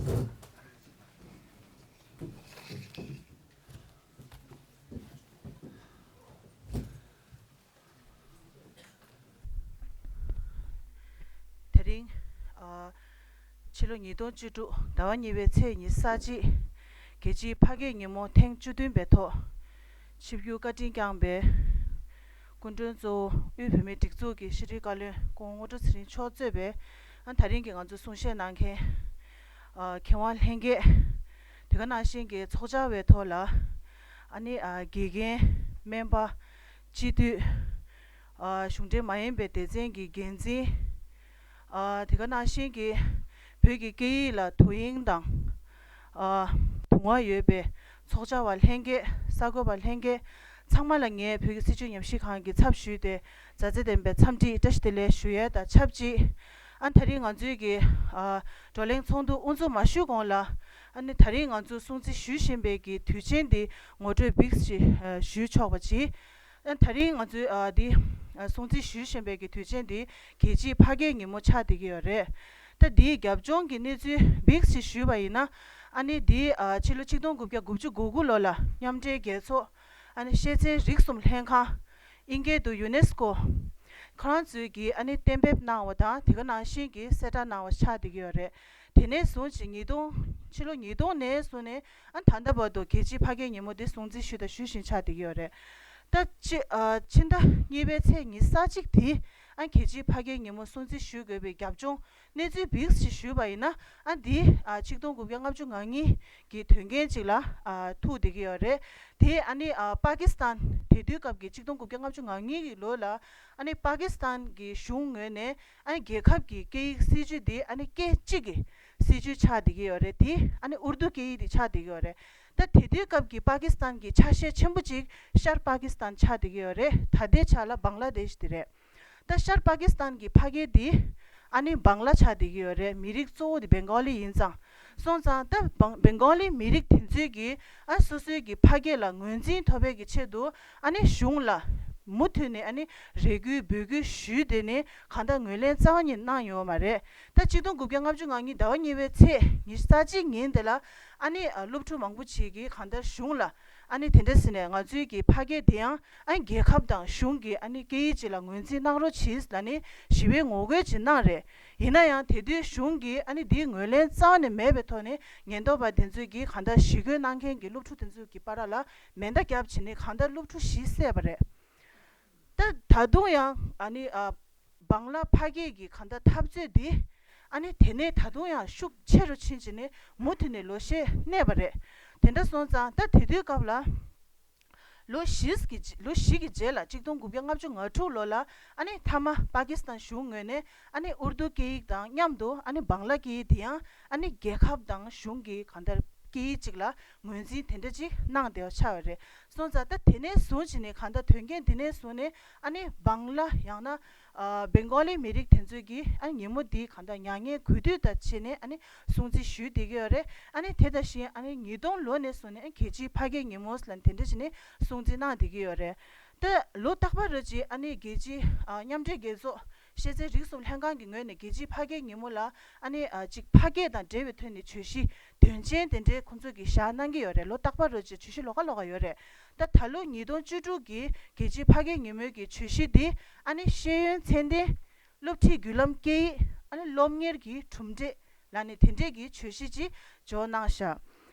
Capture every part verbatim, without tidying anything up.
དེ་རིང་ཨ་ཕྱི་ལོ་ཉིས་སྟོང་བཅུ་དྲུག་ཟླ་བ་གཉིས་པའི་ཚེས་ཉི་ཤུ་རྩ་གཅིག་རྒྱལ་སྤྱིའི་ཕ་སྐད་ཉིན་མོ་ཐེངས་བཅུ་བདུན་པའི་ཐོག་ཆིབས་བསྒྱུར་བཀའ་དྲིན་བསྐྱངས་པའི་སྐུ་མགྲོན་གཙོ་བོ་དབུས་བོད་མིའི་སྒྲིག་འཛུགས་ཀྱི་ཤེས་རིག་བཀའ་བློན་སྐུ་ངོ་དངོས་གྲུབ་ཚེ་རིང་མཆོག་གཙོས་པའི་ཨ་ད་རིང་གི་ང་ཚོ་གསུང་བཤད་གནང་མཁན་ཨ་མཁས་དབང་ལྷན་རྒྱས། དེ་ག་ནང་བཞིན་གྱི་ཚོགས་བཅར་བའི་ཐོག་ལ་ཨ་ནི་ཨ་དགེ་རྒན། སྨན་པ། སྤྱི་འཐུས། ཨ་གཞུང་འབྲེལ་མ་ཡིན་པའི་སྡེ་ཚན་གྱི་འགན་འཛིན། ཨ་དེ་ག་ནང་བཞིན་གྱི་བོད་ཀྱི་སྐད་ཡིག་ལ་དོ་དབྱིངས་དང་། ཨ་དུང་བ་ཡོད་པའི་ཚོགས་བཅར་བ་ལྷན་རྒྱས། གསར་འགོད་པ་ལྷན་རྒྱས། ཚང་མ་ལ་ངས་བོད་ཀྱི་སྲིད་བྱུས་ཉམས་ཞིབ་ཁང་གི་ཚབ་ཞུས་ཏེ་མཛའ་བརྩེ་ལྡན་པའི་འཚམས་འདྲི་བཀྲ་ཤིས་བདེ་ལེགས་ཞུ་ཡས་དང་ཆབས་ཅིག་ཨ་ད་རིང་ང་ཚོའི་གི་ཨ་བགྲོ་གླེང་ཚོགས་འདུ་དབུ་འཛུགས་མ་ཞུས་གོང་ལ་ཨ་ནི་ད་རིང་ང་ཚོས་སྲུང་བརྩི་ཞུ་བཞིན་པའི་གི་དུས་ཆེན་འདི་ངོ་སྤྲོད་བིགས་ཤིག་ཨ་ཞུས་ཆོག་པ་ཅིག་ཨ་ད་རིང་ང་ཚོས་ཨ་འདི་ཨ་སྲུང་བརྩི་ཞུ་བཞིན་པའི་གི་དུས་ཆེན་འདི་རྒྱལ་སྤྱིའི་ཕ་སྐད་ཉིན་མོ་ཆགས་བསྡད་ཀྱི་ཡོད་རེད། ད་འདིའི་རྒྱབ་ལྗོངས་ཀྱི་གནས་ཚུལ་བིགས་ཤིག་ཞུས་པ་ཡིན་ན། ཨ་ནི་འདི་ཨ་ཕྱི་ལོ་ཆིག་སྟོང་དགུ་བརྒྱ་དགུ་བཅུ་གོ་དགུ་ལོ་ལ་མཉམ་འབྲེལ་རྒྱལ་ཚོགས་ཨ་ནི་ཤེས་ཚན་རིག་གསུམ་ལྷན་ཁང་། ཨིན་སྐད་དུ་ཡུ་ནེ་སི་ཀོ། ཁོ་རང་ཚོས་ཀྱིས་ཨ་ནི་གཏན་འབེབས་གནང་བ་དང་དེ་ག་ནང་བཞིན་གྱི་གསལ་བསྒྲགས་གནང་བ་ཆགས་བསྡད་ཀྱི་ཡོད་རེད། དེ་ནས་བཟུང་ཞིང་ཉིས་སྟོང་ཕྱི་ལོ་ཉིས་སྟོང་ནས་བཟུང་ནས་ཨ་ད་ལྟ་བར་དུ་རྒྱལ་སྤྱིའི་ཕ་སྐད་ཉིན་མོ་འདི་སྲུང་བརྩི་ཞུས་དང་ཞུ་བཞིན་ཆགས་བསྡད་ཀྱི་ཡོད་རེད། ད་ཕྱི་ཨ་ཕྱི་ཟླ་གཉིས་པའི་ཚེས་ཉི་ཤུ་རྩ་གཅིག་དེ་ཨ་རྒྱལ་སྤྱིའི་ཕ་སྐད་ཉིན་མོ་སྲུང་བརྩི་ཞུ་དགོས་པའི་རྒྱབ་ལྗོངས་གནས་ཚུལ་བིགས་ཤིག་ཞུས་པ་ཡིན་ན། ཨ་འདི་ཨ་ཆིག་སྟོང་དགུ་བརྒྱ་ལྔ་བཅུ་ང་གཉིས་ཀྱི་དོན་རྐྱེན་ཅིག་ལ་ཨ་ཐུག་བསྡད་ཀྱི་ཡོད་རེད། དེ་ཨ་ནི་ཨ་པ་ཀི་སི་ཐན་དེ་དུས་སྐབས་ཀྱི་ཆིག་སྟོང་དགུ་བརྒྱ་ལྔ་བཅུ་ང་གཉིས་ཀྱི་ལོ་ལ་ཨ་ནི་པ་ཀི་སི་ཐན་གྱི་གཞུང་ངོས་ནས་ཨ་ནི་རྒྱལ་ཁབ་ཀྱི་སྐད་ཡིག་སྲིད་ཇུས་འདི་ཨ་ནི་སྐད་གཅིག་གི་སྲིད་ཇུས་ཆགས་བསྡད་ཀྱི་ཡོད་རེད། དེ་ཨ་ནི་ཨུར་དུ་སྐད་ཡིག་དེ་ཆགས་བསྡད་ཀྱི་ཡོད་རེད། ད་དེ་དུས་སྐབས་ཀྱི་པ་ཀི་སི་ཐན་གྱི་ཆ་ཤས་ཆེན་པོ་གཅིག་ཤར་པ་ཀི་སི་ཐན་ཆགས་བསྡད་ཀྱི་ཡོད་རེད། ད་ལྟའི་ཆ་ལ་བང་ལ་དེཤ་དེ་རེད། ད་ཤར་པ་ཀི་སི་ཐན་གྱི་ཕ་སྐད་འདི་ཨ་ནི་བང་ལ་ཆགས་བསྡད་ཀྱི་ཡོད་རེད། མི་རིགས་གཙོ་བོ་དེ་བེང་གོ་ལི་ཡིན་ཙང་། སོང་ཙང་ད་བང་བེང་གོ་ལི་མི་རིགས་དེ་ཚོས་ཀྱིས་ཨ་སོ་སོའི་གི་ཕ་སྐད་ལ་ངོས་འཛིན་ཐོབ་པའི་གི་ཆེད་དུ་ཨ་ནི་གཞུང་ལ་མུ་མཐུད་ནས་ཨ་ནི་རེ་སྐུལ་འབོད་སྐུལ་ཞུས་དེ་ནི་གང་ལྟར་ངོས་ལེན་རྩ་བ་ཉིད་གནང་ཡོད་མ་རེད། ད་ཆིག་སྟོང་དགུ་བརྒྱ་ལྔ་བཅུ་ང་གཉིས་ཟླ་བ་གཉིས་པའི་ཚེས་ཉི་ཤུ་རྩ་གཅིག་ཉིན་དེ་ལ་ཨ་ནི་ཨ་སློབ་ཕྲུག་མང་པོ་ཅིག་གིས་གང་ལྟར་གཞུང་ལ་ཨ་ནི་དེ་འདྲ་ཟེར་ནས་ང་ཚོའི་གི་ཕ་སྐད་དེ་ཡང་ཨ་ནི་རྒྱལ་ཁབ་དང་གཞུང་གི་ཨ་ནི་སྐད་ཡིག་ཅིག་ལ་ངོས་འཛིན་གནང་རོགས་གྱིས་ལབ་ནས་ཞི་བའི་ངོ་རྒོལ་ཅིག་གནང་རེད། ཡིན་ན་ཡང་དེ་དུས་གཞུང་གིས་ཨ་ནི་འདིའི་ངོས་ལེན་རྩ་བ་ནས་མེད་པའི་ཐོག་ནས་ཉེན་རྟོག་པ་དེ་ཚོས་ཀྱིས་གང་ལྟར་ཞི་རྒོལ་གནང་མཁན་གྱི་སློབ་ཕྲུག་དེ་ཚོ་གི་བར་ལ་མེ་མདའ་བརྒྱབ་བྱས་ནས་གང་ལྟར་སློབ་ཕྲུག་བཞི་བསད་པ་རེད། ད་ད་དུང་ཡང་ཨ་ནི་ཨ་བང་ལ་ཕ་སྐད་ཀྱི་གང་ལྟར་འཐབ་རྩོད་འདི་ཨ་ནི་དེ་ནས་ད་དུང་ཡང་ཤུགས་ཆེ་རུ་ཕྱིན་བྱས་ནས་མུ་མཐུད་ནས་ལོ་ཤས་གནས་པ་རེད། དེ་འདྲ་སོང་ཙང་ད་དེ་དུས་སྐབས་ལ་ལོ་བཞི་གི་རྗེས་ལོ་བཞི་གི་རྗེས་ལ་ཆིག་སྟོང་དགུ་བརྒྱ་ལྔ་བཅུ་ང་དྲུག་ལོ་ལ་ཨ་ནི་མཐའ་མ་པ་ཀི་སི་ཐན་གཞུང་ངོས་ནས་ཨ་ནི་ཨུར་དུ་སྐད་ཡིག་དང་མཉམ་དུ་ཨ་ནི་བང་ལ་སྐད་ཡིག་དེ་ཡང་ཨ་ནི་རྒྱལ་ཁབ་དང་གཞུང་གི་གང་ལྟར་སྐད་ཡིག་ཅིག་ལ་ངོས་འཛིན་དེ་འདྲ་ཅིག་གནང་བསྡད་པ་ཆགས་པ་རེད། སོང་ཙང་ད་དེ་ནས་བཟུང་བྱས་ནས་གང་ལྟར་དོན་རྐྱེན་དེ་ནས་བཟུང་ནས་ཨ་ནི་བང་ལ་ཡང་ན་ཨ་བེང་གོ་ལི་མི་རིགས་དེ་ཚོས་ཀྱིས་ཨ་ནི་ཉིན་མོ་འདི་གང་ལྟར་མྱ་ངན་གུས་འདུད་དང་བྱས་ནས་ཨ་ནི་སྲུང་བརྩི་ཞུས་བསྡད་ཀྱི་ཡོད་རེད། ཨ་ནི་དེ་དང་བཞིན་ཨ་ནི་ཉིས་སྟོང་ལོ་ནས་བཟུང་ནས་རྒྱལ་སྤྱིའི་ཕ་སྐད་ཉིན་མོ་ལ་དེ་འདྲ་བྱས་ནས་སྲུང་བརྩི་གནང་བསྡད་ཀྱི་ཡོད་རེད། ད་ལོ་རྟག་པར་རེ་བཞིན་ཨ་ནི་རྒྱལ་སྤྱིའི་ཨ་མཉམ་འབྲེལ་རྒྱལ་ཚོགས་ཤེས་ཚན་རིག་གསུམ་ལྷན་ཁང་གི་ངོས་ནས་རྒྱལ་སྤྱིའི་ཕ་སྐད་ཉིན་མོ་ལ་ཨ་ནི་ཨ་ཅིག་ཕ་སྐད་དང་འབྲེལ་བའི་ཐོག་ནས་བརྗོད་གཞི་དོན་ཆེན་དེ་འདྲའི་ཁོང་ཚོ་གིས་བཞག་གནང་གི་ཡོད་རེད། ལོ་རྟག་པར་རེ་བཞིན་བརྗོད་གཞི་ལོགས་ཀ་ལོགས་ཀ་ཡོད་རེད། ད་ད་ལོ་ཉིས་སྟོང་བཅུ་དྲུག་གི་རྒྱལ་སྤྱིའི་ཕ་སྐད་ཉིན་མོའི་གི་བརྗོད་གཞི་འདི་ཨ་ནི་ཤེས་ཡོན་ཚད་ལྡན། སློབ་ཁྲིད་བརྒྱུད་ལམ་སྐད་ཡིག་ཨ་ནི་སློབ་གཉེར་གྱི་གྲུབ་འབྲས་ལབ་ནས་དེ་འདྲས་ཀྱི་བརྗོད་གཞི་ཅིག་འཇོག་གནང་བཞག་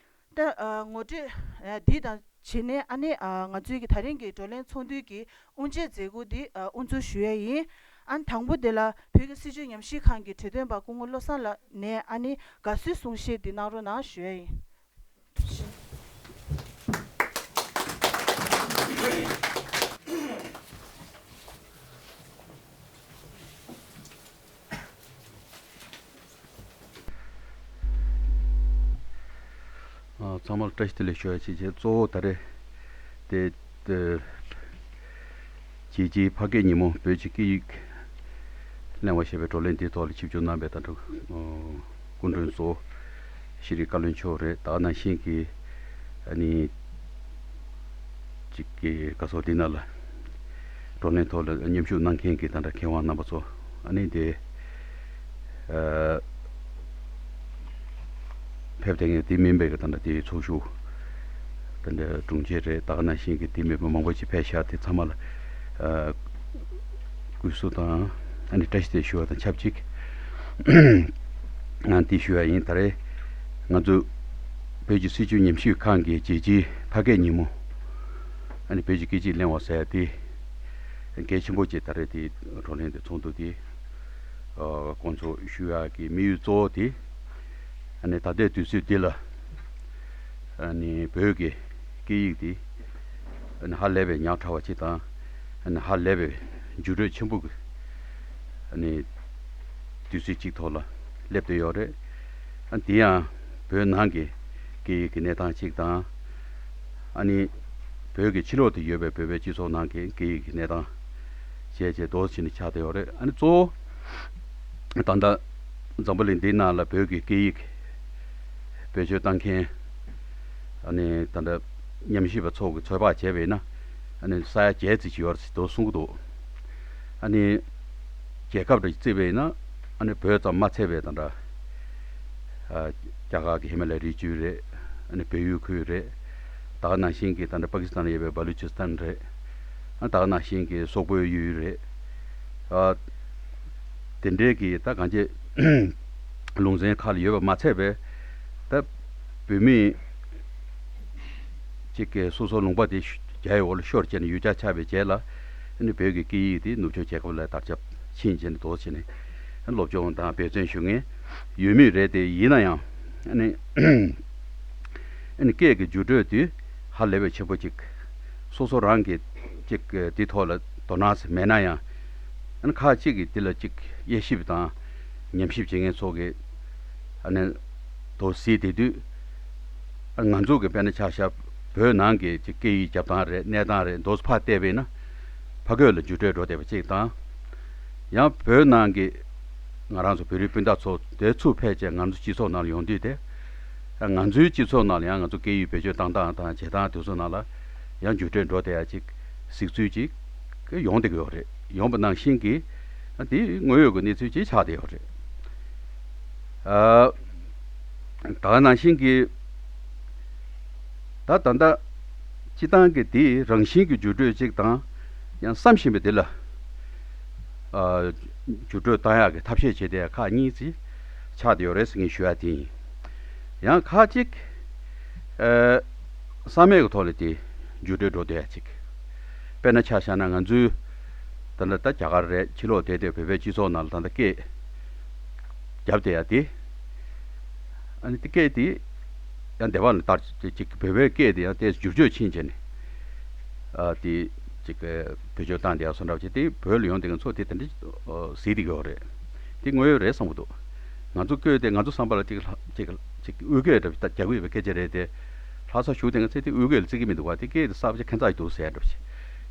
ད་ཨ་ངོ་སྤྲོད་ཨ་འདི་དང་བྱས་ནས་ཨ་ནི་ཨ་ང་ཚོའི་གི་ད་རིང་གི་བགྲོ་གླེང་ཚོགས་འདུའི་གི་དབུ་འབྱེད་མཛད་སྒོ་འདི་ཨ་དབུ་འཛུགས་ཞུ་ཡ་ཡིན། ཨ་ནི་དང་པོ་དེ་ལ་བོད་ཀྱི་སྲིད་བྱུས་ཉམས་ཞིབ་ཁང་གི་གྲོས་སྟོན་པ་སྐུ་ངོ་བློ་བཟང་ལགས་ནས་ཨ་ནི་དགའ་བསུའི་གསུང་བཤད་འདི་གནང་རོགས་གནང་ཞུ་ཡ་ཡིན། ཨ་ཚང་མར་བཀྲ་ཤིས་བདེ་ལེགས་ཞུ་ཡ་བྱེད་ཆེད་གཙོ་བོ་ད་རེས་དེ་དེ་རྒྱལ་སྤྱིའི་ཕ་སྐད་ཉིན་མོ་བོད་ཀྱི་སྐད་ཡིག་གླེང་བ་ཞེས་པའི་བགྲོ་གླེང་དེའི་ཐོག་ལ་ཆིབས་བསྒྱུར་གནང་བའི་ད་ལྟ་སྐུ་མགྲོན་གཙོ་བོ་ཤེས་རིག་བཀའ་བློན་མཆོག་རེད། ད་ནང་བཞིན་གྱི་ཨ་ནི་ཅིག་གི་བཀའ་ཟུར་འདི་ན་ལ་བགྲོ་གླེང་ཐོག་ལ་མཉམ་ཞུགས་གནང་མཁན་གྱི་ད་ལྟ་མཁས་དབང་རྣམ་པ་ཚོ་ཨ་ནི་དེ་ཨ་ ཕེབས་བསྡད་མཁན་དེ་མིན་པའི་གི་ད་ལྟ་དེའི་ཚོགས་ཞུགས་ད་ལྟ་དྲུང་ཆེ་རེད། ད་ག་ནང་བཞིན་གྱི་དེ་མེད་པ་མང་པོ་ཞིག་ཕེབས་ཤག་དེ་ཚང་མ་ལ་ཨ་གུས་བསུ་དང་ཨ་ནི་བཀྲ་ཤིས་བདེ་ལེགས་ཞུ་བ་དང་ཆབས་ཅིག་ཨ་འདི་ཞུ་བ་ཡིན། ད་རེས་ང་ཚོ་བོད་ཀྱི་སྲིད་བྱུས་ཉམས་ཞིབ་ཁང་གི་རྒྱལ་སྤྱིའི་ཕ་སྐད་ཉིན་མོ་ཨ་ནི་བོད་ཀྱི་སྐད་ཅིག་གླེང་བ་ཟེར་ཡ་དེ་གལ་ཆེན་པོ་ཅིག་ད་རེས་དེ་བགྲོ་གླེང་དེ་ཚོགས་འདུ་དེ་ཨ་བསྐོང་ཚོགས་ཞུ་ཡག་གི་དམིགས་ཡུལ་གཙོ་བོ་དེ་ཨ་ནི་ད་ལྟའི་དུས་ཚོད་འདི་ལ་ཨ་ནི་བོད་ཀྱི་སྐད་ཡིག་དེ་ཨ་ནི་ཧ་ལས་པའི་ཉག་ཕྲ་བ་ཅིག་དང་ཨ་ནི་ཧ་ལས་པའི་འགྱུར་འགྲོས་ཆེན་པོ་གི་ཨ་ནི་དུས་ཚོད་ཅིག་ཐོག་ལ་སླེབས་བསྡད་ཡོད་རེད། ཨ་དེ་ཡང་བོད་ནང་གི་སྐད་ཡིག་གི་གནས་སྟངས་ཅིག་དང་ཨ་ནི་བོད་ཀྱི་ཕྱི་ལོགས་དུ་ཡོད་པའི་བོད་པའི་སྤྱི་ཚོགས་ནང་གི་སྐད་ཡིག་གི་གནས་སྟངས་བཅས་བཅས་རྡོག་རྩ་གཅིག་ནས་ཆགས་བསྡད་ཡོད་རེད། ཨ་ནི་གཙོ་བོ་ད་ལྟ་འཛམ་བུ་གླིང་འདིའི་ནང་ལ་བོད་ཀྱི་སྐད་ཡིག་བེད་སྤྱོད་བཏང་མཁན་ཨ་ནི་ད་ལྟ་ཉམས་ཞིབ་པ་ཚོ་གི་ཚོད་དཔག་བྱས་པ་ཡིན་ན་ཨ་ནི་ས་ཡ་བརྒྱད་ཙམ་ཅིག་ཡོད་རེད་ཟེར་དུ་གསུང་གི་འདུག་ཨ་ནི་རྒྱལ་ཁབ་རེ་བརྩིས་པ་ཡིན་ན་ཨ་ནི་བོད་ཙམ་མ་ཚད་པའི་ད་ལྟ་ཨ་རྒྱ་གར་གྱི་ཧི་མ་ལ་ཡའི་རི་རྒྱུད་རེད། ཨ་ནི་བལ་ཡུལ་ཁུལ་རེད། ད་ག་ནང་བཞིན་གྱི་ད་ལྟ་པ་ཀི་སི་ཐན་ལ་ཡོད་པའི་བ་ལུ་ཅི་སི་ཐན་རེད། ཨ་ད་ག་ནང་བཞིན་གྱི་སོག་པོའི་ཡུལ་རེད། ཨ་དེ་འདྲའི་གི་ད་གང་ཅི་ལུང་ཚན་ཁག་ལ་ཡོད་པ་མ་ཚད་པའི་ད་བོད་མི་གཅིག་གིས་སོ་སོ་ལུང་པ་དེ་རྒྱ་ཡི་འོག་ལ་ཤོར་བྱས་ནས་ཡུལ་གྱར་ཆགས་པའི་རྗེས་ལ་ཨ་ནི་བོད་ཀྱི་སྐད་ཡིག་དེ་ནུབ་ཕྱོགས་རྒྱལ་ཁབ་ལ་དར་ཁྱབ་ཕྱིན་བྱས་ནས་རྡོག་རྩ་གཅིག་ནས་སློབ་སྦྱོང་དང་འབད་བརྩོན་ཞུ་མཁན་ཡོད་མུས་རེད་དེ། ཡིན་ན་ཡང་ཨ་ནི་ཨ་ནི་སྐད་ཀྱི་འགྱུར་འགྲོས་དེ་ཧ་ལས་པའི་ཆེན་པོ་ཅིག་སོ་སོ་རང་གི་ཅིག་དེ་ཐོག་ལ་དོ་སྣང་ཟེར་མེད་ན་ཡང་ཨ་ནི་ཁག་ཅིག་གིས་དེ་ལ་ཅིག་དབྱེ་ཞིབ་དང་ཉམས་ཞིབ་བྱེད་མཁན་ཚོ་གིས་ཨ་ནི་དོ་གཟིགས་དེ་དུས་ང་ཚོ་གི་དཔེར་ན་ཆ་བཞག་བོད་ནང་གི་ཅིག་སྐད་ཡིག་རྒྱབ་སྟངས་རེད། གནས་སྟངས་རེད། འདུག་སེ་ཕར་བལྟས་པས་ན་ཕ་སྐད་ལ་འགྱུར་འགྲོས་འགྲོ་བསྡད་པ་ཅིག་དང་། ཡང་བོད་ནང་གི་ང་རང་ཚོ་བོད་རིགས་སྤུན་ཟླ་ཚོ་དེ་ཚུར་ཕེབས་བྱས་ང་ཚོ་སྤྱི་ཚོགས་ནང་ལ་ཡོང་དུས་དེ། ང་ཚོའི་སྤྱི་ཚོགས་ནང་ལ་ཡང་ང་ཚོ་སྐད་ཡིག་བེད་སྤྱོད་བཏང་སྟངས་དང་བྱེད་སྟངས་དེ་ཚོ་ནང་ལ་ཡང་འགྱུར་འགྲོས་འགྲོ་བསྡད་ཡ་ཅིག་གཟིགས་ཚུལ་ཅིག་ཡོང་བསྡད་ཀྱི་ཡོད་རེད། ཡོང་པ་ནང་བཞིན་གྱི་དེ་དངོས་ཡོད་ཀྱི་གནས་ཚུལ་ཅིག་ཆགས་བསྡད་ཡོད་རེད། ཨ། ད་ག་ནང་བཞིན་གྱི་ད་ད་ལྟ་སྤྱི་བཏང་གི་དེའི་རང་བཞིན་གྱི་འགྱུར་འགྲོས་གཅིག་དང་ཡང་བསམ་བཞིན་པའི་དེ་ལ་ཨ་འགྱུར་འགྲོས་བཏང་ཡག་གི་ཐབས་ཤེས་བྱེད་བསྡད་ཡ་ཁག་གཉིས་ཅིག་ཆགས་བསྡད་ཡོད་རེད་ཟེར་ངས་ཞུ་ཡ་དེ་ཡིན། ཡང་ཁག་གཅིག་ཨ་བསམ་མེད་ཀྱི་ཐོག་ལ་དེ་འགྱུར་འགྲོས་འགྲོ་བསྡད་ཡ་ཅིག་དཔེར་ན་ཆ་བཞག་ན་ང་ཚོའི་ད་ལྟ་ད་རྒྱ་གར་རེད། ཕྱི་ལོགས་བསྡད་བསྡད་བོད་པའི་སྤྱི་ཚོགས་ནང་ལ་ད་ལྟ་སྐད་རྒྱབ་བསྡད་ཡ་དེ། ཨ་ནི་དེ་སྐད་དེ་ཡང་སྡེ་བ་ལ་ལྟར་ཅིག་བོད་པའི་སྐད་དེ་ཡང་ཏོག་ཙམ་འགྱུར་བཅོས་ཕྱིན་བྱས་ནས་ཨ་དེ་ཅིག་བེད་སྤྱོད་བཏང་བསྡད་ཡ་སོགས་འདྲ་བ་ཅིག་དེ་བོད་ལ་ཡོང་བསྡད་མཁན་ཚོ་དེ་དེ་འདྲ་གཟིགས་བསྡད་ཀྱི་ཡོད་རེད། དེ་དངོས་ཡོད་རེད་བསམ་གྱི་འདུག་ང་ཚོ་སྐད་དེ་ང་ཚོ་བསམ་པ་ལ་ཅིག་ཅིག་ཅིག་དབུས་སྐད་འདྲ་བ་རྒྱག་གི་ཡོད་པའི་སྐད་ཆ་རེད་དེ། ལྷ་སར་བཞུགས་བསྡད་མཁན་ཚོས་དེ་དབུས་སྐད་ལ་བརྩི་གི་མི་འདུག་བ། དེ་སྐད་དེ་གསར་པ་ཅིག་ཁྱད་མཚར་ཅིག་འདུག་ཟེར་ཡ་འདྲ་བ་ཅིག་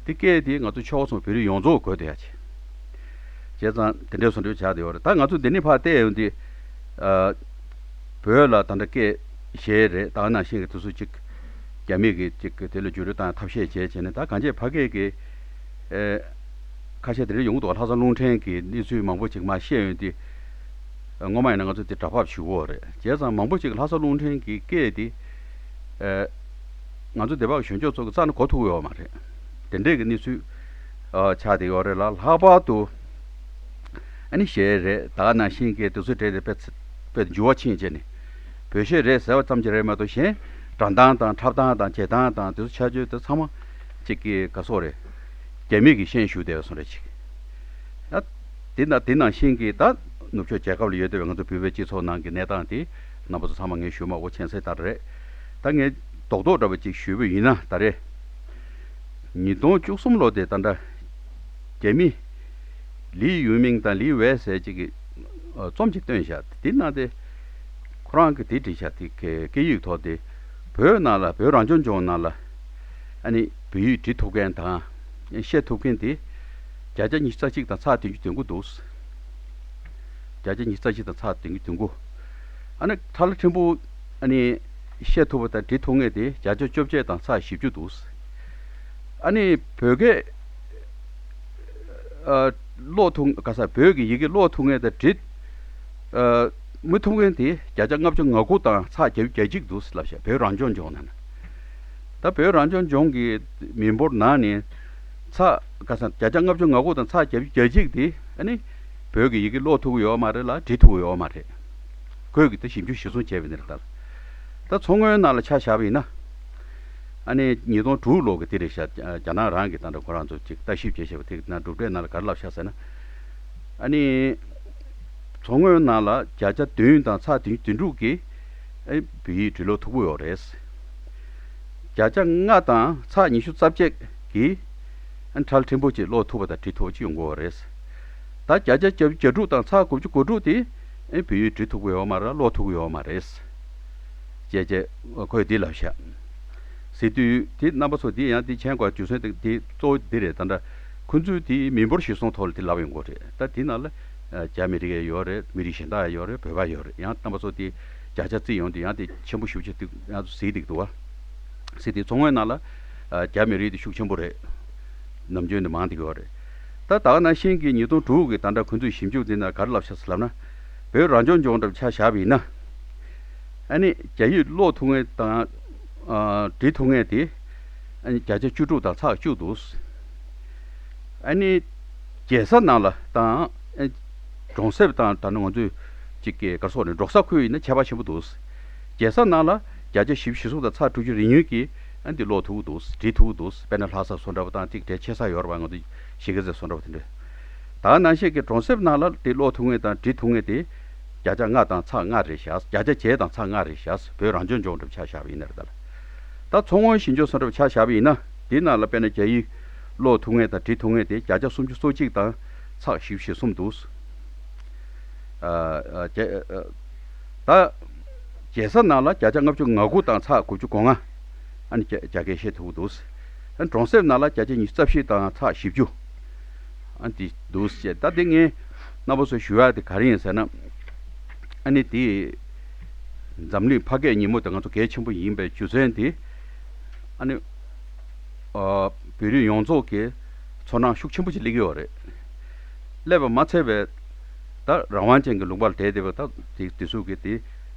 དེ་སྐད་དེ་ང་ཚོ་ཆོལ་ཁ་གསུམ་བོད་རིགས་ཡོངས་རྫོགས་དགོས་བསྡད་ཡ་ཅིག་བྱས་ཙང་དེ་འདྲའི་བཟོ་འདྲ་ཆགས་བསྡད་ཡོད་རེད། ད་ང་ཚོ་འདི་ནས་ཕར་བལྟས་ཡོང་དུས་ཨ་བོད་ལ་ད་ལྟ་སྐད་གཞན་རེད། ད་ག་ནང་བཞིན་གྱི་དུས་ཚོད་ཅིག་རྒྱ་མི་གིས་ཅིག་དེ་ལ་འགྱུར་འགྲོས་བཏང་ཐབས་ཤེས་བྱས་བྱས་ནས་ད་གང་ཅི་ཕ་སྐད་ཀྱི་ཨ་ཁ་ཤས་དེ་འདྲ་ཡོང་གི་འདུག་ལྷ་ས་རླུང་འཕྲིན་གྱི་གནས་ཚུལ་མང་པོ་ཅིག་མར་བཤད་ཡོང་དུས་ཨ་སྔོན་མ་ཡིན་ན་ང་ཚོ་དེ་སྒྲ་ཕབ་ཞུ་གི་ཡོད་རེད། བྱས་ཙང་མང་པོ་ཅིག་ལྷ་ས་རླུང་འཕྲིན་གྱི་སྐད་དེ་ཨ་ང་ཚོ་སྡེ་བ་གི་གཞོན་སྐྱོབ་ཚོ་གི་རྩ་ནས་གོ་ཐུབ་ཀྱི་ཡོད་མ་རེད། དེ་འདྲས་ཀྱི་གནས་ཚུལ་ཨ་ཆགས་བསྡད་ཡོད་རེད་ལ། ལྷག་པར་དུ་ཨ་ནི་གཞས་རེད། ད་ག་ནང་བཞིན་གྱི་དུས་ཚོད་སྤྲད་དེ་དཔེ་དཔེ་འགྱུར་བ་ཕྱིན་བྱས་ནས་བོད་གཞས་རེད་ཟེར་བ་ཙམ་གྱིས་རེད་མ་གཏོགས་གཞན་སྒྲ་གདངས་དང་འཁྲབ་སྟངས་དང་བྱེད་སྟངས་དང་དེ་ཚོ་ཆ་བཅོས་དེ་ཚང་མ་གཅིག་གི་ག་སོགས་རེད། རྒྱ་མི་གིས་ཤན་ཞུགས་བསྡད་པ་སོང་རེད་ཅིག་ཨ་དེ་ན་དེ་ནང་བཞིན་གྱི་ད་ནུབ་ཕྱོགས་རྒྱལ་ཁབ་ལ་ཡོད་བསྡད་པའི་ང་ཚོ་བོད་པའི་སྤྱི་ཚོགས་ནང་གི་གནས་སྟངས་དེ་རྣམ་པ་ཚོ་ཚང་མ་ངས་ཞུས་མ་འོ་མཁྱེན་གསལ་ལྟར་རེད། ད་ངས་རྡོག་རྡོག་འདྲ་བ་ཅིག་ཞུས་པ་ཡིན་ན་ད་རེས་ཉིས་སྟོང་བཅུ་གསུམ་ལོ་དེ་ད་ལྟ་རྒྱ་མི་ལི་ཡུན་མིང་དང་ལི་ཝེ་ཟེར་ཅིག་གིས་ཨ་རྩོམ་ཅིག་བཏོན་བཞག་དེ་ནང་དེ་ཁོ་རང་གིས་དེ་བྲིས་བཞག་དེ་སྐད་ཡིག་ཐོག་དེ་བོད་ནང་ལ་བོད་རང་སྐྱོང་ལྗོངས་ནང་ལ་ཨ་ནི་བོད་ཡིག་འབྲི་ཐུབ་མཁན་དང་བཤད་ཐུབ་མཁན་དེ་བརྒྱ་ཆ་ཉི་ཤུ་རྩ་གཅིག་དང་ཚེག་བདུན་ཅུ་དོན་དགུ་འདུག་བརྒྱ་ཆ་ཉི་ཤུ་རྩ་གཅིག་དང་ཚེག་བདུན་ཅུ་དོན་དགུ། ཨ་ནི་ཁྲ་ལ་ཕྲན་བུ་ཨ་ནི་བཤད་ཐུབ་པ་དང་འབྲི་ཐུབ་མཁན་དེ་བརྒྱ་ཆ་བཅོ་བརྒྱད་དང་ཚེག་བཞི་བཅུ་འདུག་ཨ་ནི་བོད་སྐད་ཨ་ཀློག་ཐུབ་ག་ས་བོད་ཀྱི་ཡི་གེ་ཀློག་ཐུབ་མཁན་དང་འབྲི་ཨ་ མི་ཐུབ་མཁན་དེ་བརྒྱ་ཆ་ལྔ་བཅུ་ང་དགུ་དང་ཚེག་བརྒྱད་ཅུ་གྱ་གཅིག་འདུག་ལབ་ཤག་བོད་རང་སྐྱོང་ལྗོངས་ནང་ན། ད་བོད་རང་སྐྱོང་ལྗོངས་ཀྱི་མི་འབོར་ནང་ནས་ཚེག་ཁ་སང་བརྒྱ་ཆ་ལྔ་བཅུ་ང་དགུ་དང་ཚེག་བརྒྱད་ཅུ་གྱ་གཅིག་དེ་ཨ་ནི་བོད་ཀྱི་ཡི་གེ་ཀློག་ཐུབ་ཀྱི་ཡོད་མ་རེད་ལ་འབྲི་ཐུབ་ཀྱི་ཡོད་མ་རེད། ཁོས་ཀྱི་ད་ཞིབ་འཇུག་གཞིར་བཟུང་བྱས་པའི་ནི་རེད་ད། ད་མཚོ་སྔོན་ནང་ལ་ཆ་བཞག་པ་ཡིན་ན། ཨ་ནི་ཉིས་སྟོང་དྲུག་ལོ་གི་དེ་རེད་ཤག་རྒྱ་ནག་རང་གི་ད་ལྟ་ཁོ་རང་ཚོ་ཅིག་ལྟ་ཞིབ་བྱས་བྱས་པ་དེ་ན་གྲུབ་འབྲས་ནང་ལ་ག་རེ་ལབ་ཤག་ཟེར་ན། ཨ་ནི་མཚོ་སྔོན་ནང་ལ་བརྒྱ་ཆ་བདུན་དང་ཚེག་བདུན་བདུན་དྲུག་གིས་ཨ་བོད་ཡིག་འབྲི་ཀློག་ཐུབ་ཀྱི་ཡོད་རེད། བརྒྱ་ཆ་ལྔ་དང་ཚེག་ཉི་ཤུ་རྩ་བརྒྱད་ཀྱིས་ཨ་ཁྲལ་ཕྲན་བུ་ཅིག་ཀློག་ཐུབ་པ་དང་འབྲི་ཐུབ་པ་ཅིག་ཡོང་གི་ཡོད་རེད། ད་བརྒྱ་ཆ་བརྒྱད་ཅུ་གྱ་དྲུག་དང་ཚེག་དགུ་བཅུ་གོ་དྲུག་དེ་ཨེ་བོད་ཡིག་འབྲི་ཐུབ་ཀྱི་ཡོད་མ་རེད་ཀློག་ཐུབ་ཀྱི་ཡོད་མ་རེད། ཅེས་བྱས་ཁོས་འདི་ལབ་ཤག་ཟེར་དུས་དེ་རྣམ་པ་ཚོ་འདི་ཡང་འདི་མཁྱེན་དགོས་རྒྱུ་མཚན་དེ་འདི་གཙོ་བོ་འདི་རེད། ད་ལྟ་ཁོ་ཚོས་དེ་མི་འབོར་གཞིར་བཟུང་ཐོག་ལ་དེ་ལབ་ཡོང་གི་རེད། ད་དེ་ནང་ལ་རྒྱ་མི་རིགས་ཡང་ཡོད་རེད། མི་རིགས་གཞན་དག་ཡང་ཡོད་རེད། བོད་པ་ཡོད་རེད། ཡང་རྣམ་པ་ཚོ་དེ་བརྒྱ་ཆ་བརྩིས་ཡོང་དུས་ཡང་དེ་ཆེན་པོ་ཞེ་པོ་ཅིག་འདུག་ཡང་ཚོ་ཟེར་བསྡད་འདུག་བ། ཟེར་དུས་མཚོ་སྔོན་ནང་ལ་རྒྱ་མི་རིགས་དེ་ཤུགས་ཆེན་པོ་རེད། ནམ་རྒྱུན་དུ་མང་དེ་གི་ཡོད་རེད། ད་ད་ག་ནང་བཞིན་གྱི་ཉིས་སྟོང་དྲུག་གི་ད་ལྟ་ཁོ་ཚོས་ཞིབ་འཇུག་འདི་ན་ག་རེ་ལབ་ཤག་ཟེར་ལབ་ན། བོད་རང་སྐྱོང་ལྗོངས་འདྲ་ཆ་བཞག་པ་ཡིན་ན། ཨ་ནི་རྒྱ་ཡིག་ཀློག་ཐུབ་མཁན་དང་ཨ་འབྲི་ཐུབ་མཁན་དེ་ཨ་ནི་བརྒྱ་ཆ་བཅུ་དྲུག་དང་ཚེག་བཅུ་འདུག་ཨ་ནི་རྒྱལ་ས་ནང་ལ་དང་ཨ་གྲོང་གསེབ་དང་ད་ནི་ང་ཚོས་ཅིག་གི་ག་རེ་ཟེར་ནས་འབྲོག་ས་ཁུལ་ཡིན་ན་ཁྱད་པར་ཆེན་པོ་འདུག་རྒྱལ་ས་ནང་ལ་བརྒྱ་ཆ་བཞི་བཅུ་ཞེ་གསུམ་དང་ཚེག་དྲུག་ཅུ་རེ་གཉིས་ཀྱིས་ཨ་འདི་ཀློག་ཐུབ་ཀྱི་འདུག་འབྲི་ཐུབ་ཀྱི་འདུག་དཔེར་ན་ལྷ་ས་བཟོ་འདྲ་པོ་དང་ཅིག་གྲས་ཆེ་ས་ཡོད་རེད་པ། ང་ཚོ་གཞིས་ཀ་རྩེ་བཟོ་འདྲ་པོ་དེ་འདྲ། ད་ག་ནང་བཞིན་གྱི་གྲོང་གསེབ་ནང་ལ་དེ་ཀློག་ཐུབ་མཁན་དང་འབྲི་ཐུབ་མཁན་དེ་བརྒྱ་ཆ་ལྔ་དང་ཚེག་ལྔ་རེད་བཞག་བརྒྱ་ཆ་བརྒྱད་དང་ཚེག་ལྔ་རེད་བཞག་བོད་རང་སྐྱོང་ལྗོངས་འདྲ་པོ་ཆ་བཞག་པ་ཡིན་ན་རེད་ད་ལ། ད་མཚོ་སྔོན་ཞིང་ཆེན་བཟོ་འདྲ་པོ་ཆ་བཞག་པ་ཡིན་ན་དེ་ནང་ལ་དཔེར་ན་རྒྱ་ཡིག་ཀློག་ཐུབ་མཁན་དང་འབྲི་ཐུབ་མཁན་དེ་བརྒྱ་ཆ་སུམ་ཅུ་སོ་གཅིག་དང་ཚེག་བཞི་བཅུ་ཞེ་གསུམ་འདུག་ཨ་ཨ་རྒྱ་ཨ་ད་རྒྱལ་ས་ནང་ལ་བརྒྱ་ཆ་ལྔ་བཅུ་ང་དགུ་དང་ཚེག་དགུ་བཅུ་གོ་ལྔ་ཨ་ནི་རྒྱ་རྒྱ་སྐད་བཤད་ཐུབ་ཀྱི་འདུག་ཨ་ནི་གྲོང་གསེབ་ནང་ལ་བརྒྱ་ཆ་ཉི་ཤུ་རྩ་བཞི་དང་ཚེག་བཞི་བཅུ་ཨ་ནི་དེ་འདུག་ཅེས། ད་དེ་ངས་རྣམ་པ་ཚོ་ཞུ་ཡག་དེ་ག་རེ་ཡིན་ཟེར་ན། ཨ་ནི་དེ་འཛམ་གླིང་ཕ་སྐད་ཉིན་མོ་དེ་ང་ཚོ་གལ་ཆེན་པོ་ཡིན་པའི་རྒྱུ་མཚན་དེ་ཨ་ནི་ཨ་བོད་རིགས་ཡོངས་རྫོགས་ཀྱི་ཚོར་སྣང་ཤུགས་ཆེན་པོ་ཅིག་སླེབས་ཀྱི་ཡོད་རེད། སླེབས་པ་མ་ཚད་པའི་ད་རང་དབང་ཅན་གྱི་ལུང་པར་བསྡད་བསྡད་པ་ད་དེ་དེ་ཚོ་གི་དེ་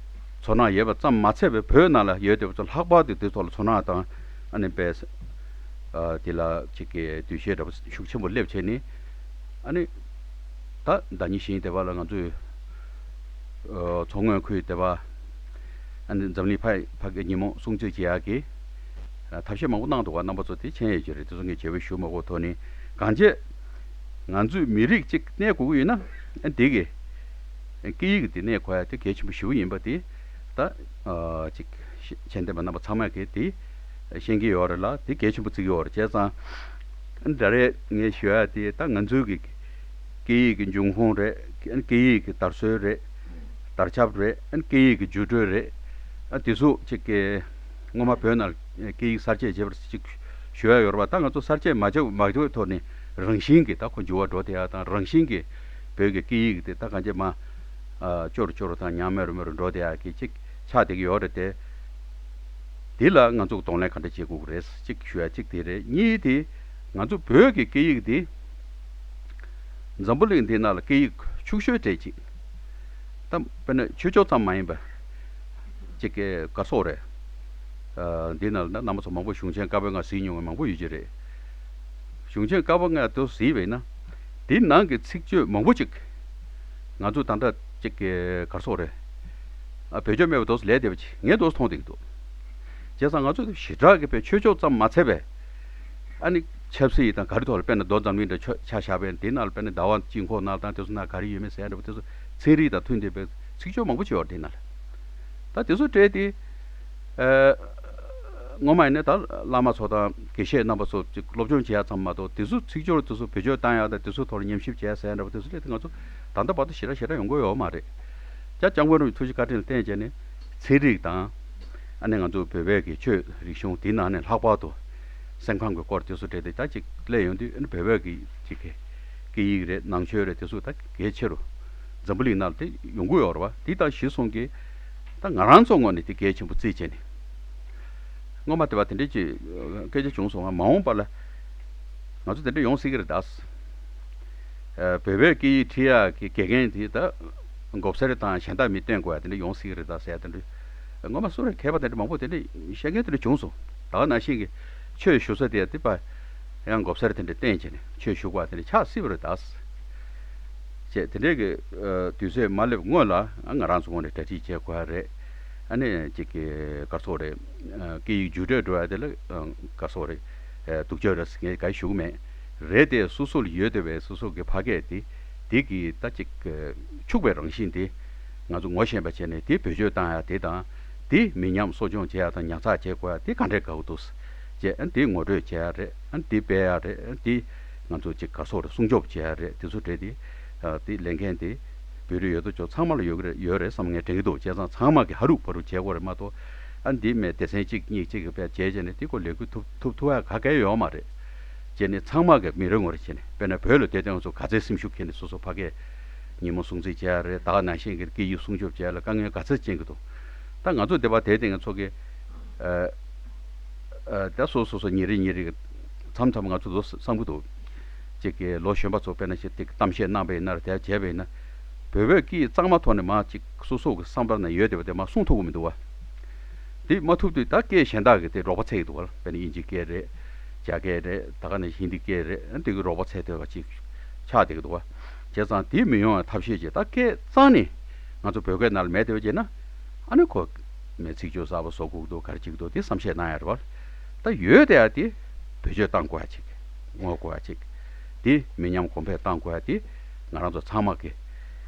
ཚོར་སྣང་ཡོད་པ་ཙམ་མ་ཚད་པའི་བོད་ནང་ལ་ཡོད་བསྡད་པ་ཚོ་ལྷག་པར་དུ་དེ་ཐོག་ལ་ཚོར་སྣང་དང་ཨ་ནི་དཔེ་ཨ་དེ་ལ་ཅིག་གི་འདུ་ཤེས་འདྲ་པོ་ཤུགས་ཆེན་པོ་སླེབས་བྱས་ནས་ཨ་ནི་ད་ཟླ་ཉིན་བཞིན་དེ་བ་ལ་ང་ཚོས་ཨ་མཚོ་སྔོན་ཁུལ་དེ་བ་ཨ་ནི་འཛམ་གླིང་ཕ་ཕ་སྐད་ཉིན་མོ་སྲུང་བརྩི་བྱེད་ཡག་གི་ཐབས་ཤེས་མང་པོ་གནང་འདུག་བ། རྣམ་པ་ཚོ་དེ་མཁྱེན་ཡོད་ཀྱི་རེད། དེ་ཚོ་ངས་བརྗེ་པོ་ཞུ་མ་དགོས་ཐོག་ནས་གང་ཅི་ང་ཚོའི་མི་རིགས་གཅིག་གནས་དགོས་ཀྱི་ཡོད་ན་ཨ་འདི་གི་སྐད་ཡིག་འདི་གནས་དགོས་ཡ་དེ་གལ་ཆེན་པོ་ཞེ་པོ་ཡིན་པ་དེ་ད་ཅིག་མཁྱེན་ལྡན་པ་རྣམ་པ་ཚང་མས་གི་དེ་ཤེས་ཀྱི་ཡོད་རེད་ལ། དེ་གལ་ཆེན་པོ་བརྩི་གི་ཡོད་རེད། བྱས་ཙང་ཨ་ད་རེས་ངས་ཞུ་ཡ་དེ་ད་ང་ཚོའི་གི་སྐད་ཡིག་གི་འབྱུང་ཁུངས་རེད། སྐད་ཡིག་གི་དར་སྲོལ་རེད། དར་ཁྱབ་རེད། སྐད་ཡིག་གི་འགྱུར་འགྲོས་རེད། ཨ་དེ་ཚོ་ཅིག་གི་སྔོན་མ་བོད་ནང་སྐད་ཡིག་གསར་བརྗེ་བྱས་པར་ཅིག་ཞུ་ཡ་ཡོད་རེད་པ། ད་ང་ཚོ་གསར་བརྗེ་མ་བྱས་མ་བྱས་པའི་ཐོག་ནས་རང་བཞིན་གྱིས་ད་ཁོ་འགྱུར་བ་འགྲོ་བསྡད་ཡ་དང་རང་བཞིན་གྱིས་བོད་ཀྱི་སྐད་ཡིག་དེ་ད་གང་ཅི་མ་ཨ་སྐྱོ་རུ་སྐྱོ་རུ་དང་ཉམས་དམས་རུ་དམས་རུ་འགྲོ་བསྡད་ཡ་གི་ཅིག་ཆགས་བསྡད་ཀྱི་ཡོད་རེད་དེ། དེ་ལ་ང་ཚོ་གདོང་ལེན་ག་འདྲ་བྱེད་དགོས་ཀྱི་རེད་ཅིག་ཞུ་ཡ་གཅིག་དེ་རེད། གཉིས་དེ་ང་ཚོ་བོད་ཀྱི་སྐད་ཡིག་དེ་འཛམ་བུ་གླིང་འདི་ནང་ལ་སྐད་ཡིག་ཕྱུག་ཤོས་གྲས་ཅིག་ད་དཔེར་ན་ཆོས་ཕྱོགས་ཙམ་མ་ཡིན་པ་ཅིག་གི་ག་སོགས་རེད། ཨ་འདི་ནང་ལ་ད་རྣམ་པ་ཚོ་མང་པོ་གཞུང་ཆེན་བཀའ་པོད་ལྔ་གཟིགས་མྱོང་བ་མང་པོ་ཡོད་ཀྱི་རེད། གཞུང་ཆེན་བཀའ་པོད་ལྔ་དེ་གཟིགས་པས་ན་དེའི་ནང་གི་ཚིག་བརྗོད་མང་པོ་ཅིག་ང་ཚོ་ད་ལྟ་ཅིག་གི་ག་སོགས་རེད། ཨ་བེད་སྤྱོད་མེད་པ་དོ་ལས་བསྡད་པ་ཅིག་ངས་དོ་མཐོང་བསྡད་ཀྱི་འདུག་བྱས་ཙང་ང་ཚོ་ཞེ་དྲག་གི་བས་ཆོས་ཕྱོགས་ཙམ་མ་ཚད་པས་ཨ་ནི་ཆབ་སྲིད་དང་ག་རེ་ཐོག་ལ་དཔེར་ན་མདོ་འཛམ་གླིང་འདྲ་ཆོས་ཆ་བཞག་པས་དེ་ནང་ལ་དཔེར་ན་ཟླ་བ་དཀྱིལ་འཁོར་ནང་དང་དེ་ཚོ་ནང་ག་རེ་ཡོད་མེད་ཟེར་ཡ་འདྲ་པོ་དེ་ཚོ་ཚན་རིག་དང་མཐུན་བསྡད་པའི་ཚིག་སྦྱོར་མང་པོ་ཅིག་ཡོད་རེད་དེ་ནང་ལ། ད་དེ་ཚོ་སྤྲད་དེ་ཨ་སྔོན་མ་ཡིན་ན་ད་བླ་མ་ཚོ་དང་དགེ་བཤེས་རྣམ་པ་ཚོ་ཅིག་སློབ་སྦྱོང་བྱེད་ཡ་ཙམ་མ་གཏོགས་དེ་ཚོ་ཚིག་སྦྱོར་དེ་ཚོ་བེད་སྤྱོད་བཏང་ཡ་དང་དེ་ཚོ་ཐོག་ལ་ཉམས་ཞིབ་བྱེད་ཡ་ཟེར་ཡ་འདྲ་པོ་དེ་ཚོ་སླེབས་དུས་ང་ཚོ་ད་ལྟ་བར་དུ་ཞེ་དྲག་ཞེ་དྲག་ཡོང་གི་ཡོད་མ་རེད། ད་སྐྱབས་མགོན་རིན་པོ་ཆེ་ཐུགས་རྗེ་བཀའ་དྲིན་ལ་བརྟེན་བྱས་ནས་ཚན་རིག་དང་ཨ་ནི་ང་ཚོ་བོད་པའི་གི་ཆོས་རིག་གཞུང་དེ་ནང་ནས་ལྷག་པར་དུ་སེམས་ཁམས་ཀྱི་སྐོར་དེ་ཚོ་བྲིས་ཏེ་ད་ཅིག་སླེབས་ཡོང་དུས་ཨ་ནི་བོད་པའི་གི་ཅིག་གི་སྐད་ཡིག་རེད། ནང་ཆོས་རེད། དེ་ཚོ་ད་གལ་ཆེ་རུ་འཛམ་བུ་གླིང་ནང་ལ་དེ་ཡོང་གི་ཡོད་རེད་བ། དེ་ད་གཞི་བཟུང་གི་ད་ང་རང་ཚོ་ངོས་ནས་དེ་གལ་ཆེན་པོ་བརྩིས་བྱས་ནས་སྔོན་མ་དེ་བ་དེ་འདྲས་ཀྱི་སྐད་ཆ་བྱུང་སོང་ང་། མ་འོངས་པ་ལ་ང་ཚོ་དེ་འདྲས་ཡོང་སྲིད་ཀྱི་རེད་ད། ཨ་བོད་པའི་སྐད་ཡིག་ཁྲིད་ཡག་གི་དགེ་རྒན་དེ་ད་ མགོ་སེར་དང་གཞན་དག་མི་བསྟེན་དགོས་ཡ་དེ་འདྲ་ཡོང་སྲིད་ཀྱི་རེད་ད་ཟེར་ཡ་དེ་འདྲ། ངོ་མ་སུ་རེད་མཁས་པ་དེ་འདྲ་མང་པོ་དེ་འདྲ་བཤད་མཁན་དེ་འདྲ་བྱུང་སོང་། ད་ག་ནང་བཞིན་གྱི་ཆོས་ཞུ་ས་དེ་དེ་པ་ཡང་མགོ་སེར་དེ་འདྲ་བསྟེན་བྱས་ནས་ཆོས་ཞུ་དགོས་ཡ་དེ་འདྲ་ཆགས་སྲིད་པ་རེད་ད། ཅེས་དེ་འདྲའི་གི་དུས་ཚོད་མ་སླེབས་སྔོན་ལ་ང་རང་ཚོ་ངོས་ནས་གྲ་སྒྲིག་བྱེད་དགོས་ཡ་རེད། ཨ་ནི་ཅིག་གི་ག་རེ་ཟེར་དགོས་རེད། སྐད་ཡིག་འཇུག་འབྲས་འགྲོ་ཡ་དེ་ལ་ག་རེ་ཟེར་དགོས་རེད། སྡུག་ཅག་རེད་ངས་ག་རེ་ཞུ་གི་མེད། རེད་དེ་སོ་སོ་ལ་ཡོད་བསྡད་པའི་སོ་སོ་གི་ཕ་སྐད་དེ་དེ་གི་ད་ཅིག་ཕྱུག་པའི་རང་བཞིན་དེ་ང་ཚོ་ངོ་ཤེས་པ་བྱས་ནས་དེ་བེད་སྤྱོད་བཏང་ཡ་དེ་དང་དེ་མི་ཉམས་གསོ་སྐྱོང་བྱེད་ཡ་དང་ཉར་ཚགས་བྱེད་དགོས་ཡ་དེ་ག་འདྲས་དགའ་པོ་འདུག་ཅེས་ཨ་ནི་དེ་ངོ་སྤྲོད་བྱེད་ཡ་རེད། ཨ་ནི་དེ་སྤེལ་ཡ་རེད། ཨ་ནི་དེ་ང་ཚོ་ཅིག་ག་རེ་ཟེར་དགོས་རེད་སྲུང་སྐྱོབ་བྱེད་ཡ་རེད། དེ་ཚོ་རེད་དེ་དེ་ལས་འགན་དེ་བོད་རིགས་ཡོད་དོ་ཅོག་ཚང་མ་ལ་ཡོད་ཀྱི་རེད་ཡོད་རེད་བསམ་ངས་དྲན་གྱི་འདུག་བྱས་ཙང་ཚང་མ་གི་ཧ་རུབ་བ་རུབ་བྱེད་དགོས་རེད་མ་གཏོགས་ཨ་ནི་འདི་མེད་སྡེ་ཚན་གཅིག་གཉིས་གཅིག་གི་བས་བྱས་བྱས་ནས་དེ་ཁོ་ལས་འགུལ་ཐུབ་ཐུབ་ཐུབ་ཡ་ག་གེ་ཡོད་མ་རེད། བྱས་ནས་ཚང་མ་གི་མི་རེ་ངོ་རེ་བྱས་ནས་དཔེར་ན་བོད་ལ་བསྡད་དེ་ང་ཚོ་ག་ཚད་སེམས་ཤུགས་འཁྱེར་ནས་སོ་སོ་ཕ་སྐད་ཉིན་མོ་སྲུང་བརྩི་བྱེད་ཡ་རེད། ད་ག་ནང་བཞིན་གྱི་སྐད་ཡིག་སྲུང་སྐྱོབ་བྱེད་ཡ་ལ་དཀའ་ངལ་ག་ཚད་བྱེད་ཀྱི་འདུག་ད་ང་ཚོ་འདི་པ་དེ་དེ་ང་ཚོ་གི་ཨ་ཨ་ད་སོ་སོ་སོ་ཉིན་རེ་ཉིན་རེ་གི་མཚམས་མཚམས་ང་ཚོ་འདུག་བསམ་གྱི་འདུག་ཅིག་གི་ལོ་གཞོན་པ་ཚོ་དཔེར་ན་ཞིག་ཏིག་གཏམ་བཤད་གནང་པ་ཡིན་ན་རེད་དེ་བྱས་པ་ཡིན་ན་བོད་པའི་སྐད་ཡིག་གཙང་མ་ཐོག་ནས་མ་ཅིག་སོ་སོ་གི་བསམ་པ་ན་ཡོད་བསྡད་པ་དེ་མ་གསུང་ཐུབ་ཀྱི་མི་འདུག་བ། དེ་མ་ཐུབ་དུས་ད་སྐད་གཞན་དག་གི་དེ་རོགས་པ་འཚོལ་གྱི་འདུག་བ། དཔེར་ན་དབྱིན་ཇིའི་སྐད་རེད། རྒྱ་སྐད་རེད། ད་ག་ནས་ཧིན་དི་སྐད་རེད། ཨ་དེ་གི་རོགས་པ་འཚོལ་ཐུབ་པ་ཅིག་ཆགས་བསྡད་ཀྱི་འདུག་བ། བྱས་ཙང་དེ་མི་ཡོང་བའི་ཐབས་ཤེས་ཅིག་ད་སྐད་གཙང་ནས་ང་ཚོ་བོད་སྐད་ནང་ལ་མེད་བསྡད་པ་བྱས་ན་ཨ་ནི་ཁོ་མེད་ཚིག་བརྗོད་གསར་པ་བཟོ་དགོས་ཀྱི་འདུག་ག་རེ་བྱེད་ཀྱི་འདུག་དེ་བསམ་ཤེས་གནང་ཡ་རེད་བ། ད་ཡོད་བསྡད་ཡ་དེ་བེད་སྤྱོད་གཏང་དགོས་ཡ་ཅིག་ངོ་དགོས་ཡ་ཅིག་དེ་མི་ཉམས་གོང་འཕེལ་གཏང་དགོས་ཡ་དེ་ང་རང་ཚོ་ཚང་མ་གི་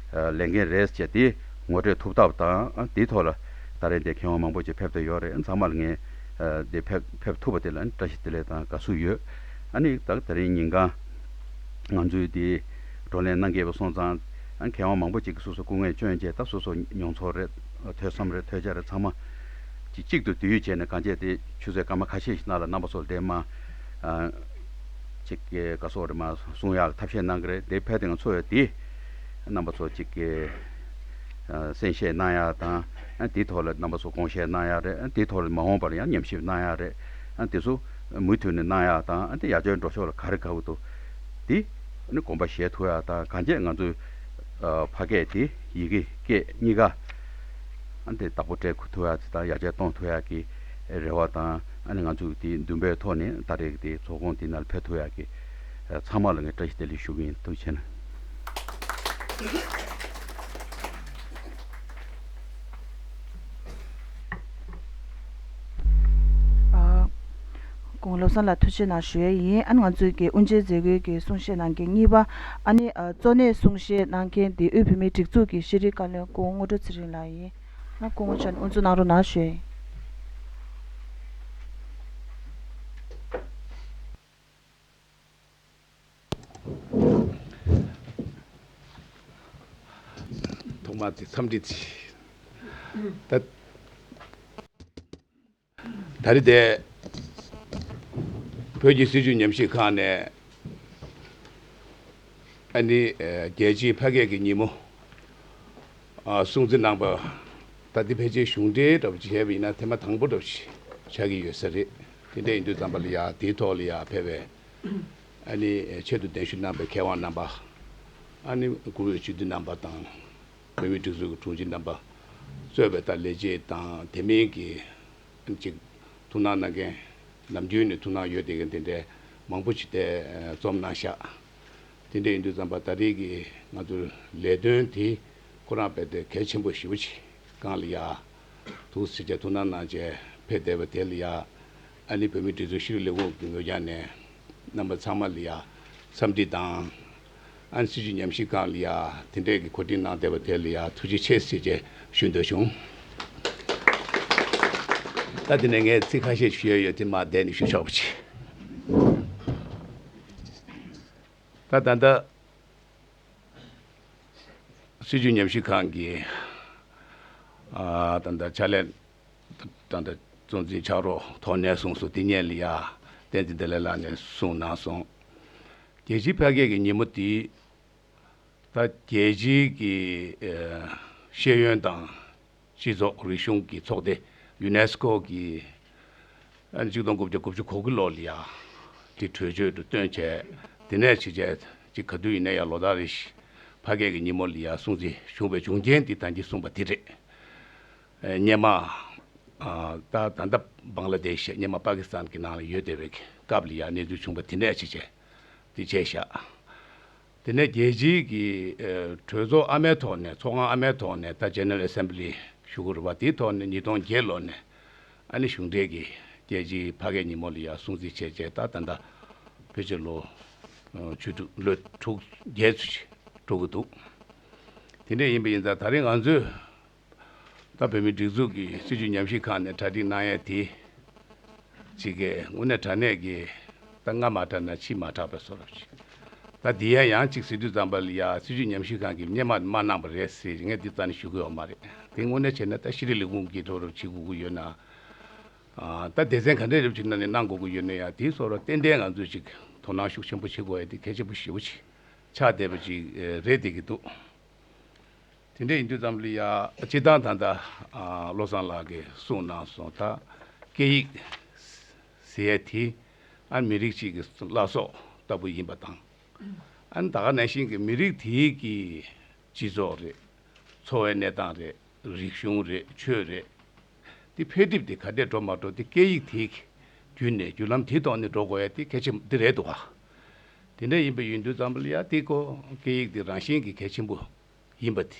ཨ་ལས་འགན་རེད་ཅེས་དེ་ངོ་སྤྲོད་ཐུབ་ཐབས་དང་ཨ་དེའི་ཐོག་ལ་ད་རེས་འདིར་མཁས་དབང་མང་པོ་ཅིག་ཕེབས་བསྡད་ཡོད་རེད། ཚང་མ་ལ་ངས་ཨ་འདིར་ཕེབས་ཕེབས་ཐུབ་པ་དེ་ལ་བཀྲ་ཤིས་བདེ་ལེགས་དང་དགའ་བསུ་ཡོད། ཨ་ནི་ད་ད་རེས་ཉིན་གང་ང་ཚོའི་འདི་བགྲོ་གླེང་གནང་གི་ཡོད་པ་སོང་ཙང་ཨ་མཁས་དབང་མང་པོ་ཅིག་གིས་སོ་སོ་སྐུ་ངལ་བསྐྱོན་བྱས་ད་སོ་སོ་མྱོང་ཚོར་རེད། ཐོས་བསམ་རེད། ཐོས་རྒྱ་རེད། ཚང་མ་ཅིག་གཅིག་ཏུ་བསྡུས་བྱས་ནས་གང་བྱས་དེ་ཆུ་ཚོད་སྐར་མ་ཁ་ཤས་ཤིག་ནང་ལ་རྣམ་པ་ཚོར་དེ་མ་ཨ་ཅིག་གི་ག་སོགས་རེད་མ་གསུང་ཡག་ཐབས་ཤེས་གནང་གི་རེད། དེ་ཕལ་དེ་ང་ཚོ་ཡོད་དེ་རྣམ་པ་ཚོ་ཅིག་གི་ཨ་གསན་བཤད་གནང་ཡག་དང་ཨ་དེའི་ཐོག་ལ་རྣམ་པ་ཚོ་དགོངས་བཞེས་གནང་ཡག་རེད། ཨ་དེའི་ཐོག་ལ་མ་འོངས་པར་ཡང་ཉམས་ཞིབ་གནང་ཡག་རེད། ཨ་དེ་ཚོ་མུ་མཐུད་ནས་གནང་ཡག་དང་ཨ་དེ་ཡར་རྒྱས་འགྲོ་ཕྱོགས་ལ་ག་རེ་དགའ་བོ་འདུག་དེ་ཨ་ནི་དགོངས་པ་བཞེས་ཐུབ་ཡག་དང་གང་བྱས་ང་ཚོའི་ཨ་ཕ་སྐད་དེ་ཡི་གེ་སྐད་གཉིས་ཀ་ཨ་ནི་དེ་བདག་པོ་སྤྲད་ཐུབ་ཡག་དེ་དང་ཡར་རྒྱས་གཏོང་ཐུབ་ཡག་གི་རེ་བ་དང་ཨ་ནི་ང་ཚོས་དེ་འདུན་པའི་ཐོག་ནས་ད་རེས་དེ་ཚོགས་ཁང་དེ་ནང་ལ་ཕེབས་ཐུབ་ཡག་གི་ཚང་མ་ལ་ངས་བཀྲ་ཤིས་བདེ་ལེགས་ཞུ་གི་ཡིན། ཐུགས་རྗེ་ཆེ་གནང་། ཨ། དགུང་ལོ་བསམ་ལ་ཐུགས་རྗེ་གནང་ཞུ་ཡས་ཡིན། ཨ་ནི་ང་ཚོའི་གི་དབུ་འབྱེད་མཛད་སྒོའི་གི་གསུང་བཤད་གནང་མཁན་གཉིས་པ། ཨ་ནི་ཨ་གཙོ་གནད་གསུང་བཤད་གནང་མཁན་དེ་དབུས་བོད་མིའི་སྒྲིག་འཛུགས་ཀྱི་ཤེས་རིག་བཀའ་བློན་སྐུ་ངོ་དངོས་གྲུབ་ཚེ་རིང་ལགས་ཡིན། ཨ་སྐུ་ངོ་མཆོག་དབུ་འཛུགས་གནང་རོགས་གནང་ཞུ་ཡས་ཡིན། ཐོག་མ་དེ་འཚམས་འདྲི་དེ། ད། ད་རེས་དེ་བོད་ཀྱི་སྲིད་བྱུས་ཉམས་ཞིབ་ཁང་ནས་ཨ་ནི་རྒྱལ་སྤྱིའི་ཕ་སྐད་ཀྱི་ཉིན་མོ་སྲུང་བརྩི་གནང་པ། ད་འདི་ཕལ་ཆེར་གཞུང་འབྲེལ་འདྲ་པོ་ཅིག་བྱས་པ་ཡིན་ན་ཐེངས་མ་དང་པོ་འདྲ་པོ་ཅིག་ཆགས་ཀྱི་ཡོད་ས་རེད། དེ་འདྲ་ཡིན་དུས་ཙམ་པ་ལ་ཡ་དེའི་ཐོག་ལ་ཡ་ཕེབས་པའི་ཨ་ནི་ཆེད་དུ་གདན་ཞུ་གནང་པའི་མཁས་དབང་རྣམ་པ། ཨ་ནི་གུ་རུའི་སྤྱི་འཐུས་རྣམ་པ་དང་། བོད་མིའི་སྒྲིག་འཛུགས་ཀྱི་དྲུང་ཆེ་རྣམ་པ། གཙོས་པའི་ད་ལས་བྱེད་དང་དེ་མིན་གྱི་ཅིག་ཐུགས་སྣང་གནང་མཁན། ནམ་རྒྱུན་ནས་ཐུགས་སྣང་ཡོད་བསྡད་མཁན་དེ་འདྲའི་མང་པོ་ཞིག་དེ་འཛོམས་གནང་ཤག་དེ་འདྲ་ཡིན་དུས་ཙམ་པ་ད་རེས་ཀྱི་ང་ཚོའི་ལས་དོན་དེ་ཁོ་རང་དཔེ་དེ་གལ་ཆེན་པོ་ཞེ་པོ་ཅིག་སྒང་ལ་ཡ། འདུག་ཟེར་བྱས་ཐུགས་སྣང་གནང་བྱས་ཕེབས་བསྡད་པ་དེ་ལ་ཡ། ཨ་ནི་བོད་མིའི་སྒྲིག་འཛུགས་ཤེས་རིག་ལས་ཁུངས་ཀྱི་ངོས་རྒྱ་ནས་རྣམ་པ་ཚང་མ་ལ་ཡ་འཚམས་འདྲི་དང་། ཨ་ནི་སྲིད་བྱུས་ཉམས་ཞིབ་ཁང་ལ་ཡ་དེ་འདྲས་ཀྱི་གོ་སྒྲིག་གནང་བསྡད་པ་དེ་ལ་ཡ་ཐུགས་རྗེ་ཆེ་ཟེར་བྱས་ཞུ་འདོད་བྱུང་། ད་དེ་ནས་ངས་ཚིག་ཁ་ཤས་ཞུ་ཡ་ཡོད་དེ་མར་བསྡད་ནས་ཞུ་ཆོག་པ་བྱེད། ད་ད་ལྟ། སྲིད་བྱུས་ཉམས་ཞིབ་ཁང་གི་ཨ་ད་ལྟ་ཕྱག་ལས་ད་ལྟ་གཙོ་འཛིན་ཕྱག་རོགས་ཐོག་ནས་གསུངས་སོང་། དེ་སྔོན་ལ་ཡ་བསྟན་འཛིན་བདེ་ལེགས་ལགས་ནས་གསུངས་གནང་སོང་། རྒྱལ་སྤྱིའི་ཕ་སྐད་ཀྱི་ཉིན་མོ་འདི་ད་རྒྱལ་སྤྱིའི་གི་ཨ་ཤེས་ཡོན་དང་། སྤྱི་ཚོགས་རིག་གཞུང་གི་ཚོགས་སྡེ་ཡུ་ནེ་སི་ཀོ་གིས་ཨ་ནི་ཆིག་སྟོང་དགུ་བརྒྱ་དགུ་བཅུ་གོ་དགུ་ལོ་ལ་ཡ་དེ་གྲོས་ཆོད་དུ་བཏོན་བྱས། དེ་ནས་ཕྱི་རྒྱལ་གཅིག་ག་དུས་ཡིན་ན་ཡང་ལོ་ལྟར་རེ་བཞིན་ ཕ་སྐད་ཀྱི་ཉིན་མོ་ལ་ཡ་སྲུང་བརྩི་བྱུང་བའི་བྱུང་རྐྱེན་འདི་ད་གིན་གསུངས་པ་དེ་རེད། ཨེ་སྔོན་མ་ཨ་ད་ད་ལྟ་བང་ལ་དེཤ་སྔོན་མ་པ་ཀི་སི་ཐན་གྱི་ནང་ལ་ཡོད་བསྡད་པའི་སྐབས་ལ་ཡ་གནས་ཚུལ་བྱུང་བ་དེ་ནས་བྱས་བྱས་དེ་བྱས་བཞག་དེ་ནས་རྒྱལ་སྤྱིའི་གི་ཨེ་གྲོས་ཚོགས་ཨ་མའི་ཐོག་ནས་ཚོགས་ཁང་ཨ་མའི་ཐོག་ནས་ད་General Assembly་ཞུ་གི་རེད་པ། དེའི་ཐོག་ནས་ཉིས་སྟོང་བརྒྱད་ལོ་ནས་ཨ་ནི་གཞུང་འབྲེལ་གྱི་རྒྱལ་སྤྱིའི་ཕ་སྐད་ཉིན་མོ་ལ་ཡ་སྲུང་བརྩི་བྱས་བྱས་ད་ད་ལྟ་ཕལ་ཆེར་ལོ་ཨ་བཅུ་དྲུག་ལོ་དྲུག་བརྒྱད་ཙམ་ཅིག་འགྲོ་གི་འདུག་དེ་འདྲ་ཡིན་པ་ཡིན་ཙང་ད་རེས་ང་ཚོས་ད་བོད་མིའི་སྒྲིག་འཛུགས་ཀྱི་སྲིད་བྱུས་ཉམས་ཞིབ་ཁང་ནས་གྲ་སྒྲིག་གནང་ཡས་དེ་ཅིག་གི་དངོས་གནས་དྲང་གནས་ཀྱི་ད་སྔ་མ་དྲག་ན་ཕྱི་མ་དྲག་པའི་བཟོ་འདྲ་ཅིག་ད་འདི་ཡང་ཡང་ཅིག་ཟེར་དུས་ཙམ་པ་ལ་ཡ་སྲིད་བྱུས་ཉམས་ཞིབ་ཁང་གིས་སྔོན་མ་མ་གནང་པ་རེད་ཟེར་ངས་འདི་རྩ་ནས་ཞུ་གི་ཡོད་མ་རེད། དེ་དངོས་གནས་བྱས་ན་ད་ཤེས་རིག་ལས་ཁུངས་ཀྱིས་ཐོག་རོགས་བྱེད་དགོས་ཀྱི་ཡོད་ན། ཨ་ད་སྡེ་ཚན་ག་འདྲས་རེ་བ་ཅིག་ནང་ནས་གནང་དགོས་ཀྱི་ཡོད་ན་ཡང་དེའི་བཟོ་འདྲ་ཏན་ཏན་ང་ཚོས་ཅིག་དོ་སྣང་ཤུགས་ཆེན་པོ་བྱེད་དགོས་ཡ་དེ་གལ་ཆེན་པོ་ཞེ་པོ་ཅིག་ཆགས་བསྡད་པ་ཅིག་རེད་བསྡད་ཀྱི་འདུག་དེ་འདྲ་ཡིན་དུས་ཙམ་ལ་ཡ་སྤྱིར་བཏང་ད་ལྟ་ཨ་བློ་བཟང་ལགས་ཀྱིས་གསུངས་གནང་སོང་། ད་སྐད་ཡིག་ཟེར་ཡ་དེ་ཨ་མི་རིགས་གཅིག་གི་བླ་སྲོག་ལྟ་བུ་ཡིན་པ་དང་། ཨ་ནི་ད་ག་ནང་བཞིན་གྱི་མི་རིགས་དེའི་གི་སྤྱི་ཚོགས་རེད། འཚོ་བའི་གནས་སྟངས་རེད། རིག་གཞུང་རེད། ཆོས་རེད། དེ་འཕེལ་འགྲིབ་དེ་ག་འདྲས་འགྲོ་མ་འགྲོ་དེ་སྐད་ཡིག་དེའི་བརྒྱུད་ནས་བརྒྱུད་ལམ་དེའི་ཐོག་ནས་འགྲོ་དགོས་ཡ་དེ་གལ་ཆེན་པོ་དེ་རེད་འདུག་ག་དེ་འདྲ་ཡིན་པ་ཡིན་དུས་ཙམ་པ་ལ་ཡ་དེ་ཀོ་སྐད་ཡིག་དེ་རང་བཞིན་གྱིས་གལ་ཆེན་པོ་ཡིན་པ་དེ།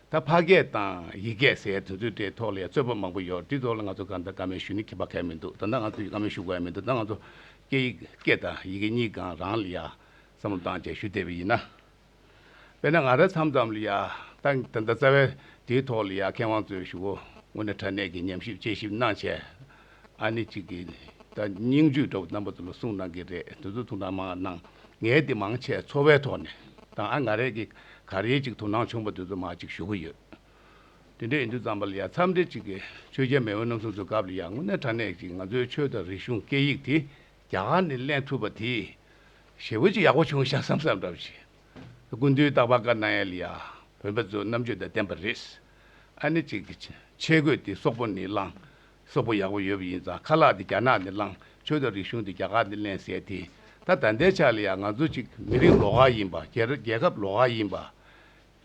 ད་ཕ་སྐད་དང་ཡིག་སྐད་ཟེར་ཡ་དེ་ཚོའི་གྲས་ཐོག་ལ་ཡ་རྩོད་པ་མང་པོ་ཡོད། དེ་ཐོག་ལ་ང་ཚོ་གང་ལྟར་བཀའ་མོལ་ཞུ་ནི་ཁྱད་པར་གང་ཡང་མི་འདུག་ད་ལྟ་ང་ཚོ་ཡི་བཀའ་མོལ་ཞུ་དགོས་ཡ་མི་འདུག་ད་ང་ཚོ་སྐད་ཡིག་སྐད་དང་ཡི་གེ་གཉིས་ཀྱང་རང་ལ་ཡ་བསམ་བློ་བཏང་བྱས་ཞུ་བསྡད་པ་ཡིན་ན། དཔེར་ན་ང་རང་མཚམས་མཚམས་ལ་ཡ་ད་ད་ལྟ་རྩ་བའི་དེའི་ཐོག་ལ་ཡ་མཁས་དབང་ཚོས་ཞུ་གོ་དངོས་གནས་དྲང་གནས་ཀྱི་ཉམས་ཞིབ་དཔྱད་ཞིབ་གནང་བྱས་ཨ་ནི་གཅིག་གི་ད་སྙིང་བཅུད་འདྲ་བོ་རྣམ་པ་ཚོ་ལ་གསུངས་གནང་གི་རེད། དེ་ཚོ་ཐུགས་སྣང་མང་གནང་། ངས་དེ་མང་ཆེ་འཚོ་བའི་ཐོག་ནས་དང་ཨ་ང་རང་གི་ག་རེ་གཅིག་དོ་སྣང་བྱུང་བ་དེ་ཚོ་མར་གཅིག་ཞུ་གི་ཡོད། དེ་འདྲ་ཡིན་དུས་ཙམ་པ་ལ་ཡ་མཚམས་རེ་གཅིག་གི་ཆོས་རྒྱལ་མེས་དབོན་རྣམ་གསུམ་ཚོའི་སྐབས་ལ་ཡ་དངོས་གནས་དྲང་གནས་ཀྱི་ང་ཚོའི་ཆོས་དང་རིག་གཞུང་སྐད་ཡིག་དེ་རྒྱ་གར་ནས་ལེན་ཐུབ་པ་དེ་ཞེ་པོ་ཅིག་ཡག་པོ་བྱུང་ཤག་བསམ་བསམ་འདྲ་བོ་ཞིག་སྐུ་མདུན་རྟག་པར་བཀའ་གནང་ཡ་ལ་ཡ་བོན་པ་ཚོ་རྣམ་དཔྱོད་དང་ལྡན་པ་རེད། ཨ་ནི་གཅིག་གི་ཆས་གོས་དེ་སོག་པོ་ནས་བླངས། སོག་པོ་ཡག་པོ་ཡོད་པ་ཡིན་ཙང་ཁ་ལག་དེ་རྒྱ་ནག་ནས་བླངས། ཆོས་དང་རིག་གཞུང་དེ་རྒྱ་གར་ནས་ལེན་ཟེར་དེ། ད་ད་ལྟའི་ཆ་ལ་ཡ་ང་ཚོ་གཅིག་མི་རིགས་ལོགས་ཀ་ཡིན་པ། རྒྱལ་རྒྱལ་ཁབ་ལོགས་ཀ་ཡིན་པ།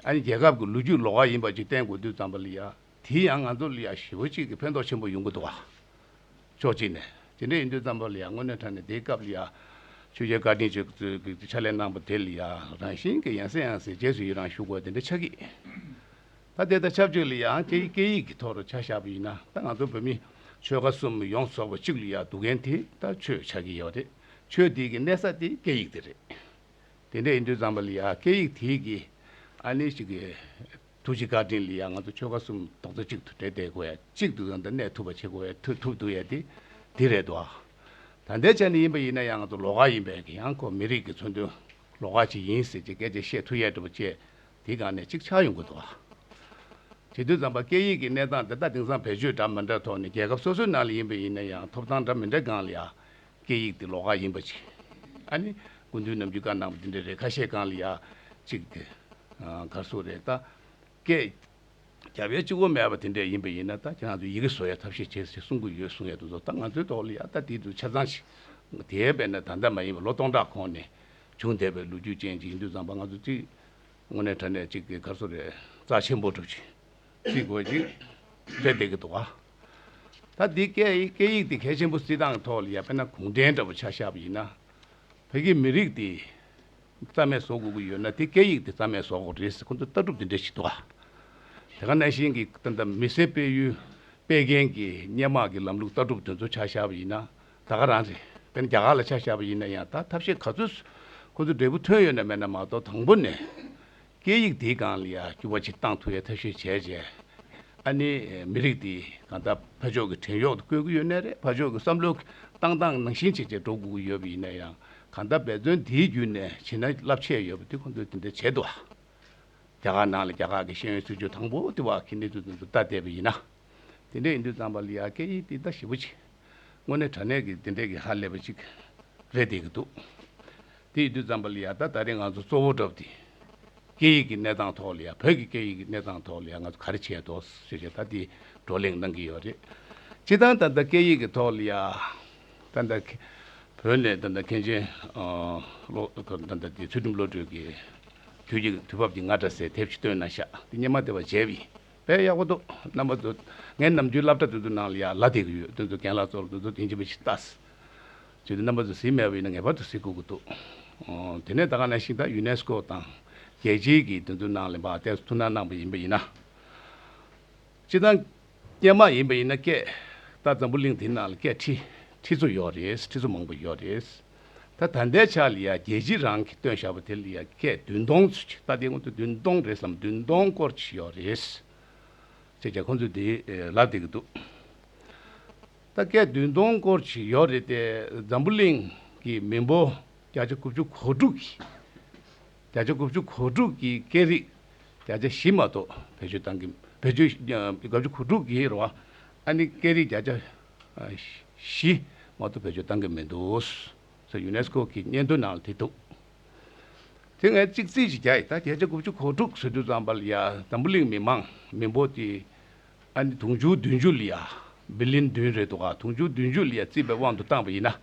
ཨ་ནི་རྒྱལ་ཁབ་ཀྱི་ལོ་རྒྱུས་ལོགས་ཀ་ཡིན་པ་ཅིག་བསྟན་དགོས་དུས་ཙམ་པ་ལ་ཡ། དེ་ཡང་ང་ཚོ་ལ་ཡ་ཞེ་པོ་ཅིག་གི་ཕན་ཐོགས་ཆེན་པོ་ཡོང་གི་འདུག་ག་ཕྱོགས་གཅིག་ནས། དེ་འདྲ་ཡིན་དུས་ཙམ་པ་ལ་ཡ་དངོས་གནས་དྲང་གནས་དེའི་སྐབས་ལ་ཡ། ཆོས་རྒྱལ་བཀའ་དྲིན་ཆེ་ཚོས་ཀྱི་ཕྱག་ལས་གནང་པ་དེ་ལ་ཡ་རང་བཞིན་གྱི་ཡང་སེ་ཡང་སེ་རྗེས་སུ་ཡི་རང་ཞུ་དགོས་དེ་འདྲ་ཆགས་ཀྱི། ད་དེ་དང་ཆབས་ཅིག་ལ་ཡང་སྐད་སྐད་ཡིག་གི་ཐོག་ལ་ཆ་བཞག་པ་ཡིན་ན་ད་ང་ཚོ་བོད་མི་ཆོལ་ཁ་གསུམ་ཡོངས་རྫོགས་པ་གཅིག་ལ་ཡ་འདུ་མཁན་དེ་ད་ཆོས་ཆགས་ཀྱི་ཡོད་རེད། ཆོས་དེ་གི་གནས་ས་དེ་སྐད་ཡིག་དེ་རེད། དེ་འདྲ་ཡིན་དུས་ཙམ་པ་ལ་ཡ་སྐད་ཡིག་དེ་གི་ཨ་ནི་ཞིག་གི་ཐུགས་རྗེ་བཀའ་དྲིན་ལ་ཡ་ང་ཚོ་ཆོལ་ཁ་གསུམ་རྡོག་རྩ་གཅིག་ཏུ་འདྲེས་བསྡད་དགོས་ཡ། གཅིག་ཏུ་ཡང་ད་གནས་ཐུབ་པ་བྱེད་དགོས་ཡ་ཐུབ་ཐུབ་འདུག་ཡ་དེ་དེ་རེད་དོ། ད་ལྟའི་ཆ་ནས་ཡིན་པ་ཡིན་ན་ཡང་ང་ཚོ་ལོགས་ཀ་ཡིན་པས་ཀྱི་ཡང་ཁོ་མི་རིགས་ཀྱི་མཚོན་དོན་ལོགས་ཀ་ཅིག་ཡིན་ཟེར་གྱི་སྐད་ཆ་བཤད་ཐུབ་ཡ་འདྲ་པོ་བཅས་དེ་སྒང་ནས་གཅིག་ཆགས་ཡོང་གི་འདུག་བ། བྱེད་དུས་ཙམ་པ་སྐད་ཡིག་གི་གནས་སྟངས་དེ་ད་དེང་སང་བེད་སྤྱོད་འདྲ་མི་འདྲ་ཐོག་ནས་རྒྱལ་ཁབ་སོ་སོའི་ནང་ལ་ཡིན་པ་ཡིན་ན་ཡང་ཐོབ་ཐང་འདྲ་མི་འདྲ་སྒང་ལ་ཡ་སྐད་ཡིག་དེ་ལོགས་ཀ་ཡིན་པ་ཅིག་ཨ་ནི་སྐུ་མདུན་ནམ་རྒྱུན་བཀའ་གནང་པ་དེ་འདྲ་རེད། ཁ་ཤས་སྒང་ལ་ཡ་གཅིག་དེ་གར་སོ་རེད་ད། སྐད་རྒྱབ་ཡ་གཅིག་པོ་མེད་པ་དེ་འདྲ་ཡིན་པ་ཡིན་ན་ད་ཁྱེད་རང་ཚོ་ཡི་གེ་བཟོ་ཡ་ཐབས་ཤེས་བྱེད་ཟེར་གསུང་གི་ཡོད་གསུང་ཡ་དེ་ཚོ་ད་ང་ཚོའི་ཐོག་ལ་ཡ་ད་དེ་དུས་ཆ་ཚང་ཞིག་དེའི་དཔེར་ན་ད་ལྟ་མ་ཡིན་པ་ལོ་སྟོང་ཕྲག་གོང་ནས་བྱུང་བསྡད་པའི་ལོ་རྒྱུས་ཅན་ཅིག་ཡིན་དུས་ཙམ་པ་ང་ཚོ་གཅིག་དངོས་གནས་དྲང་གནས་གཅིག་གི་གར་སོ་རེད་རྩ་ཆེན་པོ་གྲུབ་ཅིག་རྩིས་དགོས་ཅིག་རེད་བསྡད་ཀྱི་འདུག་ག་ད་འདི་སྐད་ཡིག་སྐད་ཡིག་དེ་གལ་ཆེན་པོ་བརྩི་སྟངས་ཐོག་ལ་ཡ་དཔེར་ན་གུང་ཁྲན་འདྲ་པོ་ཆ་བཞག་པ་ཡིན་ན། བོད་ཀྱི་མི་རིགས་དེ་རྩ་མེད་བཟོ་དགོས་ཀྱི་ཡོད་ན་དེ་སྐད་ཡིག་དེ་རྩ་མེད་བཟོ་དགོས་རེད་ཟེར་ཁོ་ཚོ་ལྟ་གྲུབ་དེ་འདྲ་ཞིག་འདུག་ག་དེ་ག་ནང་བཞིན་གྱི་ད་ལྟ་མི་སེར་སྤེལ་ཡུལ་སྤེལ་མཁན་གྱི་སྔོན་མ་གི་ལམ་ལུགས་ལྟ་གྲུབ་དེ་ཚོ་ཆ་བཞག་པ་ཡིན་ན་ད་ག་རང་རེད། དཔེར་ན་རྒྱ་གར་ལ་ཆ་བཞག་པ་ཡིན་ན་ཡང་ད་ཐབས་ཤེས་ག་ཚོད་ཁོ་ཚོ་འབྲས་བུ་ཐོན་ཡོད་ན་མེད་ན་མ་གཏོགས་དང་པོ་ནས་སྐད་ཡིག་དེའི་སྒང་ལ་ཡ་འགྱུར་བ་ཅིག་བཏང་ཐུབ་ཡ་ཐབས་ཤེས་བྱས་བྱས། ཨ་ནི་མི་རིགས་འདི་གང་ལྟར་ཕར་ཕྱོགས་ཀྱི་བྲན་གཡོག་ཏུ་བཀོལ་གྱི་ཡོད་ནའི་རེད། ཕར་ཕྱོགས་ཀྱི་བསམ་བློ་བཏང་སྟངས་ནང་བཞིན་བྱས་བྱས་འགྲོ་དགོས་ཀྱི་ཡོད་པ་ཡིན་ན་ཡང་གང་ལྟར་འབད་བརྩོན་འདིའི་བརྒྱུད་ནས་བྱེད་ན་རླབས་ཆེ་ཡོད་པ་འདི་ཁོང་ཚོས་དེ་འདྲ་བྱས་འདུག་བ། རྒྱ་གར་ནང་ལ་རྒྱ་གར་གྱི་ཤེས་ཡོན་སྲིད་བྱུས་དང་པོ་དེ་བ་གི་གནས་ཚུལ་དེ་ཚོ་ལྟ་བསྡད་པ་ཡིན་ན། དེ་འདྲ་ཡིན་དུས་ཙམ་པ་ལ་ཡ་སྐད་ཡིག་འདི་ད་ཞེ་པོ་ཅིག་དངོས་གནས་དྲང་གནས་ཀྱི་དེ་འདྲས་ཀྱི་ཧ་ལས་པ་ཅིག་རེད་བསྡད་ཀྱི་འདུག་དེ་ཡིན་དུས་ཙམ་པ་ལ་ཡ་ད་ད་རེས་ང་ཚོ་གཙོ་བོ་འདྲ་པོ་དེ། སྐད་ཡིག་གི་གནས་སྟངས་ཐོག་ལ་ཡ་བོད་ཀྱི་སྐད་ཡིག་གི་གནས་སྟངས་ཐོག་ལ་ཡ་ང་ཚོ་ག་རེ་བྱས་འདུག་ཞེས་བྱས་ད་དེ་བགྲོ་གླེང་གནང་གི་ཡོད་རེད། སྤྱིར་བཏང་ད་ལྟ་སྐད་ཡིག་གི་ཐོག་ལ་ཡ་ད་ལྟ་བོད་ནས་ད་ལྟ་མཁན་ཆེན་ཨ་བློ་ད་ལྟ་དེ་ཚུལ་ཁྲིམས་བློ་གྲོས་ཀྱིས་ དུས་ཀྱི་དུས་བབ་ཀྱི་རྔ་སྒྲ་ཟེར་དེབ་ཅིག་བཏོན་གནང་ཤག་དེ་སྔོན་མ་དེ་བ་མཇལ་བ་ཡིན། དཔེ་ཡག་པོ་འདུག་རྣམ་པ་ཚོ། ངའི་ནམ་རྒྱུན་སློབ་གྲྭ་དེ་ཚོ་ནང་ལ་ཡ་ལ་དེ་གི་ཡོད། དེ་ཚོ་རྒན་ལགས་ཚོར་དེ་ཚོ་དེ་འཇིམ་པ་ཞིག་ལྟ། བྱས་ཏེ་རྣམ་པ་ཚོ་གཟིགས་མེད་པ་ཡིན་ན་ངེས་པར་དུ་གཟིགས་དགོས་ཀྱི་འདུག་ཨོ། དེ་ནས་ད་ག་ནང་བཞིན་ད་ཡུ་ནེ་སི་ཀོ་དང་རྒྱལ་སྤྱིའི་གི་དེ་ཚོ་ནང་ལ་མར་ཏོག་ཙམ་ཐུགས་སྣང་གནང་པ་ཡིན་པ་ཡིན་ན། སྤྱིར་བཏང་སྔོན་མ་ཡིན་པ་ཡིན་ན་སྐད། ད་འཛམ་བུ་གླིང་འདིའི་ནང་ལ་སྐད་ཁྲི་ཁྲི་ཚོ་ཡོད་རེད། ཁྲི་ཚོ་མང་པོ་ཡོད་རེད། ད་ད་ལྟའི་ཆ་ལ་ཡ་རྒྱལ་སྤྱི་རང་གིས་བཏོན་བཞག་པ་དེ་ལ་ཡ་སྐད་བདུན་སྟོང་ཙམ་ཅིག་ད་དེ་སྔོན་དུ་བདུན་སྟོང་རེད་བསམ། བདུན་སྟོང་སྐོར་ཅིག་ཡོད་རེད། ཅེས་ཀྱང་ཁོང་ཚོས་དེ་ལབ་བསྡད་ཀྱི་འདུག་ད་སྐད་བདུན་སྟོང་སྐོར་ཅིག་ཡོད་རེད་དེ། འཛམ་བུ་གླིང་གི་མི་འབོར་བརྒྱ་ཆ་དགུ་བཅུ་གོ་དྲུག་གི། བརྒྱ་ཆ་དགུ་བཅུ་གོ་དྲུག་གི་སྐད་རིགས་བརྒྱ་ཆ་བཞི་མ་གཏོགས་བེད་སྤྱོད་བཏང་གི། བེད་སྤྱོད་ཨ། དགུ་བཅུ་གོ་དྲུག་གི་རེད་བ། ཨ་ནི་སྐད་རིགས་བརྒྱ་ཆ་ཨ་བཞི་མ་གཏོགས་བེད་སྤྱོད་བཏང་གི་མི་འདུག་ཟེར་ཡུ་ནེ་སི་ཀོ་གི་སྙན་ཐོའི་ནང་ལ་དེ་འདུག་དེ་ངས་གཅིག་རྩིས་ཅིག་རྒྱག་ཡིན། ད་བརྒྱ་ཆ་དགུ་བཅུ་གོ་དྲུག་ཟེར་དུས་ཙམ་པ་ལ་ཡ་འཛམ་བུ་གླིང་མི་མང་མི་འབོར་དེ་ཨ་ནི་དུང་ཕྱུར་བདུན་ཅུ་ལ་ཡ། བི་ལི་ཡན་བདུན་རེད་འདུག་ག་དུང་ཕྱུར་བདུན་ཅུ་ལ་ཡ་བརྩིས་པའི་དབང་དུ་བཏང་པ་ཡིན་ན།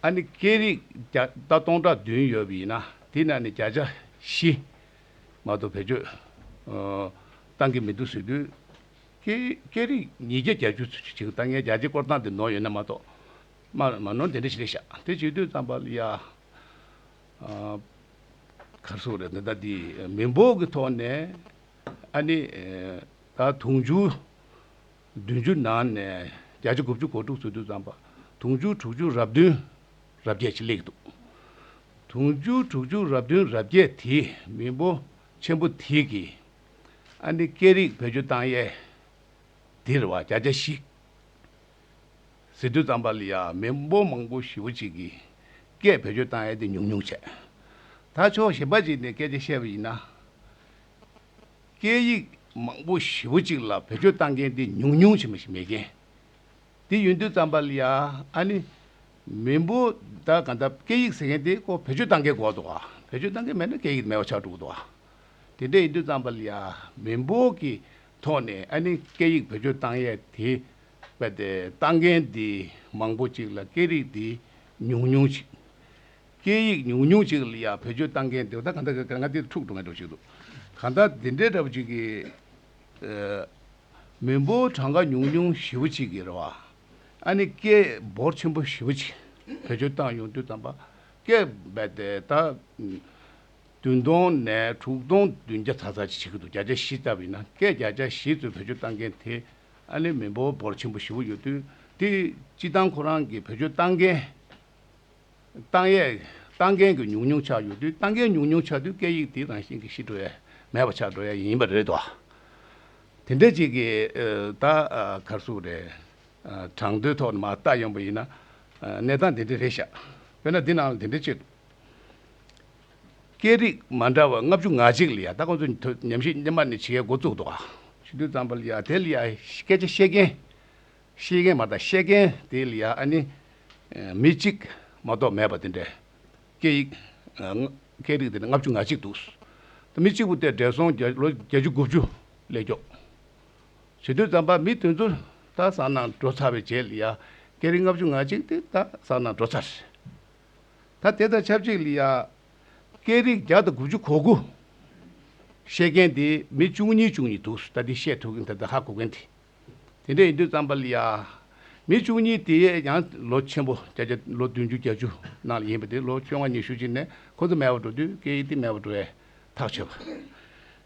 ཨ་ནི་སྐད་རིགས་བརྒྱ་ད་སྟོང་ཕྲག་བདུན་ཡོད་པ་ཡིན་ན། དེ་ནང་ནས་བརྒྱ་ཆ་བཞི་མ་གཏོགས་བེད་སྤྱོད་ཨ་བཏང་གི་མི་འདུག་ཟེར་དུས། སྐད་སྐད་རིགས་ཉིས་བརྒྱ་བརྒྱད་ཅུ་ཅིག་ད་ངས་རྒྱ་ཆེ་སྐོར་སྟངས་དེ་ནོར་ཡོད་ན་མ་གཏོགས། མ་མ་ནོར་དེ་འདྲ་ཞིག་རེད་ཤག་དེ་བྱེད་དུས་ཙམ་པ་ལ་ཡ། ཨ་ག་རེ་ཟེར་དགོས་རེད། འདི་ལྟ་འདི་མི་འབོར་གྱི་ཐོག་ནས་ཨ་ནི་ཨེ་ད་དུང་ཕྱུར་བདུན་ཅུ་ནང་ནས་བརྒྱ་ཆ་དགུ་བཅུ་གོ་དྲུག་ཟེར་དུས་ཙམ་པ། དུང་ཕྱུར་དྲུག་ཅུ་རེ་བདུན་རེ་བརྒྱད་ཅིག་སླེབས་ཀྱི་འདུག་དུང་ཕྱུར་དྲུག་ཅུ་རེ་བདུན་རེ་བརྒྱད་དེ་མི་འབོར་ཆེན་པོ་དེ་གིས་ཨ་ནི་སྐད་རིགས་བེད་སྤྱོད་བཏང་ཡས་དེ་རེད་བ། བརྒྱ་ཆ་བཞི་ཟེར་དུས་ཙམ་པ་ལ་ཡ་མི་འབོར་མང་པོ་ཞེ་པོ་ཅིག་གིས་སྐད་བེད་སྤྱོད་བཏང་ཡས་དེ་ཉུང་ཉུང་བྱས། ད་ཕྱོགས་གཞན་པ་ཅིག་ནས་སྐད་ཆ་བཤད་པ་ཡིན་ན། སྐད་ཡིག་མང་པོ་ཞེ་པོ་ཅིག་ལ་བེད་སྤྱོད་བཏང་མཁན་དེ་ཉུང་ཉུང་ཅིག་མ་ཞིག་མེད་མཁན། དེ་ཡིན་དུས་ཙམ་པ་ལ་ཡ་ཨ་ནི་མི་འབོར་ད་ག་འདྲ་སྐད་ཡིག་ཟེར་མཁན་དེ་ཁོ་བེད་སྤྱོད་བཏང་མཁན་དགོས་འདུག་ག་བེད་སྤྱོད་བཏང་མཁན་མེད་ན་སྐད་ཡིག་མེད་པ་ཆགས་འགྲོ་གི་འདུག་ག་དེ་འདྲ་ཡིན་དུས་ཙམ་པ་ལ་ཡ་མི་འབོར་གྱི་ཐོག་ནས་ཨ་ནི་སྐད་ཡིག་བེད་སྤྱོད་བཏང་ཡས་དེ་རྦད་དེ་བཏང་མཁན་དེ་མང་པོ་ཅིག་ལ་སྐད་རིགས་དེ་ཉུང་ཉུང་ཅིག་སྐད་ཡིག་ཉུང་ཉུང་ཅིག་ལ་ཡ་བེད་སྤྱོད་བཏང་མཁན་དེ་ད་ག་འདྲ་ག་ང་དེ་འཁྲུག་འགྲོ་ང་འགྲོ་ཞིག་འདུག་གང་ལྟར་དེ་འདྲའི་འདྲ་པོ་ཅིག་གི་ཨ་མི་འབོར་གྲངས་ཀ་ཉུང་ཉུང་ཞེ་པོ་ཅིག་གི་རེད་བ། ཨ་ནི་སྐད་འབོར་ཆེན་པོ་ཞེ་པོ་ཅིག་བེད་སྤྱོད་བཏང་ཡོང་དུས་ཙམ་པ། སྐད་རྦད་དེ་ད་བདུན་སྟོང་ནས་དྲུག་སྟོང་བདུན་བརྒྱ་ཚར་ཚར་ཅིག་བྱེད་ཀྱི་འདུག་བརྒྱ་ཆ་བཞི་ལྟ་བུ་ཡིན་ན། སྐད་བརྒྱ་ཆ་བཞི་ཚོས་བེད་སྤྱོད་བཏང་མཁན་དེ་ཨ་ནི་མི་འབོར་འབོར་ཆེན་པོ་ཞེ་པོ་ཡོད་དུས། དེ་སྤྱིར་བཏང་ཁོ་རང་གིས་བེད་སྤྱོད་བཏང་མཁན། བཏང་ཡས་བཏང་མཁན་གྱི་ཉུང་ཉུང་ཆགས་ཡོད་དུས། བཏང་མཁན་ཉུང་ཉུང་ཆགས་དུས་སྐད་ཡིག་དེ་རང་བཞིན་གྱིས་ཤི་འགྲོ་ཡས་མེད་པ་ཆགས་འགྲོ་ཡས་ཡིན་པ་རེད་དོ། དེ་འདྲ་ཅིག་གི་ཨ་ད་ཨ་ག་རེ་ཟེར་དགོས་རེད། ཨ་གྲངས་ཐོའི་ཐོག་ནས་མར་བལྟ་ཡོང་པ་ཡིན་ན། ཨ་གནས་སྟངས་དེ་འདྲ་རེད་ཤག་དཔེར་ན་འདི་ནང་ལ་དེ་འདྲ་བྱེད་འདུག་སྐད་རིགས་མ་འདྲ་བ་ལྔ་བཅུ་ང་གཅིག་ལ་ཡ། ད་ཁོང་ཚོ་ཉམས་ཞིབ་སྔོན་མ་ནས་བྱེད་ཡས་འགོ་བཙུགས་འདུག་ག་བྱེད་དུས་ཙམ་པ་ལ་ཡ་དེ་ལ་ཡ་སྐད་ཆ་བཤད་མཁན། བཤད་མཁན་མ་གཏོགས་བཤད་མཁན་དེ་ལ་ཡ་ཨ་ནི་ཨ་མི་གཅིག་མ་གཏོགས་མེད་པ་དེ་འདྲའི་སྐད་ཡིག་ཨ་སྐད་རིགས་དེ་ནི་ལྔ་བཅུ་ང་གཅིག་འདུག་ད་མི་གཅིག་པུ་དེ་བགྲེས་སོང་བརྒྱ་ལོ་བརྒྱད་ཅུ་དགུ་བཅུ་སླེབས་ཀྱོག་བྱེད་དུས་ཙམ་པ་མི་དེ་ཚོ་ད་སང་ནང་འགྲོ་ཚར་བའི་རྗེས་ལ་ཡ་སྐད་རིགས་ལྔ་བཅུ་ང་གཅིག་དེ་ད་སང་ནང་འགྲོ་ཚར། ད་དེ་དང་ཆབས་ཅིག་ལ་ཡ་སྐད་རིགས་བརྒྱ་དང་དགུ་བཅུ་གོ་དགུ་བཤད་མཁན་དེ་མི་བཅུ་གཉིས་བཅུ་གཉིས་འདུག་ད་དེ་བཤད་ཐུབ་མཁན་དེ་དང་ཧ་གོ་མཁན་དེ། དེ་འདྲ་ཡིན་དུས་ཙམ་པ་ལ་ཡ། མི་བཅུ་གཉིས་དེ་ཡང་ལོ་ཆེན་པོ་བརྒྱ་ཆ་ལོ་བདུན་ཅུ་བརྒྱད་ཅུ་ནང་ལ་ཡིན་པ་དེ། ལོ་བཅོ་ལྔ་ཉི་ཤུ་ཅིག་ནས་ཁོ་ཚོ་མེད་པ་འགྲོ་དུས་སྐད་ཡིག་དེ་མེད་པ་འགྲོ་བའི་ཐག་ཆོད་པ།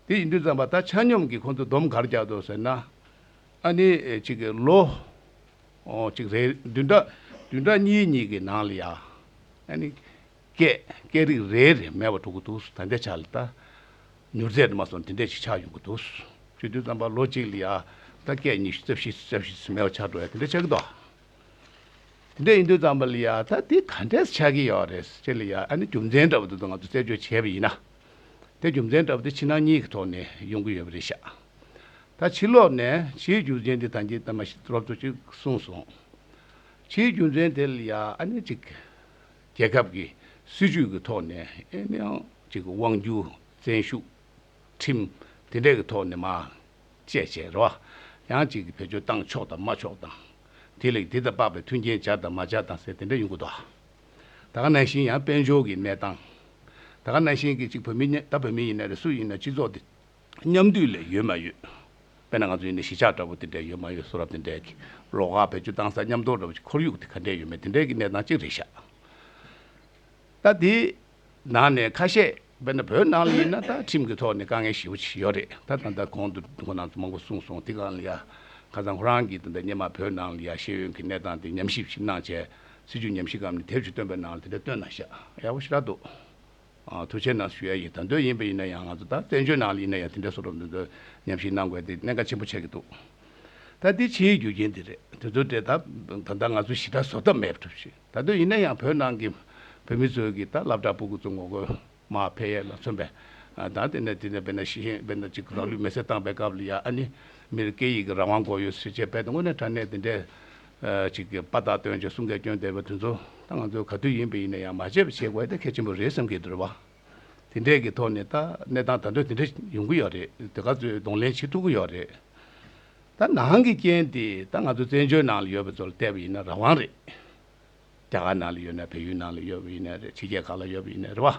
དེ་ཡིན་དུས་ཙམ་པ་ད་ཆ་སྙོམས་ཀྱིས་ཁོ་ཚོ་སྡོམ་ག་རེ་རྒྱག་འདུག་ཟེར་ན། ཨ་ནི་ཨེ་གཅིག་གི་ལོ་ཨོ་གཅིག་རེ་བདུན་ཕྲག་བདུན་ཕྲག་གཉིས་གཉིས་ཀྱི་ནང་ལ་ཡ། ཨ་ནི་སྐད་སྐད་རིགས་རེ་རེ་མེད་པ་འགྲོ་གི་འདུག་ད་ལྟའི་ཆ་ལ་ད་མྱུར་ཚད་དུ་མ་སོང་དེ་འདྲས་ཅིག་ཆགས་ཡོང་གི་འདུག་བྱེད་དུས་ཙམ་པ་ལོ་གཅིག་ལ་ཡ་ད་སྐད་ཉི་ཤུ་རྩ་བཞི་རྩ་བཞི་མེད་པ་ཆགས་འགྲོ་ཡ་དེ་འདྲ་ཆགས་ཀྱི་འདུག་དེ་འདྲ་ཡིན་དུས་ཙམ་པ་ལ་ཡ་ད་འདི་ག་འདྲས་ཆགས་ཀྱི་ཡོད་རེད་ཅེས་ལ་ཡ། ཨ་ནི་རྒྱུ་མཚན་འདྲ་པོ་དེ་ཚོ་ང་ཚོ་རྩད་གཅོད་བྱས་པ་ཡིན་ན། དེ་རྒྱུ་མཚན་འདྲ་པོ་དེ་ཕྱི་ནང་གཉིས་ཀྱི་ཐོག་ནས་ཡོང་གི་ཡོད་པ་རེད་ཤག་ད་ཕྱི་ལོགས་ནས་ཕྱིའི་རྒྱུ་མཚན་དེ་ད་གིན་ད་མ་ཤི་རོབ་ཙམ་ཅིག་གསུངས་སོང་། ཕྱིའི་རྒྱུ་མཚན་དེ་ལ་ཡ་ཨ་ནི་ཅིག་རྒྱལ་ཁབ་ཀྱི་སྲིད་ཇུས་ཀྱི་ཐོག་ནས་ཨེ་ནི་ཡང་ཅིག་དབང་སྒྱུར་བཙན་ཤུགས་ཁྲིམས་དེ་འདྲས་ཀྱི་ཐོག་ནས་མར་བཅད་བྱས་རོ། ཡང་ཅིག་བེད་སྤྱོད་བཏང་ཆོག་དང་མ་ཆོག་དང་། དེ་ལས་དེ་དང་དཔག་པའི་མཐུན་རྐྱེན་བྱ་དང་མ་བྱ་དང་ཟེར་དེ་འདྲ་ཡོང་གི་འདུག་ད་ག་ནང་བཞིན་ཡང་དཔལ་འབྱོར་གྱི་གནས་སྟངས། ད་ ད་ག་ནང་བཞིན་གྱི་གཅིག་བོད་མི་ཉེ་ད་བོད་མི་ཡིན་ན་རེད། སུ་ཡིན་ན་སྤྱི་ཚོགས་དེ་མཉམ་འདུས་ལས་ཡོད་མ་ཡོད། དཔེར་ན་ང་ཚོ་ཡིན་ན་གཞིས་ཆགས་འདྲ་པོ་དེ་འདྲ་ཡོད་མ་ཡོད་བཟོ་འདྲ་དེ་འདྲ་གི་རོགས་ཁ་བེད་སྤྱོད་བཏང་ས་མཉམ་དུ་འདྲ་པོ་ཅིག་ཁོར་ཡུག་དེ་ག་འདྲ་ཡོད་མེད་དེ་འདྲ་གི་གནས་སྟངས་གཅིག་རེད་ཤག་ད་དེ་ནང་ནས་ཁ་ཤས་དཔེར་ན་བོད་ནང་ལ་ཡིན་ན་ད་ཁྲིམས་ཀྱི་ཐོག་ནས་དཀའ་ངལ་ཞེ་པོ་ཅིག་ཡོད་རེད། ད་ད་ལྟ་གོང་དུ་ཁོ་རང་ཚོ་མང་པོ་གསུངས་སོང་། དེ་གང་ལ་ཡ་ཁ་སང་ཁོ་རང་གིས་ད་ལྟ་སྔོན་མ་བོད་ནང་ལ་ཡ་ཤེས་ཡོན་གྱི་གནས་སྟངས་དེ་ཉམས་ཞིབ་ཅིག་གནང་བྱས་སྲིད་བྱུས་ཉམས་ཞིབ་སྒང་ནས་དེབ་ཅིག་བཏོན་པའི་ནང་ལ་དེ་འདྲ་བཏོན་གནང་ཤག་ཡག་པོ་ཞེ་དྲག་འདུག་ཨ། ཐུགས་རྗེ་གནང་ཞུ་ཡ་ཡིན། ད་དུང་ཡིན་པ་ཡིན་ན་ཡང་ང་ཚོ་ད་བཙན་བྱོལ་ནང་ལ་ཡིན་ན་ཡང་དེ་འདྲ་བཟོ་འདྲ་འདི་ཚོ་ཉམས་ཞིབ་གནང་དགོས་དེ་གནད་འགག་ཆེན་པོ་ཆགས་ཀྱི་འདུག་ད་འདི་ཕྱིའི་རྒྱུ་རྐྱེན་དེ་རེད། དེ་ཚོ་དེ་ད་ད་ལྟ་ང་ཚོ་ཞེ་དྲག་བཟོ་ཐབས་མེད་པ་འདྲ་ཞིག་ད་དུང་ཡིན་ན་ཡང་བོད་ནང་གི་བོད་མི་ཚོ་གི་ད་སློབ་གྲྭ་ཕྲུ་གུ་ཚོ་ངོ་རྒོལ་མར་ཕེབས་ཡས་ལ་མཚོན་པའི་ཨ། ད་དེ་ནས་དེ་ནས་དཔེར་ན་ཤེས་ཡོན་དཔེར་ན་ཅིག་རང་ལུས་མེར་སྲེག་བཏང་པའི་སྐབས་ལ་ཡ་ཨ་ནི་མིར་སྐད་ཡིག་གི་རང་དབང་དགོས་ཡོད་ཟེར་བྱས་དཔེ་དེ་དངོས་གནས་དྲང་གནས་དེ་འདྲའི་ཨ། ཅིག་གི་དཔའ་རྟགས་སྟོན་བྱས་གསུང་སྐད་བསྐྱོན་བསྡད་པ་དེ་ཚོ་ད་ང་ཚོ་ག་དུས་ཡིན་པ་ཡིན་ན་ཡང་མ་བརྗེད་པ་བྱེད་དགོས་དེ་གལ་ཆེན་པོ་རེད་བསམ་གྱི་འདུག་རེད་བ། དེ་འདྲས་ཀྱི་ཐོག་ནས་ད་གནས་སྟངས་ད་དུང་དེ་འདྲ་ཡོང་གི་ཡོད་རེད། དེ་ག་ཚོས་གདོང་ལེན་བྱེད་ཐུབ་ཀྱི་ཡོད་རེད། ད་ནང་གི་རྐྱེན་དེ་ད་ང་ཚོ་བཙན་བྱོལ་ནང་ལ་ཡོད་པ་ཚོ་ལ་བལྟས་པ་ཡིན་ན་རང་དབང་རེད། རྒྱ་གར་ནང་ལ་ཡོད་ན་བལ་ཡུལ་ནང་ལ་ཡོད་པ་ཡིན་ན་རེད། ཕྱི་རྒྱལ་ཁག་ལ་ཡོད་པ་ཡིན་ན་རེད་བ།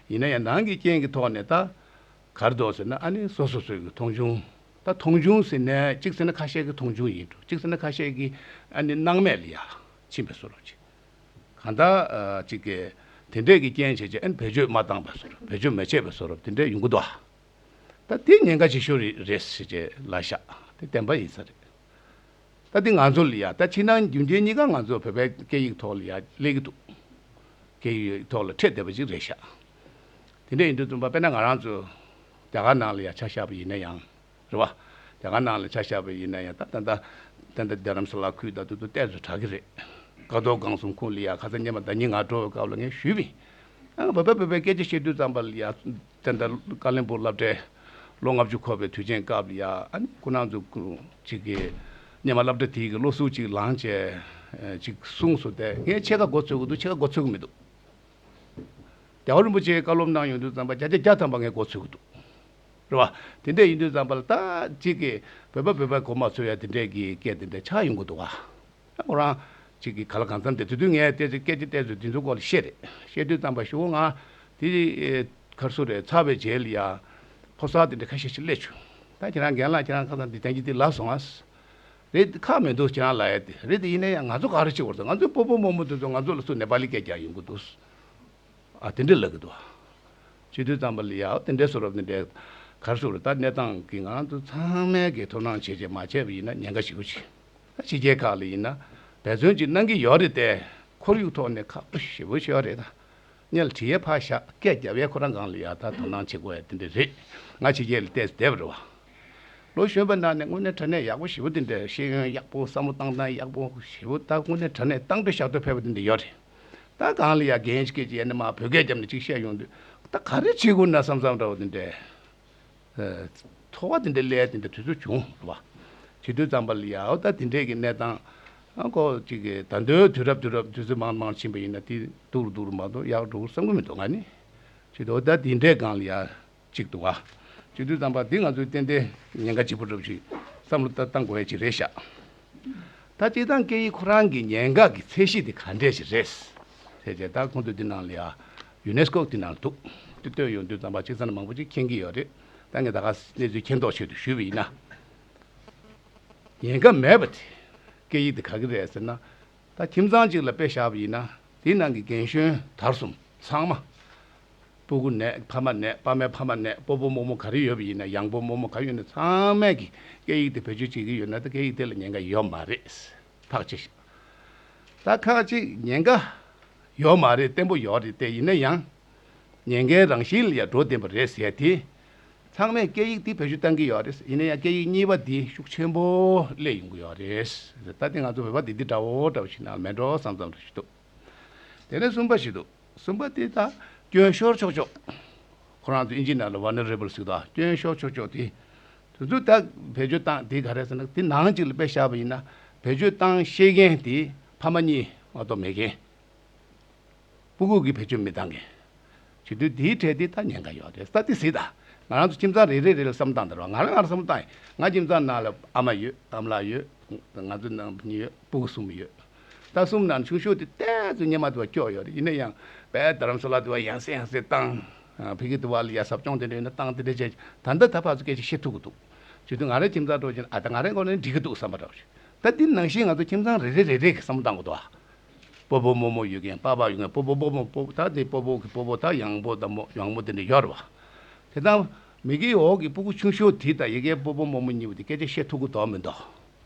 ཡིན་ན་ཡང་ནང་གི་རྐྱེན་གྱི་ཐོག་ནས་ད་ག་རེ་འདུག་ཟེར་ན་ཨ་ནི་སོ་སོ་སོའི་གི་མཐོང་ཆུང་། ད་མཐོང་ཆུང་ཟེར་ནས་གཅིག་ཟེར་ན་ཁ་ཤས་ཀྱི་མཐོང་ཆུང་ཡིན་འགྲོ། གཅིག་ཟེར་ན་ཁ་ཤས་ཀྱི་ཨ་ནི་སྣང་མེད་ལ་ཡ་ཕྱིན་པའི་བཟོ་འདྲ་ཅིག་གང་ལྟར་ཨ། གཅིག་གི་དེ་འདྲས་ཀྱི་རྐྱེན་བྱས་བྱས་ཨ་ནི་བེད་སྤྱོད་མ་བཏང་པའི་བཟོ་འདྲ་བེད་སྤྱོད་མ་བྱས་པའི་བཟོ་འདྲ་དེ་འདྲས་ཡོང་གི་འདུག་ད་དེ་ཉེན་ཁ་ཆེ་ཤོས་རེད་རེད་ཟེར་བྱས་ལབ་ཤག་དེ་བདེན་པ་ཡིན་ས་རེད། ད་དེ་ང་ཚོ་ལ་ཡ་ད་ཕྱི་ནང་རྒྱུ་རྐྱེན་གཉིས་ཀ་ང་ཚོ་བོད་པའི་སྐད་ཡིག་ཐོག་ལ་ཡ་སླེབས་ཀྱི་འདུག་སྐད་ཡིག་ཐོག་ལ་འཕྲད་བསྡད་པ་ཅིག་རེད་ཤག་དེ་འདྲ་ཡིན་དུས་ཙམ་པ་དཔེར་ན་ང་རང་ཚོ་རྒྱ་གར་ནང་ལ་ཡ་ཆ་བཞག་པ་ཡིན་ན་ཡང་རེད་བ། རྒྱ་གར་ནང་ལ་ཆ་བཞག་པ་ཡིན་ན་ཡང་ད་ད་ད་ད་ད་རྡ་རམ་ས་ལ་ཁུལ་ད་དུ་དུ་ཏོག་ཙམ་དྲག་གི་རེད། ཀ་རྡོར་སྒང་གསུམ་ཁུལ་ལ་ཡ་ཁ་སང་ཉི་མ་ཟླ་ཉིན་ང་འགྲོ་བའི་སྐབས་ལ་ངས་ཞུས་པ་ཡིན། ཨ། བོད་པ་བོད་པའི་སྐད་ཆ་བཤད་དུས་ཙམ་པ་ལ་ཡ། ད་ལྟ་ཀ་ལོན་སྦུག་སློབ་གྲྭའི་ལོ་ལྔ་བཅུ་འཁོར་བའི་དུས་ཆེན་སྐབས་ལ་ཡ་ཨ་ནི་ཁོ་རང་ཚོ་ཅིག་གིས་སྔོན་མ་སློབ་གྲྭ་དེའི་གི་སློབ་ཟུར་ཅིག་ལངས་བྱས་ཅིག་གསུངས་སོང་། དེ་ངས་ཕྱེད་ཀ་མགོ་ཚོས་ཀྱི་འདུག་ཕྱེད་ཀ་མགོ་ཚོས་ཀྱི་མི་འདུག་རྒྱལ་བ་རིན་པོ་ཆེས་བཀའ་སློབ་གནང་ཡོང་དུས་ཙམ་པ་བརྒྱ་ཆ་བརྒྱ་ཐམ་པ་ངས་མགོ་ཚོས་ཀྱི་འདུག་རེད་བ། དེ་འདྲ་ཡིན་དུས་ཙམ་པ་ལ་ད་ཅིག་གིས་བོད་པ་བོད་པ་མགོ་མ་ཚོས་ཡ་དེ་འདྲས་ཀྱི་སྐད་དེ་འདྲ་ཆགས་ཡོང་གི་འདུག་ག་ཁོ་རང་ཅིག་གིས་ག་ལ་གང་འཚམ་དེ་དེ་དུས་ངས་བལྟས་ཚེ་སྐད་ཆ་བལྟས་ཚེ་དེ་ཚོ་སྐོར་ལ་བཤད་རེད། བཤད་དུས་ཙམ་པ་ཞུ་བོ་ང་དེ་ཁར་སུ་རེད་ཚར་བའི་རྗེས་ལ་ཡ་ཕོ་གསར་དེ་འདྲ་ཁ་ཤས་ཤིག་སླེབས་བྱུང་། ད་ཁྱེད་རང་རྒན་ལགས་ཁྱེད་རང་ཁ་སང་འདི་དན་གྱི་དེ་ལབ་སོང་ཨ། རེད་ཁག་མི་འདུག་ཁྱེད་རང་ལབ་ཡ་དེ་རེད། དེ་ཡིན་ན་ཡང་ང་ཚོ་ག་རེ་བྱེད་དགོས་རེད། ང་ཚོའི་སྤོ་བོ་རྨོ་མོ་དེ་ཚོ་ང་ཚོ་ལ་སུ་ནེ་པ་ལི་སྐད་རྒྱག་ཡོང་གི་འདུག་ཨ། དེ་འདྲ་ལབ་ཀྱི་འདུག་བྱེད་དུས་ཙམ་པ་ལ་ཡ་དེ་འདྲའི་བཟོ་འདྲ་དེ་འདྲའི་ག་རེ་ཟེར་དགོས་རེད། ད་གནས་སྟངས་ཀྱིས་ང་རང་ཚོ་ཚང་མས་ཀྱིས་དོ་སྣང་བྱེད་བྱེད་མ་བྱས་པ་ཡིན་ན་ཉེན་ཁ་ཞེ་པོ་ཅིག་ད་ཕྱི་རྒྱལ་ཁག་ལ་ཡིན་ན་འབད་བརྩོན་ཅིག་གནང་གི་ཡོད་རེད་དེ། ཁོར་ཡུག་ཐོག་ནས་ཁག་པོ་ཞེ་པོ་ཅིག་ཡོད་རེད། ད་སྔོན་ལ་བྲིས་ཡས་ཕར་བཞག་སྐད་རྒྱབ་ཡས་ཁོ་རང་སྒང་ལ་ཡ་ད་དོ་སྣང་བྱེད་དགོས་ཡ་དེ་འདྲ་རེད། ང་ཕྱི་རྒྱལ་ལ་བལྟས་བསྡད་པ་རེད་བ། ལོ་གཞོན་པ་ནང་ནས་དངོས་གནས་དྲང་གནས་ཡག་པོ་ཞེ་པོ་དེ་འདྲ་ཤེས་ཡོན་ཡག་པོ་བསམ་བློ་བཏང་སྟངས་ཡག་པོ་ཞེ་པོ་ད་དངོས་གནས་དྲང་གནས་བཏང་འདོད་བཞག་འདོད་ཕེབས་པ་དེ་འདྲ་ཡོད་རེད། ད་གང་ལ་ཡ་རྒན་ཞིག་གིས་ཡ་ནི་མ་བོད་སྐད་རྒྱབ་ནས་ཅིག་བཤད་ཡོང་དུས་ད་ག་རེ་བྱེད་དགོས་ན་བསམ་བསམ་འདྲ་བོ་དེ་འདྲས། ཚོར་བ་དེ་འདྲ་སླེབས་དེ་འདྲ་དུས་ཚོད་བྱུང་རེད་བ། བྱེད་དུས་ཙམ་པ་ལ་ཡ་འོ་ད་དེ་འདྲས་ཀྱི་གནས་སྟངས་ཨ་ཁོ་ཅིག་གི་ད་འདོད་དུས་རབས་དུས་རབས་དུས་ཚོད་མང་མང་ཕྱིན་པ་ཡིན་ན་དེ་སྡུག་རུ་སྡུག་རུ་མ་གཏོགས་ཡག་འགྲོ་བསམ་གི་མི་འདུག་ང་ནི། བྱེད་དུས་འོ་ད་དེ་འདྲས་སྒང་ལ་ཡ། གཅིག་འདུག་བ། བྱེད་དུས་ཙམ་པ་འདི་ང་ཚོའི་ཏན་ཏན་ཉེན་ཁ་ལྗིད་པོ་འདྲ་པོ་ཞིག་བསམ་བློ་བཏང་དགོས་ཡ་ཅིག་རེད་ཤག་ད་སྤྱིར་བཏང་སྐད་ཡིག་ཁོ་རང་གི་ཉེན་ཁ་གི་ཚད་གཞི་དེ་ག་འདྲས་ཞིག་རེད། ཟེར་བྱས་ད་ཁོང་ཚོ་འདི་ནང་ལ་ཡ་ཡུ་ནེ་སི་ཀོ་འདི་ནང་ལ་འདུག་དེ་བཏོན་ཡོང་དུས་ཙམ་པ་གཅིག་ཚང་མ་མང་པོ་ཅིག་མཁྱེན་གྱི་ཡོད་རེད། ད་ངས་ད་ག་གནས་ཚུལ་མཁྱེན་རྟོགས་ཆེད་དུ་ཞུས་པ་ཡིན་ན། ཉེན་ཁ་མེད་པ་དེ་སྐད་ཡིག་དེ་ག་གི་རེད་ཟེར་ན། ད་ཁྱིམ་ཚང་གཅིག་ལ་དཔེ་བཞག་པ་ཡིན་ན་དེའི་ནང་གི་རྒན་གཞོན་དར་གསུམ་ཚང་མ། སྤུ་གུ་ནས་ཕ་མ་ནས་པ་མའི་ཕ་མ་ནས་སྤོ་བོ་རྨོ་མོ་ག་རེ་ཡོད་པ་ཡིན་ན་ཡང་སྤོ་རྨོ་མོ་ག་ཡོད་ན་ཚང་མས་ཀྱི་སྐད་ཡིག་དེ་བེད་སྤྱོད་བྱེད་ཀྱི་ཡོད་ན་ད་སྐད་ཡིག་དེ་ལ་ཉེན་ཁ་ཡོད་མ་རེད། ཐག་ཆོད་ཤག་ད་ཁག་ཅིག་ཉེན་ཁ་ཡོད་མ་རེད། བརྟན་པོ་ཡོད་རེད་དེ་ཡིན་ན་ཡང་། ཉེན་ཁའི་རང་བཞིན་ལ་ཡང་འགྲོ་བདེན་པ་རེད་ཟེར་དེ། ཚང་མས་སྐད་ཡིག་འདི་བེད་སྤྱོད་གཏང་གི་ཡོད་རེད། ཡིན་ན་ཡང་སྐད་ཡིག་གཉིས་པ་འདི་ཤུགས་ཆེན་པོ་སླེབས་ཡོང་གི་ཡོད་རེད། ད་ལྟ་ང་ཚོ་བོད་པ་འདི་འདི་འདྲ་བོ་འདྲ་བོ་ཞིག་ནང་མེད་འགྲོ་བསམ་བསམ་འདྲ་ཞིག་འདུག་དེ་ནས་གསུམ་པ་ཞིག་འདུག་གསུམ་པ་འདི་ད་སྐྱོན་ཤོར་ཆོག་ཆོག་ཁོ་རང་ཚོ་ཨིན་ཇི་ནང་ལ་ཝལ་ནེ་རེ་བལ་ཟེར་གི་འདུག་སྐྱོན་ཤོར་ཆོག་ཆོག་དེ། དེ་ཚོ་ད་བེད་སྤྱོད་བཏང་དེ་ག་རེ་ཟེར་ན་དེ་ནང་གཅིག་ལ་དཔེ་བཞག་པ་ཡིན་ན་བེད་སྤྱོད་བཏང་ཤེས་མཁན་དེ་ཕ་མ་གཉིས་མ་གཏོགས་མེད་མཁན། སྤུ་གུ་གིས་བེད་སྤྱོད་མི་བཏང་མཁན། བྱེད་དུས་དེའི་གྲས་དེ་ད་ཉེན་ཁ་ཡོད་རེད། ད་དེ་སྲིད་ད། ང་རང་ཚོ་ཁྱིམ་ཚང་རེ་རེ་རེ་ལ་བསམ་བཏང་དང་རོགས། ང་རང་ང་རང་བསམ་བཏང་ཡིན། ང་ཁྱིམ་ཚང་ནང་ལ་ཨ་མ་ཡོད། ཨ་མ་ལགས་ཡོད། ང་ཚོ་ནང་མི་གཉིས་ཡོད། སྤུ་གུ་གསུམ་ཡོད། ད་གསུམ་ནང་ཆུང་ཤོས་དེ་ཏོག་ཙམ་སྔོན་མ་དེ་བ་སྐྱོ་ཡོད་རེད། ཡིན་ན་ཡང་བས་རྡ་རམ་ས་ལ་དེ་བ་ཡང་སེ་ཡང་སེ་བཏང་། ཕ་གི་དུ་བ་ལ་ཡ་ཟབ་སྦྱོང་དེ་འདྲ་ཡོད་ན་བཏང་དེ་འདྲ་བྱས། ད་ལྟ་ད་ཕར་ཚུར་སྐད་ཆ་བཤད་ཐུབ་ཀྱི་འདུག་བྱས་དུས་ང་རའི་ཁྱིམ་ཚང་འགྲོ་བྱས་ན། ཨ། ད་ང་རའི་སྐོར་ནས་འགྲིག་གི་འདུག་བསམ་པ་འདྲ་བོ་ཞིག་ད་འདི་ནང་བཞིན་ང་ཚོ་ཁྱིམ་ཚང་རེ་རེ་རེ་རེ་གི་བསམ་བློ་བཏང་དགོས་འདུག་ཨ། སྤོ་བོ་རྨོ་མོ་ཡོད་མཁན། པ་ཕ་ཡོད་མཁན། སྤོ་བོ་སྤོ་བོ་སྤོ་བོ། ད་དེ་སྤོ་བོ་གི་སྤོ་བོ། ད་ཡང་པོ་དང་མོ། ཡང་མོ་དེ་འདྲ་ཡོད་རེད་བ། དེ་དང་མི་གི་འོག་གི་སྤུ་གུ་ཆུང་ཤོས་དེ་དང་ཡ་གིའི་སྤོ་བོ་རྨོ་མོ་གཉིས་པོ་དེ་སྐད་ཆ་བཤད་ཐུབ་ཀྱི་འདུག་མི་འདུག་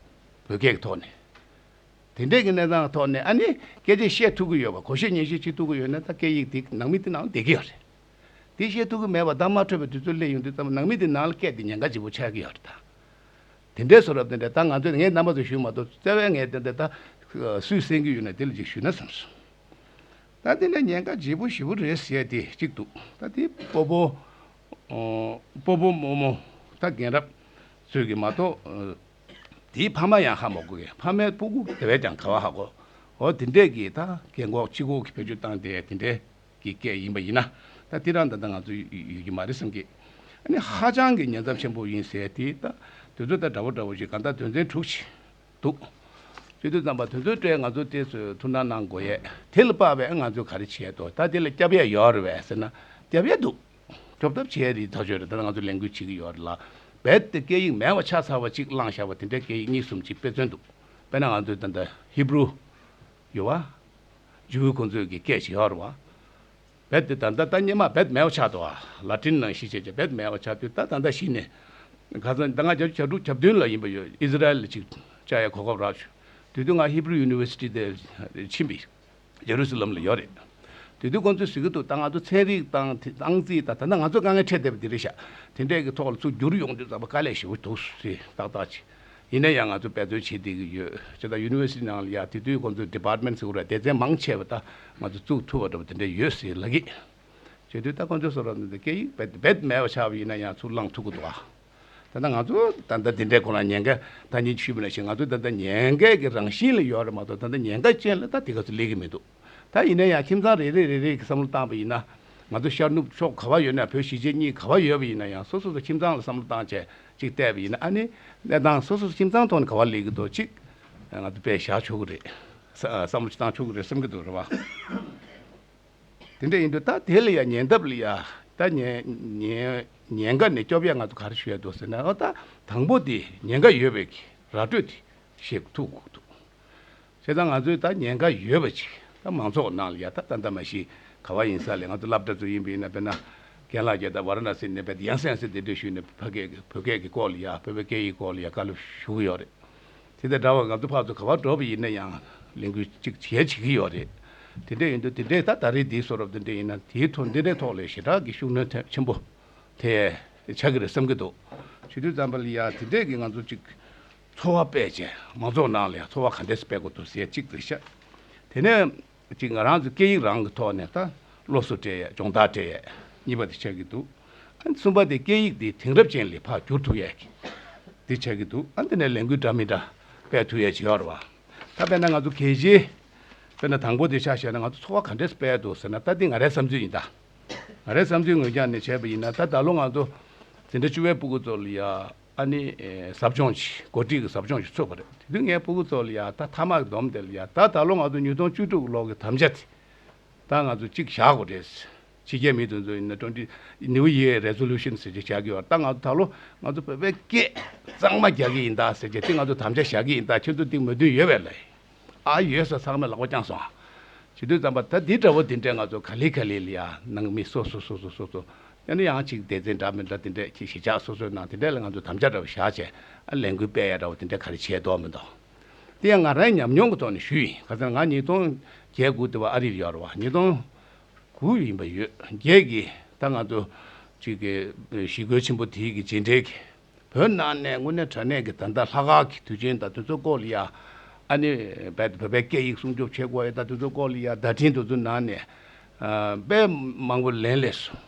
བོད་སྐད་ཀྱི་ཐོག་ནས། དེ་འདྲས་ཀྱི་གནས་སྟངས་ཐོག་ནས། ཨ་ནི་སྐད་ཆ་བཤད་ཐུབ་ཀྱི་ཡོད་པ། གོ་ཤེས་ཉན་ཤེས་བྱེད་ཐུབ་ཀྱི་ཡོད་ན། ད་སྐད་ཡིག་དེ་ནང་མི་དེ་ནང་བསྡད་ཀྱི་ཡོད་རེད། དེ་བཤད་ཐུབ་ཀྱི་མེད་པ། ད་མ་འཕྲོད་པའི་དུས་ཚོད་སླེབས་ཡོང་དུས་ཙམ། ནང་མི་དེ་ནང་ལ་སྐད་དེ་ཉེན་ཁ་ཆེན་པོ་ཆགས་ཀྱི་ཡོད་རེད་ད། དེ་འདྲའི་བཟོ་འདྲ་དེ་འདྲ། ད་ང་ཚོས། ངས་རྣམ་པ་ཚོར་ཞུས་མ་གཏོགས། རྩ་བའི་ངས་དེ་འདྲ་ད་སུས་གསན་གྱི་ཡོད་ན་དེ་ལ་ཅིག་ཞུས་ན་བསམ་སོང་། ད་དེ་འདྲ་ཉེན་ཁ་ཆེན་པོ་ཞེ་པོ་རེད་ཟེར་དེ་གཅིག་འདུག་ད་དེ་སྤོ་བོ། ཨོ། སྤོ་བོ་རྨོ་མོ། ད་རྒན་རབས་ཚོས་ཀྱིས་མ་གཏོགས། ཨ། དེའི་ཕ་མ་ཡང་ཧ་མ་གོ་གི། ཕ་མའི་སྤུ་གུ་དེ་བས་ཀྱང་ག་བ་ཧ་གོ། འོ། དེ་འདྲས་ཀྱི་ད་རྒན་གོག་ཕྱི་གོག་གི་བེད་སྤྱོད་བཏང་སྟེ་དེ་འདྲས་ཀྱི་སྐད་ཡིན་པ་ཡིན་ན། ད་དེ་རང་ད་ལྟ་ང་ཚོ་ཡོད་ཀྱི་མ་རེད་བསམ་གི། ཨ་ནི་ཧ་ཅང་གི་ཉེན་ཚབས་ཆེན་པོ་ཡིན་ཟེར་དེ། ད་དེ་ཚོ་ད་འདྲ་པོ་འདྲ་པོ་ཞིག་གང་ལྟར་དོན་ཚན་དྲུག་ཅིག་འདུག་བྱེད་དུས་ཙམ་པ། དེ་ཚོའི་གྲས་ང་ཚོ་དེ་ཚོས་ཐུགས་སྣང་གནང་དགོས་ཡས། དེ་ལ་དཔག་པའི་ང་ཚོས་ག་རེ་བྱས་འདུག་ད་དེ་ལ་སྐྱོབ་ཡས་ཡོད་རེད་པས་ཟེར་ན། སྐྱོབ་ཡས་འདུག་སྐྱོབ་ཐབས་བྱས་རེད། ད་ཆོས་རེད། ད་ང་ཚོ་ལས་འགུལ་བྱེད་ཀྱི་ཡོད་རེད་ལ། རྦད་དེ་སྐད་ཡིག་མེད་པ་ཆགས་ཚར་བ་ཅིག་བླངས་བཞག་པ་དེ་འདྲའི་སྐད་ཡིག་གཉིས་གསུམ་ཅིག་དཔེ་མཚོན་འདུག་དཔེར་ན་ང་ཚོའི་ད་ལྟ་ཧི་བྷུ་རུ་ཡོད་པ། ཇུའུ་ཁོང་ཚོའི་གི་སྐད་ཅིག་ཡོད་རེད་པ། རྦད་དེ་ད་ལྟ་ད་སྔོན་མ་རྦད་མེད་པ་ཆགས་འདུག་ཨ། ལ་ཏིན་ནང་བཞིན་བྱས་བྱས་རྦད་མེད་པ་ཆགས་དུས། ད་ད་ལྟ་གཞི་ནས་ག་ཚོད། ད་ང་བརྒྱད་ཅུ་གྱ་དྲུག་གྱ་བདུན་ལ་ཡིན་པ་ཡོད། ཨི་ཟི་རལ་ལ་ཅིག་བཅར་ཡའི་གོ་སྐབས་རག་བྱུང་། དེ་དུས་ང་ཧི་བྷུ་རུ་ཡུ་ནི་ཝར་སི་ཊི་དེ་ཕྱིན་པ་ཡིན། ཇེ་རུ་སི་ལམ་ལ་ཡོད་རེད། དེ་དུས་ཁོང་ཚོས་ཟེར་གྱི་འདུག་ད་ང་ཚོ་ཚན་རིག་དང་དེ་ཨང་རྩིས་དང་། ད་ལྟ་ང་ཚོ་དཀའ་ངལ་འཕྲད་བསྡད་པ་དེ་རེད་ཤག་དེ་འདྲས་ཀྱི་ཐོག་ལ་ཚུར་བསྒྱུར་ཡོང་དུས་ཙམ་པ་དཀའ་ལས་ཞེ་པོ་འདུག་ཟེར་ཏག་ཏག་ཅིག་ཡིན་ན་ཡང་ང་ཚོ་འབད་བརྩོན་བྱེད་བསྡད་ཀྱི་ཡོད། ཇི་ལྟར་ཡུ་ནི་ཝར་སི་ཊི་ནང་ལ་ཡ་དེ་དུས་ཁོང་ཚོའི་ཌི་པཱར་ཊི་མེན་ཊི་ཟེར་དགོས་རེད། སྡེ་ཚན་མང་ཆེ་བ་ད་ང་ཚོ་བཙུགས་ཐུབ་པ་འདྲ་པོ་དེ་འདྲ་ཡོད་ཟེར་ལབ་ཀྱི། བྱས་དུས་ད་ཁོང་ཚོའི་བཟོ་འདྲ་འདི་འདྲ་སྐད་ཡིག་རྦད་རྦད་མེད་པ་ཆགས་པ་ཡིན་ན་ཡང་ཚུར་བླངས་ཐུབ་ཀྱི་འདུག་ཨ། ད་ལྟ་ང་ཚོ་ད་ལྟ་འདི་འདྲའི་ཁོ་རང་ཉེན་ཁ། ད་ཉིན་ཞུས་པ་ནང་བཞིན་ང་ཚོ་ད་ལྟ་ཉེན་ཁའི་གི་རང་བཞིན་ལ་ཡོད་རེད་མ་གཏོགས། ད་ལྟ་ཉེན་ཁ་ཅན་ལ་ད་དེ་ག་ཚོད་སླེབས་ཀྱི་མི་འདུག་ད་ཡིན་ན་ཡང་ཁྱིམ་ཚང་རེ་རེ་རེ་རེ་གི་བསམ་བློ་བཏང་པ་ཡིན་ན། ང་ཚོ་ཤར་ནུབ་ཕྱོགས་ག་བ་ཡོད་ན། བོད་གཞིས་བྱེས་གཉིས་ག་བ་ཡོད་པ་ཡིན་ན་ཡང་། སོ་སོ་སོ་ཁྱིམ་ཚང་ལ་བསམ་བློ་བཏང་བྱས་ཅིག་བལྟས་པ་ཡིན་ན། ཨ་ནི་གནས་སྟངས་སོ་སོ་སོ་ཁྱིམ་ཚང་ཐོག་ནས་ག་བ་སླེབས་ཀྱི་འདུག་ཅིག་ང་ཚོ་དཔེ་བཞག་ཆོག་གི་རེད། བསམ་བློ་ཅིག་བཏང་ཆོག་གི་རེད་བསམ་གྱི་འདུག་རེད་བ། དེ་འདྲ་ཡིན་དུས་ད་དེ་ལ་ཡ་ཉེ་འདབས་ལ་ཡ་ད་ཉེན་ཉེན་ཉེན་ཁ་ནས་སྐྱོབ་ཡ་ང་ཚོ་ག་རེ་ཞུ་ཡ་འདུག་ཟེར་ན། ཨོ། ད་དང་པོ་དེ་ཉེན་ཁ་ཡོད་པའི་གི་ར་སྤྲོད་དེ་ཤེས་ཐུབ་དགོས་འདུག་བྱས་ཙང་ང་ཚོས་ད་ཉེན་ཁ་ཡོད་པ་ཅིག་ད་མང་ཚོགས་ནང་ལ་ཡ། ད་ད་ལྟ་མ་གཞི་ག་བ་ཡིན་ས་ལས་ང་ཚོ་སློབ་གྲྭ་ཚོ་ཡིན་པ་ཡིན་ན། དཔེར་ན་རྒན་ལགས་ཀྱིས་ད་ཝ་ར་ཎ་སི་ནས་རྦད་དེ་ཡང་སེ་ཡང་སེ་དེ་འདྲ་ཞུས་ནས་ཕ་སྐད་ཀྱི་བོད་སྐད་ཀྱི་སྐོར་ལ་ཡ། བོད་པའི་སྐད་ཡིག་སྐོར་ལ་ཡ་བཀའ་སློབ་ཞུ་གི་ཡོད་རེད། དེ་དང་འདྲ་བར་ང་ཚོ་ཕར་ཚུར་ག་པར་འགྲོ་བ་ཡིན་ན་ཡང་ལས་འགུལ་གཅིག་བྱེད་བྱེད་ཀྱི་ཡོད་རེད། དེ་འདྲ་ཡིན་དུས་དེ་འདྲའི་ད་ད་རེས་འདིའི་བཟོ་འདྲ་དེ་འདྲ་ཡིན་ན། དེའི་ཐོག་འདི་འདྲའི་ཐོག་ལ་ཞེ་དྲག་གི་ཤུགས་སྣོན་ཐེབས་ཆེན་པོ་དེ་ཆགས་ཀྱི་རེད་བསམ་གྱི་འདུག་བྱེད་དུས་ཙམ་པ་ལ་ཡ་དེ་འདྲས་ཀྱི་ང་ཚོ་གཅིག་ཚོར་བ་སྤེལ་བྱས། མང་ཚོགས་ནང་ལ་ཡ་ཚོར་བ་ག་འདྲས་སྤེལ་དགོས་འདུག་ཟེར་གཅིག་རེད་ཤག་དེ་ནས་གཅིག་ང་རང་ཚོ་སྐད་ཡིག་རང་གི་ཐོག་ནས་ད་སློབ་གསོ་སྤྲད་ཡས། སྦྱོང་བརྡར་སྤྲད་ཡས་གཉིས་པ་དེ་ཆགས་ཀྱི་འདུག་ཨ་ནི་གསུམ་པ་དེ་སྐད་ཡིག་དེ་དེང་རབས་ཅན་ལ་ཕར་བསྒྱུར་ཐུབ་ཡས་ཀྱི་དེ་ཆགས་ཀྱི་འདུག་ཨ་ནི་དེ་ནས་ལས་འགུལ་འདྲ་མི་འདྲ་སྤེལ་ཐུབ་ཡས་ཅིག་ཡོད་རེད་བ། ད་དཔེར་ན་ང་ཚོ་གལ་ཆེ། དཔེར་ན་དང་པོ་དེ་ཆ་བཞག་ན་ང་ཚོ་ཚོར་བ་ག་འདྲས་སྤེལ་འདུག་ཟེར་ན། ད་འདི་ང་རའི་བསམ་ཚུལ་ཡིན་ད། ང་རའི་བསམ་ཚུལ་ངོས་ཀྱང་ནས་བྱས་པ་ཡིན་ན། ད་ད་ལོ་ང་ཚོ་འཛིན་གྲྭ་བཅུ་པའི་སྤུ་གུ་ཚོ་ལ་ཡ། ཨ་ནི་ཨེ་ཟབ་སྦྱོང་ཅིག་འགོ་ཁྲིད་ཀྱི་ཟབ་སྦྱོང་ཅིག་ཚུགས་པ་རེད། དེ་དུས་ངའི་སྤུ་གུ་ཚོ་ལ་ཡ། ད་མཐའ་མ་གི་སྡོམ་དེ་ལ་ཡ། ད་ད་ལོ་ང་ཚོ་ཉིས་སྟོང་བཅུ་དྲུག་ལོ་གི་དམ་བཅའ་དེ་ད་ང་ཚོ་གཅིག་བཞག་དགོས་རེད། ཕྱི་རྒྱལ་མི་དེ་ཚོ་ཡིན་ན་twenty New Year resolution ཟེར་གྱི་བཞག་གི་ཡོད། ད་ང་ཚོ་ད་ལོ་ང་ཚོ་བོད་པའི་སྐད་གཙང་མ་རྒྱག་གི་ཡིན་ད་ཟེར་གྱི་དེ་ང་ཚོ་དམ་བཅའ་བཞག་གི་ཡིན་ད། ཁྱོད་ཚོ་དེ་མོས་མཐུན་ཡོད་པས་ལགས། ཨ། ཡོད་ས་ཚང་མས་ལག་པ་བརྐྱངས་སོང་། བྱེད་དུས་ཙམ་པ་ད་འདི་འདྲ་བོ་འདི་འདྲས་ང་ཚོ་ག་ལེ་ག་ལེ་ལ་ཡ་ནང་མི་སོ་སོ་སོ་སོ་སོ་སོ། ཡང་ན་ཡང་ཅིག་སྡེ་ཚན་འདྲ་མི་འདྲ་དེ་འདྲས་ཀྱི་གཞིས་ཆགས་སོ་སོའི་ནང་དེ་འདྲས་ལ་ང་ཚོ་དམ་བཅའ་འདྲ་བོ་བཞག་བྱས། ཨ། ལས་འགུལ་སྤེལ་ཡ་འདྲ་བོ་དེ་འདྲས་ག་རེ་བྱས་འདུག་མི་འདུག་དེ་ཡང་ང་རང་ཉམས་མྱོང་གི་ཐོག་ནས་ཞུས་ཡིན། ག་ཚོད་ང་ཉིས་སྟོང་བརྒྱད་དགུ་དེ་བ་ཨ་རིར་ཡོད་རེད་བ། ཉིས་སྟོང་དགུ་ཡིན་པ་ཡོད། བརྒྱད་ཀྱི་ད་ང་ཚོ་ཅིག་གི་ཞི་རྒོལ་ཆེན་པོ་དེའི་གི་རྗེས་འབྲེལ་གྱི། བོད་ནང་ནས་དངོས་གནས་དྲང་གནས་ཀྱི་ད་ལྟ་ལྷག་དཀར་གྱི་དུས་ཆེན་དང་དེ་ཚོའི་སྐོར་ལ་ཡ། ཨ་ནི་བོད་བོད་པའི་སྐད་ཡིག་སྲུང་སྐྱོབ་བྱེད་དགོས་ཡ་དང་དེ་ཚོའི་སྐོར་ལ་ཡ་བརྡ་འཕྲིན་དེ་ཚོའི་ནང་ནས། ཨ། དཔེ་མང་པོ་ལེན་སླེབས་སོང་།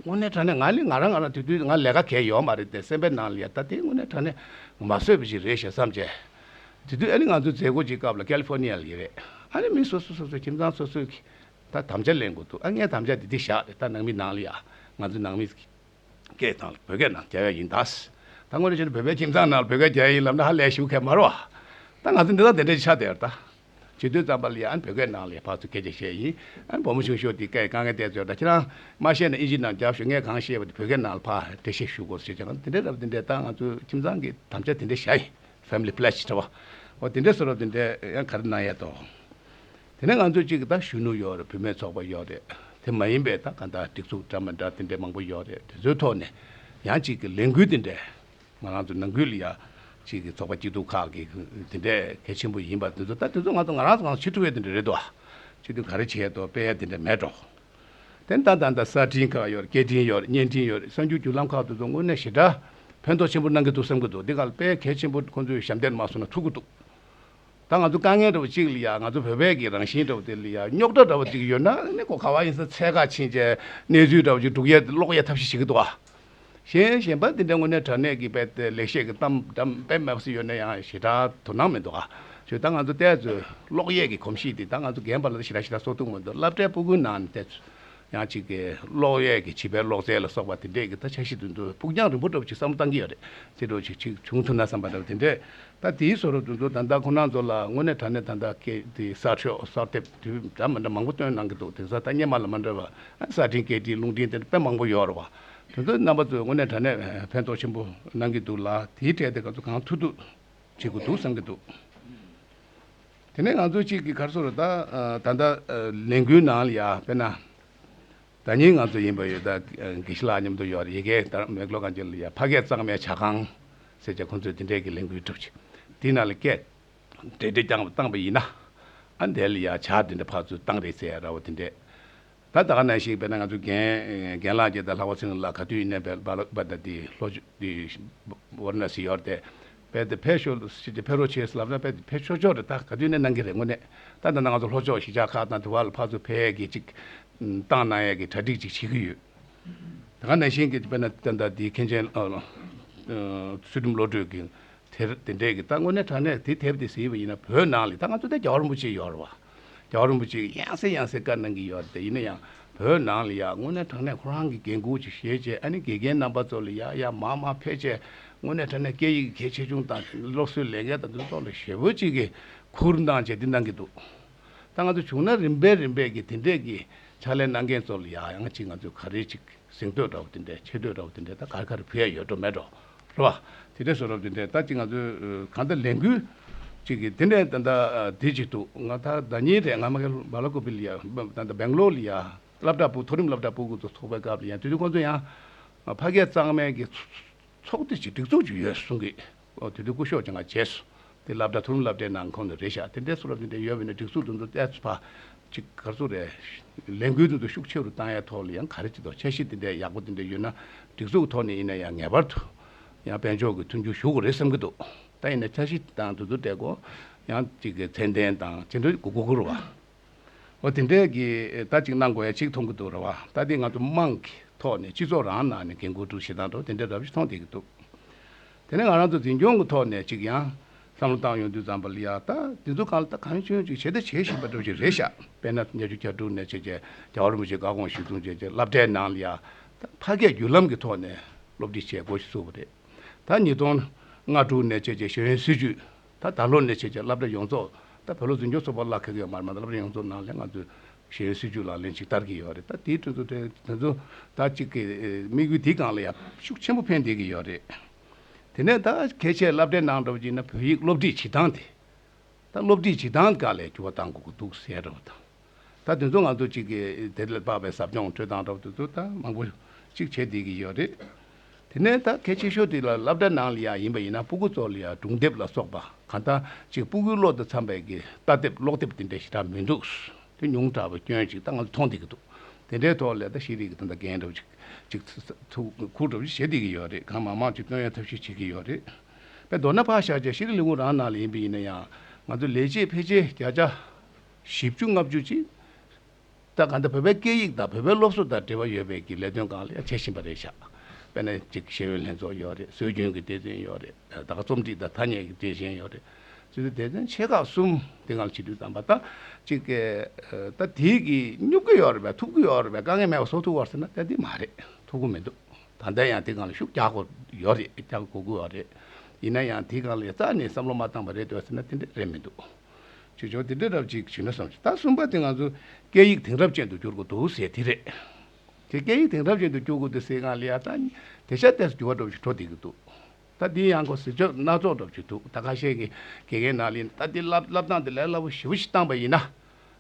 དངོས་གནས་དྲང་གནས་ང་ནི་ང་རང་ང་རང་དེ་དུས་ང་ལས་ཀ་གང་ཡང་ཡོད་མ་རེད་དེ། སེམས་པའི་ནང་ལ་ཡ། ད་དེ་དངོས་གནས་དྲང་གནས་མ་བཟོད་པ་ཞིག་རེད་ཤག་བསམ་བྱས། དེ་དུས་ཨ་ནི་ང་ཚོ་མཛད་སྒོ་ཅིག་སྐབས་ལ་ཀ་ལི་ཧྥོར་ནི་ཡ་ལ་ཡིན་རེད། ཨ་ནི་མི་སོ་སོ་སོ་སོའི་ཁྱིམ་ཚང་སོ་སོའི་གི་ད་དམ་བཅའ་ལེན་དགོས་འདུག་ཨ། ངས་དམ་བཅའ་འདི་འདི་བཞག་རེད། ད་ནང་མི་ནང་ལ་ཡ། ང་ཚོ་ནང་མི་སྐད་དང་བོད་སྐད་ནང་རྒྱག་ཡ་ཡིན་ད། ད་དངོས་གནས་བྱས་ན་བོད་པའི་ཁྱིམ་ཚང་ནང་ལ་བོད་སྐད་རྒྱག་ཡ་ཡིན་ལབ་ན་ཧ་ལས་ཞུ་མཁན་མ་རེད་བ། ད་ང་ཚོ་འདི་དང་དེ་འདྲ་ཆགས་བསྡད་ཡོད་རེད་ད། བྱེད་དུས་ཙམ་པ་ལ་ཡ་ཨ་ནི་བོད་སྐད་ནང་ལ་ཡ་ཕར་ཚུར་སྐད་ཆ་བཤད་ཡིན། ཨ་ནི་བུ་མོ་ཆུང་ཤོས་དེ་སྐད་དཀའ་ངལ་བལྟས་ཚོད་ད་ཁྱེད་རང་མ་བཤད་ན་ཨིན་ཇི་ནང་རྒྱབ་ཤོག་ངས་གང་བཤད་པ་དེ་བོད་སྐད་ནང་ལ་ཕར་འགྲེལ་བཤད་ཞུ་དགོས་ཟེར་ཀྱང་དེ་འདྲའི་རབ་དེ་འདྲའི་ད་ང་ཚོ་ཁྱིམ་ཚང་གི་དམ་བཅའ་དེ་འདྲ་བཞག་ཡིན། Family Pledge་འདྲ་བ། འོ་དེ་འདྲའི་བཟོ་འདྲ་དེ་འདྲའི་ཡང་ག་རེ་གནང་ཡས་དོ། དེ་ནས་ང་ཚོ་གཅིག་ད་གཞོན་ནུ་ཡོད་རེད། བུད་མེད་ཚོགས་པ་ཡོད་རེད། དེ་མ་ཡིན་པའི་ད་ག་ད་སྒྲིག་འཛུགས་འདྲ་མི་འདྲ་དེ་འདྲའི་མང་པོ་ཡོད་རེད། དེ་ཚོའི་ཐོག་ནས་ཡང་གཅིག་གི་ལས་འགུལ་དེ་འདྲའི་ང་རང་ཚོ་ནང་ཁུལ་ལ་ཡ་གཅིག་གི་ཚོགས་པ་སྐྱིད་སྡུག་ཁག་གི་དེ་འདྲའི་གལ་ཆེན་པོ་ཡིན་པ་དེ་ཚོ་ད་དེ་ཚོ་ང་ཚོ་ང་རང་ཚོ་ང་ཚོ་བྱེད་ཐུབ་ཡས་དེ་འདྲ་རེད་དོ། སྤྱི་འཐུས་ག་རེ་བྱེད་ཡས་དོ་སྤེལ་ཡས་དེ་འདྲ་མེད་འགྲོ། དེ་ད་ད་ད་གསར་འཕྲིན་ཁག་ཡོད་རེད། སྐད་འཕྲིན་ཡོད་རེད། བརྙན་འཕྲིན་ཡོད་རེད། གསར་འགྱུར་བརྒྱུད་ལམ་ཁག་དེ་ཚོ་དངོས་གནས་ཞེ་དྲག་ཕན་ཐོགས་ཆེན་པོ་གནང་གི་འདུག་བསམ་གི་འདུག་འདི་ག་ལ་དཔེ་གལ་ཆེན་པོ་ཁོང་ཚོས་ཞབས་འདེགས་མ་སོང་ན་ཐུག་གི་འདུག་ད་ང་ཚོ་དཀའ་ངལ་འདྲ་བོ་གཅིག་ལ་ཡ་ང་ཚོ་བོད་པའི་གི་རང་བཞིན་འདྲ་བོ་དེ་ལ་ཡ་རྙོག་དྲ་འདྲ་བོ་གཅིག་ཡོད་ན་ནི་ཁོ་ག་བ་ཡིན་ས་འཚོལ་ག་ཕྱིན་བྱས་གནས་ཚུལ་འདྲ་བོ་གཅིག་སྒྲུག་ཡས་ཀློག་ཡས་ཐབས་ཤེས་བྱེད་ཀྱི་འདུག་ཨ། གཞན་གཞན་པ་འདི་འདྲ་དངོས་གནས་དྲང་གནས་ཀྱི་དཔེ་དེ་ལེགས་བཤད་ཀྱི་གཏམ་འདྲ་དཔེ་མེད་པ་ཞིག་ཡོད་ན་ཡང་ཞེ་དྲག་དོ་སྣང་མི་འདུག་ཨ། བྱས་ད་ང་ཚོ་ལྟས་ཚོས་ཀློག་ཡས་ཀྱི་གོམས་གཤིས་དེ་ད་ང་ཚོ་རྒན་པ་ལ་ཞེ་དྲག་ཞེ་དྲག་གསོ་ཐུབ་མི་འདུག་སློབ་གྲྭའི་སྤུ་གུའི་ནང་ནས་ལྟས་ཚོས། ཡང་གཅིག་གི་ཀློག་ཡས་ཀྱི་བྱིས་པའི་ཀློག་རྩལ་ལ་སོགས་པ་དེ་འདྲས་ཀྱི་ད་འཆར་གཞི་དེ་ཚོ་ཕུགས་རྒྱང་རིང་པོ་འདྲ་པོ་ཅིག་བསམ་བློ་བཏང་གི་ཡོད་རེད། དེ་འདྲ་ཅིག་ཅིག་བྱུང་ཐུབ་ན་བསམ་པ་འདྲ་པོ་དེ་འདྲས། ད་དེའི་བཟོ་འདྲ་དེ་ཚོ་ད་ལྟ་ཁོ་རང་ཚོ་ལ་དངོས་གནས་དྲང་གནས་ད་ལྟ་སྐད་དེ་གསར་ཤོག་གསར་དེབ་དེ་འདྲ་མི་འདྲ་མང་པོ་བཏོན་གནང་གི་འདུག་དེང་སང་ད་སྔོན་མ་ལ་མ་འདྲ་བ་གསར་འཕྲིན་སྐད་འཕྲིན་རླུང་འཕྲིན་དེ་འདྲ་དཔེ་མང་པོ་ཡོད་རེད་བ། དེ་ཚོ་རྣམ་པ་ཚོས་དངོས་གནས་དྲང་གནས་ཕན་ཐོགས་ཆེན་པོ་གནང་གི་འདུག་ལ་དེའི་གྲས་དེ་ག་ཚོད་གང་ཐུབ་ཐུབ། བྱེད་དགོས་འདུག་བསམ་གྱི་འདུག་དེ་ནས་ང་ཚོ་གཅིག་གི་ག་རེ་ཟེར་དགོས་རེད་ད། ད་ལྟ་ལས་འགུལ་ནང་ལ་ཡ་དཔེར་ན། ད་ནི་ང་ཚོ་ཡིན་པ་ཡོད་ད་དགེ་བཤེས་ལགས་མཉམ་དུ་ཡོད་རེད། ཡ་གིའི་ད་མེག་ལོ་གང་ཅི་ལ་ཡ་ཕ་སྐད་གཙང་མའི་ཇ་ཁང་ཟེར་བྱས་ཁོང་ཚོས་དེ་འདྲའི་གི་ལས་འགུལ་གྲུབ་ཅིག་དེ་ནང་ལ་སྐད་འདྲེ་འདྲེ་བཏང་བཏང་པ་ཡིན་ན། ཨ་འདས་ལ་ཡ་ཇ་དེ་འདྲ་ཕར་ཚུར་བཏང་རེད་ཟེར་ཡ་ར་བ་དེ་འདྲས། ད་ད་ག་ནང་བཞིན་དཔེར་ན་ང་ཚོ་རྒན་རྒན་ལགས་ཀྱིས་ད་ལྷག་པ་ཚེ་རིང་ལགས་ག་དུས་ཡིན་ནའི་བལ་བལ་བལ་ད་དེ་ལྷོ་ཕྱོགས་དེ་ཝར་ན་སི་ཡོར་དེ་བལ་དེ་ཕེབས་ཤོག་ཞེས་ཀྱི་ཕེབས་རོགས་བྱེད་ཟེར་ལབ་ན་བལ་དེ་ཕེབས་ཆོག་ཆོག་རེད། ད་ག་དུས་ནས་གནང་གི་རེད། དངོས་གནས་ད་ད་ང་ཚོ་ལྷོ་ཕྱོགས་གཞིས་ཆགས་ཁག་དང་དེ་བར་ལ་ཕར་ཚུར་ཕེབས་ཀྱི་ཅིག་བཏང་གནང་ཡས་ཀྱི་གྲ་སྒྲིག་ཅིག་བྱེད་ཀྱི་ཡོད། ད་ག་ནང་བཞིན་གྱི་དཔེར་ན་ད་ད་དེ་མཁན་ཆེན་ཚུལ་ཁྲིམས་བློ་གྲོས་ཀྱི། དེར་དེ་འདྲས་ཀྱི་ད་དངོས་གནས་དྲང་གནས་དེ་དེབ་དེ་གཟིགས་པ་ཡིན་ན་བོད་ནང་ལ་ད་ང་ཚོ་ད་རྒྱལ་བ་རིན་པོ་ཆེ་ཡོད་རེད་བ། རྒྱལ་བ་རིན་པོ་ཆེ་ཡང་སེ་ཡང་སེ་བཀའ་གནང་གི་ཡོད་རེད། དེ་ཡིན་ན་ཡང་བོད་ནང་ལ་ཡང་དངོས་གནས་དྲང་གནས་ཁོ་རང་གི་འགན་འཁུར་ཅིག་བཞེས་བྱས་ཨ་ནི་དགེ་རྒན་རྣམ་པ་ཚོ་ལ་ཡ་ཡ་མ་མ་ཕེབས་བྱས་དངོས་གནས་དྲང་གནས་སྐད་ཡིག་གལ་ཆེ་ཆུང་དང་སློབ་གསོའི་ལས་འགན་དང་དེ་ཚོ་ལ་ཞེ་པོ་ཅིག་གི་ཁུར་གནང་བྱས་འདི་གནང་གི་འདུག་ད་ང་ཚོ་བྱུང་ན་རིམ་པས་རིམ་པས་ཀྱི་དེ་འདྲས་ཀྱི་ཕྱག་ལས་གནང་མཁན་ཚོ་ལ་ཡ་ཡང་ཅིག་ང་ཚོས་ག་རེ་ཅིག་གཟེངས་བསྟོད་འདྲ་བོ་དེ་འདྲ་ཆེ་བསྟོད་འདྲ་བོ་དེ་འདྲ་ད་ག་རེ་ག་རེ་ཕུལ་ཡ་ཡོད་འགྲོ་མེད་འགྲོ་རེད་བ། དེ་འདྲ་བཟོ་འདྲ་བོ་དེ་འདྲ་ད་ཅིག་ང་ཚོས་གང་ལྟར་ལས་འགུལ་ཅིག་གི་དེ་འདྲ་ད་ད་དེ་ཅིག་འདུག་ང་ད་ཟླ་ཉིན་རེད། ང་མ་གི་སྦ་ལ་ཀོ་པི་ལ་ཡ་ད་ད་སྦེང་ལོར་ལ་ཡ་སློབ་གྲྭ་སྤུ་མཐོ་རིམ་སློབ་གྲྭ་སྤུ་གུ་ཚོ་ཚོགས་པའི་སྐབས་ལ་ཡ་དེ་དུས་ཁོང་ཚོ་ཡང་ཕ་སྐད་གཙང་མའི་གི་ཚོགས་སྡེ་ཅིག་སྒྲིག་འཛུགས་ཅིག་ཡོད་གསུང་གི། ཨོ་དེ་དུས་སྐུ་ཞབས་ཀྱིས་ང་བྱས་སོང་། དེ་སློབ་གྲྭ་མཐོ་རིམ་སློབ་གྲྭའི་ནང་ཁོངས་ནས་རེད་ཤག་དེ་འདྲའི་སུ་རབ་དེ་འདྲ་ཡོད་པ་ཡིན་ན་སྒྲིག་འཛུགས་དེ་ཚོ་ཏོག་ཙམ་ཕར་ཅིག་ག་རེ་ཟེར་རེད། ལས་འགུལ་དེ་ཚོ་ཤུགས་ཆེ་རུ་བཏང་ཡའི་ཐོག་ལ་ཡང་ག་རེ་ཅིག་དང་འཆར་གཞི་དེ་འདྲའི་ཡག་པོ་དེ་འདྲ་ཡོད་ན་སྒྲིག་འཛུགས་ཐོག་ནས་ཡིན་ན་ཡང་ངེས་པར་དུ་ཡང་དཔལ་འབྱོར་གྱི་མཐུན་འགྱུར་ཞུ་དགོས་རེད་བསམ་གྱི་འདུག་ད་ཡིན་ན་འཆར་གཞི་དང་དེ་ཚོ་སྤྲད་དགོས། ཡང་ཅིག་གི་ཚད་ལྡན་དང་ཅི་འདྲ་དགོས་དགོས་ཀྱི་རེད་བ། འོ་དེ་འདྲའི་གི་ད་ཅིག་གནང་དགོས་ཡ་ཅིག་མཐོང་གི་འདུག་རེད་བ། ད་དེ་ང་ཚོ་དམངས་ཀྱི་ཐོག་ནས་སྤྱི་ཚོགས་རང་ནང་ནས་འགན་འཁུར་སྒྲུབ་བྱེད་སྟངས་འདྲ་བོ་དེ་འདྲ་འདྲ་བོ་ཞིག་མཐོང་བསྡད་ཀྱི་འདུག་དེ་ནས་ང་རང་ཚོ་འཛིན་སྐྱོང་གི་ཐོག་ནས་ཅིག་ཡང་བསམ་བློ་བཏང་ཡོང་དུས་ཙམ་པ་ལ་ཡ་ད་དེ་ཚོ་གང་ལ་ད་གང་བྱུང་ཅིག་བྱེད་ད་བྱེད་བཞིན་པ་འདྲ་བོ་ཞིག་རེད་ཤག་དཔེར་ན་ཉི་ཤུ་གྱ་དྲུག་ནས་བྱས་རྗེས་རྒྱལ་བ་རིན་པོ་ཆེ་བཀའ་དགོངས་གཞིར་བཟུང་བྱས་རྗེས་སློབ་གྲྭའི་ནང་ལ་ཡ་ད་ཕ་སྐད་བརྒྱུད་ལམ་གྱི་ཐོག་ནས་སློབ་ཁྲིད་བྱེད་དགོས་ཞེས་གསུངས་པ་རེད། ད་ཉིས་སྟོང་ལྔ་དྲུག་ནས་བྱས་རྗེས་ཤེས་ཡོན་སྲིད་བྱུས། ད་ད་ལོ་ནས་བྱས་རྗེས་སློབ་གྲྭ་ཡོངས་རྫོགས་ད་བོད་ལུགས་འཛིན་སྐྱོང་ཚོགས་པ་ལ་ཁག་གི་ཡོད་མ་རེད། མ་གཏོགས་སློབ་གྲྭ་ཡོངས་རྫོགས་ནང་ལ་ང་ཚོས་ཤེས་ཡོན་སྲིད་བྱུས་ལག་ལེན་ཅིག་བསྟར་གྱི་ཡོད་རེད། ད་དེའི་ཁྲོད་དུ་དེ་དེ་ཚོ་ད་ཅིག་གི་དམིགས་ཡུལ་དེའི་སྒང་ལ་ཡང་ཤུགས་ཆེན་པོ་ཕན་བསྡད་ཀྱི་ཡོད་རེད། དེ་ནས་ད་གལ་ཆེ་སློབ་གྲྭའི་ནང་འགྲོ་བ་ཅིག་ན་བོད་ཡིག་སློབ་ཁྲིད་བྱེད་སྟངས་དེ། ད་སློབ་ཁྲིད་བྱེད་སྟངས་སྒང་ལ་འགྱུར་བ་གཏང་དགོས་ཀྱི་འདུག་ཟེར་རོ་དང་། ད་དེ་ཚོ་ང་ཚོ་གཅིག་གིས་དེ་ལ་དཔག་པའི་ཟབ་སྦྱོང་སྤྲོད་སྟངས་འདྲ་བོ་དེ་ཚོ་ད་མང་པོ་གཅིག་བྱེད་བསྡད་ཀྱི་ཡོད་རེད། དེ་ནས་ད་གལ་ཆེ་ཤོས་དེ་ལ་སློབ་གྲྭ་ནང་ལ་ཡང་ཡིན་པ་ཡིན་ན་སྤུ་གུ་ཚོ་ལ་ཡང་སྒྲུང་དེབ་ལ་སོགས་པ་གང་ལྟར་གཅིག་སྤུ་གུའི་བློ་དང་འཚམ་པའི་གི་ལྟ་དེབ་ཀློག་དེབ་དེ་འདྲ་ཞེ་དྲག་མི་འདུག་དེ་ཉུང་དྲགས་པའི་སྐྱོན་ཅིག་ད་ང་ཚོ་མཐོང་བསྡད་ཀྱི་འདུག་དེ་འདྲའི་ཐོག་ལ་ད་ཤེས་རིག་གི་ད་ལྟ་འགན་འདྲ་བོ་ཅིག་ཅིག་ཐུགས་ཁུར་འདྲ་བོ་ཅིག་བྱེད་བསྡད་ཀྱི་ཡོད་རེད། གང་མང་མང་ཅིག་བཏོན་ཡའི་ཐབས་ཤེས་བྱེད་ཀྱི་ཡོད་རེད། དཔེ་མདོར་ན་ཕར་བཞག་བྱས་ཤེས་རིག་ལས་ཁུངས་རང་ནང་ལ་ཡིན་པ་ཡིན་ན་ཡང་ང་ཚོ་ལས་བྱེད་ཕལ་ཆེར་བརྒྱ་ཆ་བཞི་བཅུ་ལྔ་བཅུ་ཅིག་ད་གང་ལྟར་བོད་པའི་སྐད་ཡིག་དང་བོད་པའི་སློབ་གསོ་དང་འབྲེལ་བ་ཡོད་པའི་གི་ལས་དོན་སྒང་ལ་ཡང་བྱེད་བཞིན་པ་རེད་ཤག་དཔེར་ན་ཅིག་ཤེས་ཡོན་ལྷན་ཚོགས་ཡོད་རེད། སྲོལ་རྒྱུན་གྱི་སྡེ་ཚན་ཡོད་རེད། ད་ག་རྩོམ་སྒྲིག་དང་ཐ་སྙད་ཀྱི་སྡེ་ཚན་ཡོད་རེད། ཅིག་སྡེ་ཚན་ཆེ་ཁག་གསུམ་དེ་སྒང་ལ་བྱེད་དུས་ཙམ་པ་ད་ཅིག་གི་ད་དེའི་གི་སྙུག་གི་ཡོད་རེད་པས། ཐུབ་ཀྱི་ཡོད་རེད་པས། དཀའ་ངལ་མེད་པ་བཟོ་ཐུབ་བར་ཟེར་ན་ད་འདི་མ་རེད། ཐུབ་ཀྱི་མི་འདུག་ད་ལྟ་ཡང་དེ་སྒང་ལ་ཤུགས་རྒྱག་དགོས་ཡོད་རེད། རྒྱག་དགོས་ཀྱི་ཡོད་རེད། ཡིན་ན་ཡང་དེ་སྒང་ལ་ཡ་རྩ་ནས་བསམ་བློ་མ་བཏང་བ་རེད་འདོད་ཟེར་ན་དེ་འདྲ་རེད་མི་འདུག་ཅིག་བྱུང་། དེ་འདྲ་རབ་ཅིག་བྱུང་ན་བསམ་གྱི། ད་གསུམ་པ་དེ་ང་ཚོ་སྐད་ཡིག་དེང་རབས་ཅན་དུ་བསྒྱུར་དགོས་འདུག་ཟེར་དེ་རེད། དེ་སྐད་ཡིག་དེང་རབས་ཅན་དུ་བསྒྱུར་དགོས་འདུག་ཟེར་སྒང་ལ་ཡ་ད་དེ་ཤ་ཏོག་ཙམ་འགྱུར་བ་འགྲོ་བཞིན་འགྲོ་བསྡད་ཀྱི་འདུག་ད་འདི་ཡང་ཁོ་ཟེར་ཆོག་སྣ་ཚོགས་འགྲོ་བཞིན་འདུག་ད་ཁ་ཤས་ཀྱི་དགེ་རྒན་ནང་ལ་ད་འདི་བསླབ་བསླབ་སྟངས་དེ་ལས་སླ་པོ་ཞེ་པོ་ཞིག་བཏང་པ་ཡིན་ན།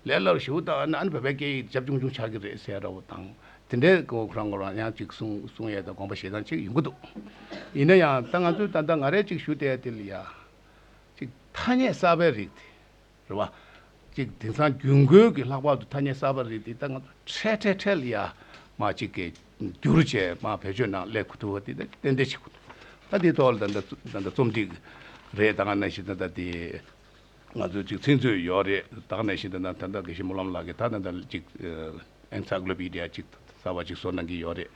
ལས་སླ་པོ་ཞེ་པོ་བཏང་ན་ཨ་ནི་བོད་པའི་སྐད་ཡིག་རྒྱབ་ཆུང་ཆུང་ཆགས་ཀྱི་རེད་ཟེར་འདྲ་བོ་དང་། དེ་འདྲའི་ཁོ་ཁོ་རང་ཁོ་རང་ཡང་ཅིག་གསུང་གསུང་ཡས་དང་དགོངས་པ་བཞེས་སྟངས་ཅིག་ཡོང་གི་འདུག་ཡིན་ན་ཡང་ད་ང་ཚོས་ད་ལྟ་ང་རས་ཅིག་ཞུ་བསྡད་དེ་ལ་ཡ། ཅིག་ཐ་སྙད་གསར་པའི་རིགས་དེ་རེད་བ། ཅིག་དེང་སང་རྒྱུན་མཁོའི་གི་ལྷག་པར་དུ་ཐ་སྙད་གསར་པ་རིགས་དེ་ད་ང་ཚོ་འཕྲལ་འཕྲལ་འཕྲལ་ལ་ཡ་མ་ཅིག་གི་བསྒྱུར་བྱས་མ་བེད་སྤྱོད་ནང་སླེབས་ཐུབ་པ་དེ་ད་ཏན་ཏན་བྱེད་དགོས་འདུག་ད་དེའི་ཐོག་ལ་ད་ལྟ་ད་ལྟ་རྩོམ་སྒྲིག་རེད། ད་ག་ནང་བཞིན་ད་ལྟ་དེ་ང་ཚོ་ཅིག་ཚིག་མཛོད་ཡོད་རེད། ད་ག་ནང་བཞིན་ད་ལྟ་ད་ལྟ་དགེ་བཤེས་སྨོན་ལམ་ལགས་ཀྱིས་ད་ད་ལྟ་ཅིག་ཨེན་སའི་ཀི་ལོ་པི་ཌི་ཡ་ཅིག་གསར་པ་ཅིག་བཟོ་གནང་གི་ཡོད་རེད།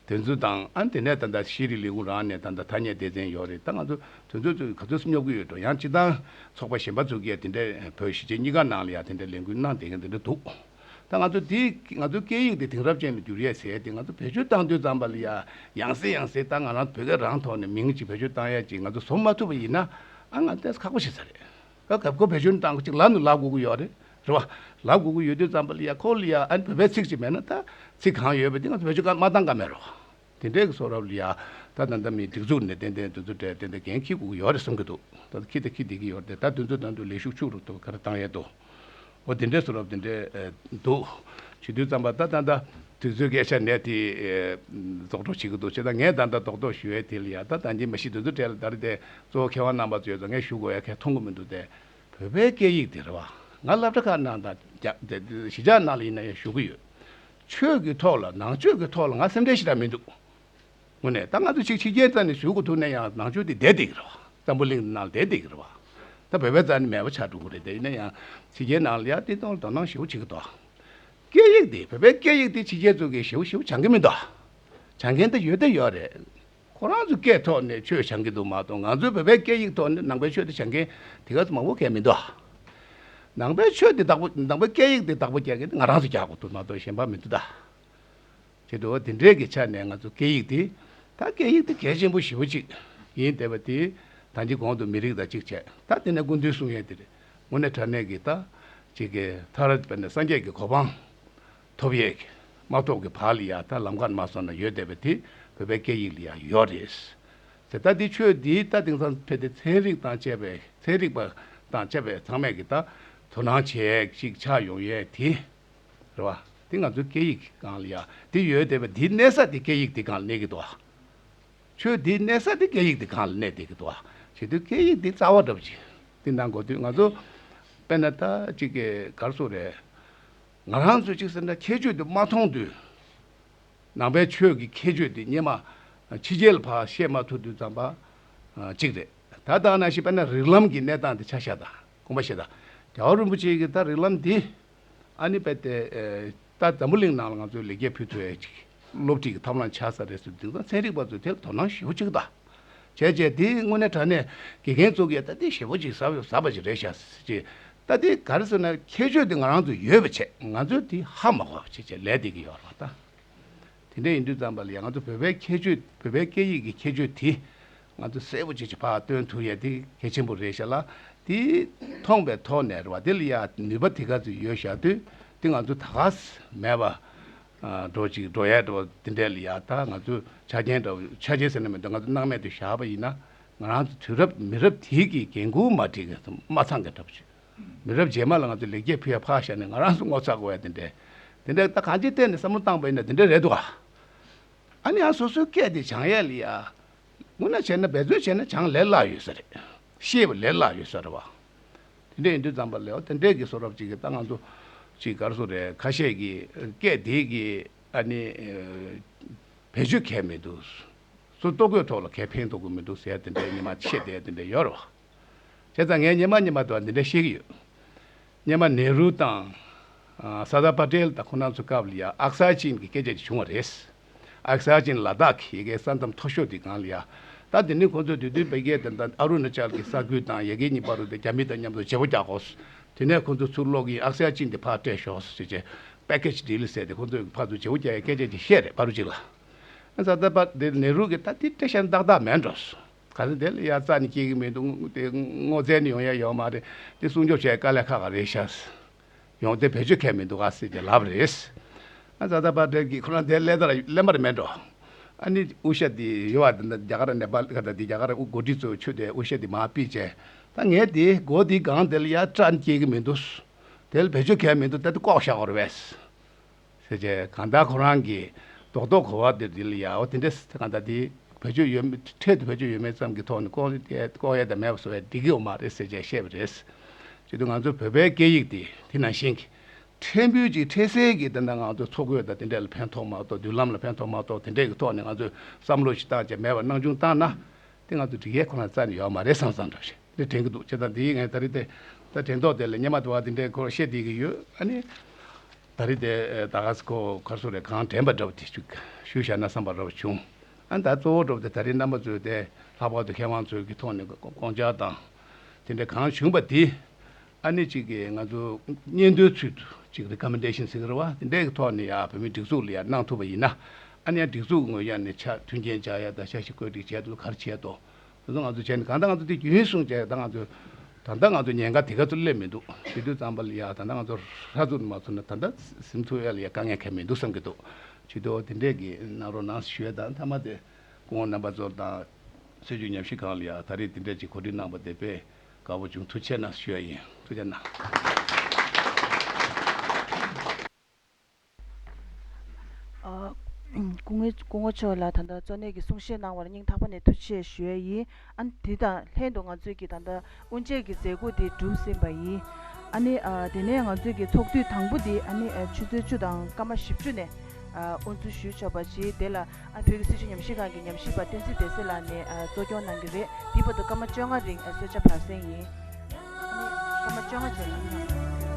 དེ་ཚོ་དང་ཨ་ནི་དེ་ནས་ད་ལྟ་ཤེས་རིག་ལས་ཁུངས་རང་ནས་ད་ལྟ་ཐ་སྙད་སྡེ་ཚན་ཡོད་རེད། ད་ང་ཚོ་དེ་ཚོ་ཚོ་ག་ཚོད་སྙོབ་ཀྱི་ཡོད་འགྲོ། ཡང་སྤྱི་བཏང་ཚོགས་པ་གཞན་པ་ཚོ་གིས་དེ་འདྲའི་བོད་གཞིས་བྱེས་གཉིས་ཀ་ནང་ལ་ཡང་དེ་འདྲའི་ལས་འགུལ་གནང་བསྡད་མཁན་དེ་འདྲ་འདུག་ད་ང་ཚོ་དེ་ང་ཚོ་སྐད་ཡིག་དེ་དེང་རབས་ཅན་ལ་བསྒྱུར་ཡས་ཟེར་ཡས་དེ་ང་ཚོ་བེད་སྤྱོད་བཏང་དུས་ཙམ་པ་ལ་ཡ་ཡང་སེ་ཡང་སེ་ད་ང་རང་བོད་སྐད་རང་ཐོག་ནས་མིང་ཅིག་བེད་སྤྱོད་བཏང་ཡས་ཅིག་ང་ཚོ་བཟོ་མ་ཐུབ་པ་ཡིན་ན་ཨ་ང་ཏོག་ཙམ་ཁག་པོ་ཞིག་ས་རེད། ད་གབ་ཁོ་བེད་སྤྱོད་བཏང་གི་ཅིག་ལབ་ནི་ལབ་དགོས་ཀྱི་ཡོད་རེད། རེད་བ། ལབ་དགོས་ཀྱི་ཡོད་དུས་ཙམ་པ་ལ་ཡ་ཁོ་ལ་ཡ་ཨ་ནི་བོད་པའི་ཚིག་ཅིག་མེད་ན་ད་ཚིག་གང་ཡོད་པ་དེ་ང་ཚོ་བེད་སྤྱོད་མ་བཏང་ག་མེད་རོ། དེ་འདྲའི་གི་བཟོ་རབས་ལ་ཡ་ད་ད་ལྟ་མི་སྒྲིག་འཛུགས་ནས་ཏན་ཏན་དེ་ཚོ་གྲས་ཏན་ཏན་འགན་འཁྱེར་དགོས་ཀྱི་ཡོད་རེད་བསམ་གྱི་འདུག་ད་འཁྱེར་དང་འཁྱེར་བསྡད་ཀྱི་ཡོད་རེད་དེ། ད་དེ་ཚོ་ད་དུང་ལས་ཤུགས་ཤུགས་རུ་དུ་ག་རེ་བཏང་ཡས་འདུག་འོ་དེ་འདྲའི་བཟོ་རབས་དེ་འདྲའི་ཨེ་འདུག་བྱེད་དུས་ཙམ་པ་ད་ད་ལྟ་དུས་ཚོད་སྐད་ཆ་ནས་དེ་ཨེ་རྫོགས་འགྲོ་བྱེད་ཀྱི་འདུག་བྱས་ཙང་ངས་ད་ལྟ་རྡོག་རྡོག་ཞུ་ཡས་དེ་ལ་ཡ་ད་ད་འདི་མ་གཞི་དེ་ཚོ་གྲས་ལ་ད་རེས་དེ་གཙོ་བོ་མཁས་དབང་རྣམ་པ་ཚོ་ཡོད་ཙང་ངས་ཞུ་དགོས་ཡ་གལ་མཐོང་གི་མི་འདུག་སྟེ། བོད་པའི་སྐད་ཡིག་དེ་རེད་བ། ང་སློབ་གྲྭ་ཁག་ནང་དང་རྒྱ་དེ་དེ་གཞིས་ཆགས་ནང་ལ་ཡིན་ན་ཡང་ཞུ་གི་ཡོད། ཆོས་ཀྱི་ཐོག་ལ་ནང་ཆོས་ཀྱི་ཐོག་ལ་ང་སེམས་ཁྲལ་ཞེ་དྲག་མི་འདུག་དངོས་གནས་ད་ང་ཚོ་ཕྱི་ཕྱི་རྒྱལ་རྩ་ནས་ཞུ་དགོས་ཐུག་ན་ཡང་ནང་ཆོས་དེ་བསྡད་བསྡད་ཀྱི་རེད་བ། འཛམ་བུ་གླིང་ནང་བསྡད་བསྡད་ཀྱི་རེད་བ། ད་བོད་པའི་རྩ་ནས་མེད་པ་ཆགས་འགྲོ་གི་རེད་དེ། ཡིན་ན་ཡང་ཕྱི་རྒྱལ་ནང་ལ་ཡང་དེ་ཐོག་ལ་དོ་སྣང་ཞེ་པོ་བྱེད་ཀྱི་འདུག་སྐད་ཡིག་དེ་བོད་པའི་སྐད་ཡིག་དེ་ཕྱི་རྒྱལ་ཚོ་གིས་ཞེ་པོ་ཞེ་པོ་སྦྱང་གི་མི་འདུག་སྦྱང་མཁན་ད་ཡོད་ད་ཡོད་རེད། ཁོ་རང་ཚོ་སྐད་ཐོག་ནས་ཆོས་སྦྱང་གི་འདུག་མ་གཏོགས་ང་ཚོའི་བོད་པའི་སྐད་ཡིག་ཐོག་ནས་ནང་པའི་ཆོས་དེ་སྦྱང་མཁན་དེ་ག་ཚོད་མང་པོ་གང་མི་འདུག་ནང་པའི་ཆོས་དེ་བདག་པོ་ནང་པའི་སྐད་ཡིག་དེ་བདག་པོ་རྒྱག་མཁན་དེ་ང་རང་ཚོ་རྒྱག་དགོས་འདུག་མ་གཏོགས་གཞན་པ་མི་འདུག་ད། བྱེད་དུ་འོ་དེ་འདྲའི་གི་ཆ་ནས་ང་ཚོ་སྐད་ཡིག་དེ་ད་སྐད་ཡིག་དེ་གལ་ཆེན་པོ་ཞེ་པོ་ཅིག་ཡིན་བསྡད་པ་དེ་ད་འདི་གོང་དུ་མི་རིགས་དང་གཅིག་བྱས་ད་དེ་ནས་སྐུ་མདུན་གསུང་ཡས་དེ་རེད། དངོས་གནས་དྲང་གནས་ཀྱི་ད་ཅིག་གི་མཐར་དཔེར་ན་སངས་རྒྱས་ཀྱི་གོ་འཕང་ཐོབ་ཡས་ཀྱི་མ་ཐོབ་ཀྱི་བར་ལ་ཡ་ད་ལམ་ཁར་མ་སོང་ན་ཡོད་བསྡད་པ་དེ་བོད་པའི་སྐད་ཡིག་ལ་ཡ་ཡོད་རེད། དེ་ད་འདི་ཆོས་འདི་ད་དེང་སང་ཕེབས་ཏེ་ཚན་རིག་དང་བཅས་པའི་ཚན་རིག་པ་དང་བཅས་པའི་ཚང་མས་ཀྱི་ད་དོ་སྣང་བྱེད་ཡས་ཅིག་ཆགས་ཡོང་ཡས་དེ་རེད་བ། དེ་ང་ཚོའི་སྐད་ཡིག་སྒང་ལ་ཡ་དེ་ཡོད་བསྡད་པ་དེ་གནས་ས་དེ་སྐད་ཡིག་དེ་སྒང་ལ་གནས་ཀྱི་འདུག་བ། ཆོས་འདི་གནས་ས་འདི་སྐད་ཡིག་འདི་སྒང་ལ་གནས་བསྡད་ཀྱི་འདུག་ཨ། བྱེད་དུས་སྐད་ཡིག་འདི་རྩ་བ་འདྲ་པོ་ཅིག་འདི་གནང་དགོས་དུས་ང་ཚོ་དཔེར་ན་ད་ཅིག་གི་ག་རེ་ཟེར་རེད། ང་རང་ཚོ་ཅིག་ཟེར་ན་ཁྱད་ཆོས་འདི་མ་མཐོང་དུས། ནང་པའི་ཆོས་ཀྱི་ཁྱད་ཆོས་འདི་སྔོན་མ་ཕྱི་རྒྱལ་ལ་ཕར་བཤད་མ་ཐུབ་དུས་ཙམ་པ་ཅིག་རེད། ད་ལྟ་ནང་བཞིན་དཔེར་ན་རིགས་ལམ་གྱི་གནས་སྟངས་འདི་ཆ་བཞག་དང་དགོངས་པ་བཞེས་དང་། རྒྱལ་བ་རིན་པོ་ཆེ་གིས་ད་རིགས་ལམ་འདི། ཨ་ནི་དཔེ་དེ་ད་འཛམ་བུ་གླིང་ནང་ལ་ང་ཚོས་ལེགས་སྐྱེས་ཕུལ་ཐུབ་ཡས་ཅིག་སློབ་ཁྲིད་ཀྱི་ཐབས་ལམ་ཆགས་ས་རེད་ཟེར་དུས་ད་ཚན་རིག་པ་ཚོས་དེ་ལ་དོ་སྣང་ཞེ་པོ་ཅིག་ད་བྱས་བྱས་དེ་དངོས་གནས་དྲང་གནས་དགེ་རྒན་ཚོ་གིས་ད་དེ་ཞེ་པོ་ཅིག་ཟབ་ཟབ་པ་ཅིག་རེད་ཤག་ཅེས་ད་དེ་ག་རེ་ཟེར་ན་ཁྱད་ཆོས་དེ་ང་རང་ཚོ་ཡོད་པ་བྱས་ང་ཚོས་དེ་ཧ་མ་གོ་བ་བྱས་བྱས་ལས་བསྡད་ཀྱི་ཡོད་རེད་བ་ད། དེ་འདྲ་ཡིན་དུས་ཙམ་པ་ལ་ཡང་ང་ཚོ་བོད་པའི་ཁྱད་ཆོས་བོད་པའི་སྐད་ཡིག་གི་ཁྱད་ཆོས་དེ་ང་ཚོ་གསལ་པོ་ཅིག་ཅིག་ཕར་སྟོན་ཐུབ་ཡས་དེ་གལ་ཆེན་པོ་རེད་ཤག་ལ། དེ་མཐོང་བའི་ཐོག་ནས་རེད་བ། དེ་ལ་ཡ་ནུས་པ་དེ་ག་ཚོད་ཡོད་བཞག་དུས་དེ་ང་ཚོ་ད་ག་སེ་མེད་པ་འགྲོ་ཅིག་འགྲོ་ཡས་འགྲོ་དེ་འདྲ་ལ་ཡ་ད་ང་ཚོ་ཆ་རྐྱེན་འདྲ་ཆ་རྐྱེན་ཟེར་ན་མི་འདུག་ང་ཚོ་སྣང་མེད་དུ་བཞག་པ་ཡིན་ན་ང་རང་ཚོ་དུས་རབས་མི་རབས་དེ་གི་འགན་ཁུར་མ་འགྲིག་གི་མ་ཚང་གི་འདྲ་པོ་ཅིག་མི་རབས་རྗེས་མ་ལ་ང་ཚོ་ལེགས་སྐྱེས་ཕུལ་ཡ་ཕར་བཞག་ནས་ང་རང་ཚོ་ངོ་ཚ་དགོས་ཡ་དེ་འདྲས། དེ་འདྲས་ད་གང་ཅིའི་ཐད་ནས་བསམ་བློ་བཏང་པ་ཡིན་ན་དེ་འདྲས་རེད་འདུག་ག་ཨ་ནི་ཡང་སོ་སོའི་སྐད་དེ་སྦྱང་ཡ་ལ་ཡ། དངོས་གནས་བྱས་ན་འབད་བརྩོན་བྱས་ན་སྦྱང་ལས་སླ་ཡོད་ས་རེད། ཤེས་པ་ལས་སླ་ཡོད་ས་རེད་བ། དེ་འདྲས་ཡིན་དུས་ཙམ་པ་ལ་ཡ་དེ་འདྲས་ཀྱི་བཟོ་རབས་ཅིག་གི་ད་ང་ཚོ་ཅིག་ག་རེ་ཟེར་རེད། ཁ་ཤས་ཀྱིས་སྐད་དེ་གི་ཨ་ནི་བེད་སྤྱོད་གང་ཡང་མི་འདུག་སོ་ལྟོ་གོས་ཐོག་ལ་གང་ཡང་ཕན་ཐོགས་ཀྱི་མི་འདུག་ཟེར་དེ་འདྲའི་ཉི་མ་བཤད་བསྡད་དེ་འདྲ་ཡོད་རེད་བ། བྱས་ཙང་ངས་སྔོན་མ་སྔོན་མ་དུ་འདི་འདྲ་བཤད་ཀྱི་ཡོད། སྔོན་མ་ནེ་རུ་དང་། ཨ་སར་དར་པ་ཏེལ་དང་ཁོང་རྣམ་ཚོའི་སྐབས་ལ་ཡ་ཨག་སར་ཅན་གྱི་སྐད་ཆ་ཅིག་བྱུང་བ་རེད། ཨག་སར་ཅན་ལ་དྭགས་ཀྱི་ཡ་གིའི་ས་མཚམས་མཐོ་ཤོས་དེ་སྒང་ལ་ཡ། ད་དེ་ནས་ཁོང་ཚོས་དེ་དུས་བོད་སྐད་དང་ད་ཨ་རུ་ན་ཅལ་གྱི་ས་ཁུལ་དང་ཡ་གི་གཉིས་བར་དུ་དེ་རྒྱ་མི་དང་མཉམ་དུ་བརྗེ་པོ་རྒྱག་དགོས། དེ་ནས་ཁོང་ཚོ་ཚུར་ལོག་གིན་ཨག་སར་ཅན་དེ་ཕར་སྤྲད་ཤོག་ཟེར་བྱས་པེ་ཀེ་ཇི་ཌིལ་ཟེར་ཏེ་ཁོང་ཚོས་ཕར་ཚུར་བརྗེ་པོ་རྒྱག་ཡ་སྐད་ཆ་ཅིག་བཤད་རེད་ཕ་རུ་ཅིག་ལ། ཨ་སར་དར་པ་དེ་ནེ་རུ་གིས་ད་དེ་སྤྲད་ཤག་ཏག་ཏག་མེད་འགྲོ། ག་ཚོད་དེ་ལ་ཡ་རྩ་ནས་སྐྱེ་གི་མི་འདུག་དེ་སྔོ་ཚལ་ནས་ཡོང་ཡ་ཡོད་མ་རེད། དེ་སྲུང་སྐྱོབ་བྱས་དཀའ་ལས་ཁག་ཁག་རེད་ཤག་ཡོང་དེ་བེད་སྤྱོད་ཁས་མི་འདུག་ག་ཟེར་གྱི་ལབ་རེད། ཨ་ཛ་ད་པ་དེ་གི་ཁོ་རང་དེ་ལས་ད་ལ་ལེན་པར་མེད་འགྲོ། ཨ་ནི་དབུ་ཞྭ་དེ་ཡོད་བ་དེ་འདྲ་རྒྱ་གར་ནེ་པཱལ་ག་ད་དེ་རྒྱ་གར་འགོ་ཁྲིད་ཚོས་ཆུ་དེ་དབུ་ཞྭ་དེ་མར་ཕུད་བྱས། ད་ངས་དེ་སྒོ་དེ་སྒང་དེ་ལ་ཡ་རྩ་ནས་སྐྱེ་གི་མི་འདུག་དེ་ལ་བེད་སྤྱོད་ཁས་མི་འདུག་ད་དེ་ལྐོག་བཞག་པ་རེད་པས། ཟེར་བྱས་གང་ལྟར་ཁོ་རང་གི་རྡོག་རྡོག་གོ་བ་དེ་དེ་ལ་ཡ་འོ་དེ་འདྲས་གང་ལྟར་དེ་བེད་སྤྱོད་ཡོད་མེད་འཕྲལ་དུ་བེད་སྤྱོད་ཡོད་མེད་ཙམ་གྱི་ཐོག་ནས་ལྐོག་ལྐོག་ཡ་དང་མེད་པ་བཟོ་བའི་འགྲིག་གི་ཡོད་མ་རེད་ཟེར་བྱས་བཤད་པ་རེད། བྱེད་དུས་ང་ཚོ་བོད་པའི་སྐད་ཡིག་དེ་དེ་ནང་བཞིན་གྱི་ཕྲན་བུ་ཅིག་འཕྲལ་སེལ་གྱི་དེ་འདྲ་ང་ཚོ་འཚོ་གོས་དང་དེ་འདྲ་ལ་ཕན་ཐོགས་མ་གཏོགས་མདུན་ལམ་ལ་ཕན་ཐོགས་མ་གཏོགས་དེ་འདྲས་ཀྱི་ཐོག་ནས་ང་ཚོས་བསམ་བློ་ཞིག་བཏང་བྱས་མེད་པ་སྣང་ཆུང་བཏང་ན། དེ་ང་ཚོ་འགྲིག་ཡས་ཁོ་ན་རྩ་ནས་ཡོད་མ་རེད་བསམ་བསམ་འདྲ་ཞིག་འདི་དྲན་གྱི་འདུག་བྱས་ཙང་འདི་ངས་ད་རེས་དེ་ད་དྲན་ཐོག་དེ་ལ་སྙན་མ་དུ་བ་དེ་འདྲའི་ཁོ་བཤད་བསྡད་ཀྱི་ཡོད། ཨ་ནི་ད་རེས་དེ་ད་ག་ས་ཁོ་གར་སོ་རེ་གང་དྲན་པ་འདྲ་བ་དེ་ཅིག་ཞུས་བཞག་ན་བསམ་པ་འདྲ་བ་བྱུང་། ཨ་ནི་ད་གཙོ་བོ་འདྲ་བ་དེ་ད་རེས་རྣམ་པ་ཚོས་དེ་ལྷག་པར་དུ་མཁས་དབང་ཚོའི་གི་ཐོག་ནས་དགོངས་འཆར་དང་དེ་འདྲ་གང་བྱུང་བ་དེ། ཨ་ནི་གཅིག་གིས་ང་ཚོ་སྙན་ཐོའི་ཚུལ་དུ་གཅིག་རི་ཀོ་མེན་ཌེ་ཤན་ཟེར་གི་རེད་བ། དེ་འདྲའི་གི་ཐོག་ནས་ཡ་བོད་མིའི་སྒྲིག་འཛུགས་ལ་ཡ་གནང་ཐུབ་པ་ཡིན་ན། ཨ་ནི་ཡ་སྒྲིག་འཛུགས་ངོས་ཡ་ནས་ཕྱག་མཐུན་རྐྱེན་སྦྱར་ཡ་དང་ཕྱག་ཞིག་བཀོད་སྒྲིག་བྱས་འདུག་ག་རེ་བྱས་འདུག་དེ་ཚོ་ང་ཚོ་བྱས་ནས་གང་ལྟར་ང་ཚོ་དེ་རྒྱུན་སྲུང་བྱས་ད་ང་ཚོ་ད་ལྟ་ང་ཚོ་ཉེན་ཁ་དེ་ག་ཚོད་སླེབས་མི་འདུག་བྱེད་དུས་ཙམ་པ་ལ་ཡ་ད་ལྟ་ང་ཚོ་ཧྲ་ཚུར་མ་ཚུར་ན་ད་ལྟ་ཟིན་ཐུབ་ཡ་ལ་ཡ་དཀའ་ངལ་གང་མི་འདུག་བསམ་གི་འདུག་བྱེད་དུས་དེ་འདྲས་ཀྱི་གནང་རོགས་གནང་ཞུ་ཡ་དང་མཐའ་མ་དེ་སྐུ་ངོ་རྣམ་པ་ཚོ་དང་སྲིད་བྱུས་ཉམས་ཞིབ་ཁང་ལ་ཡ་ད་རེས་དེ་འདྲས་ཀྱི་གོ་སྒྲིག་གནང་པ་དེ་དཔེ། དགའ་པོ་བྱུང་། ཐུགས་རྗེ་གནང་ཞུ་ཡ་ཡིན། ཐུགས་རྗེ་གནང་། ཨ། སྐུ་ངོ་སྐུ་ངོ་མཆོག་ལ་ད་ལྟ་གཙོ་གནད་ཀྱི་གསུང་བཤད་གནང་བར་སྙིང་ཐག་པ་ནས་ཐུགས་རྗེ་ཆེ་ཞུ་ཡ་ཡིན། ཨ་ནི་དེ་དང་ལྷན་དུ་ང་ཚོས་ཀྱི་ད་ལྟ་དབུ་འབྱེད་ཀྱི་མཛད་སྒོ་དེ་གྲུབ་ཟིན་པ་ཡིན། ཨ་ནི་ཨ་དེ་ནས་ང་ཚོས་ཀྱི་ཚོགས་དུས་དང་པོ་དེ་ཨ་ནི་ཨ་ཆུ་ཚོད་བཅུ་དང་སྐར་མ་བཞི་བཅུ་ནས་ཨ་དབུ་འཛུགས་ཞུས་ཆོག་པ་བྱས། དེ་ལ་ཨ་བོད་ཀྱི་སྲིད་བྱུས་ཉམས་ཞིབ་ཁང་གི་ཉམས་ཞིབ་པ་བསྟན་འཛིན་བདེ་གསལ་ལགས་ནས་ཨ་གཙོ་སྐྱོང་གནང་གི་རེད། དེའི་བར་དུ་སྐར་མ་བཅོ་ལྔ་རིང་ཨ་གསོལ་ཇ་བར་གསེང་ཡིན། ཨ་ནི་སྐར་མ་བཅོ་ལྔ་རྗེས་ལ།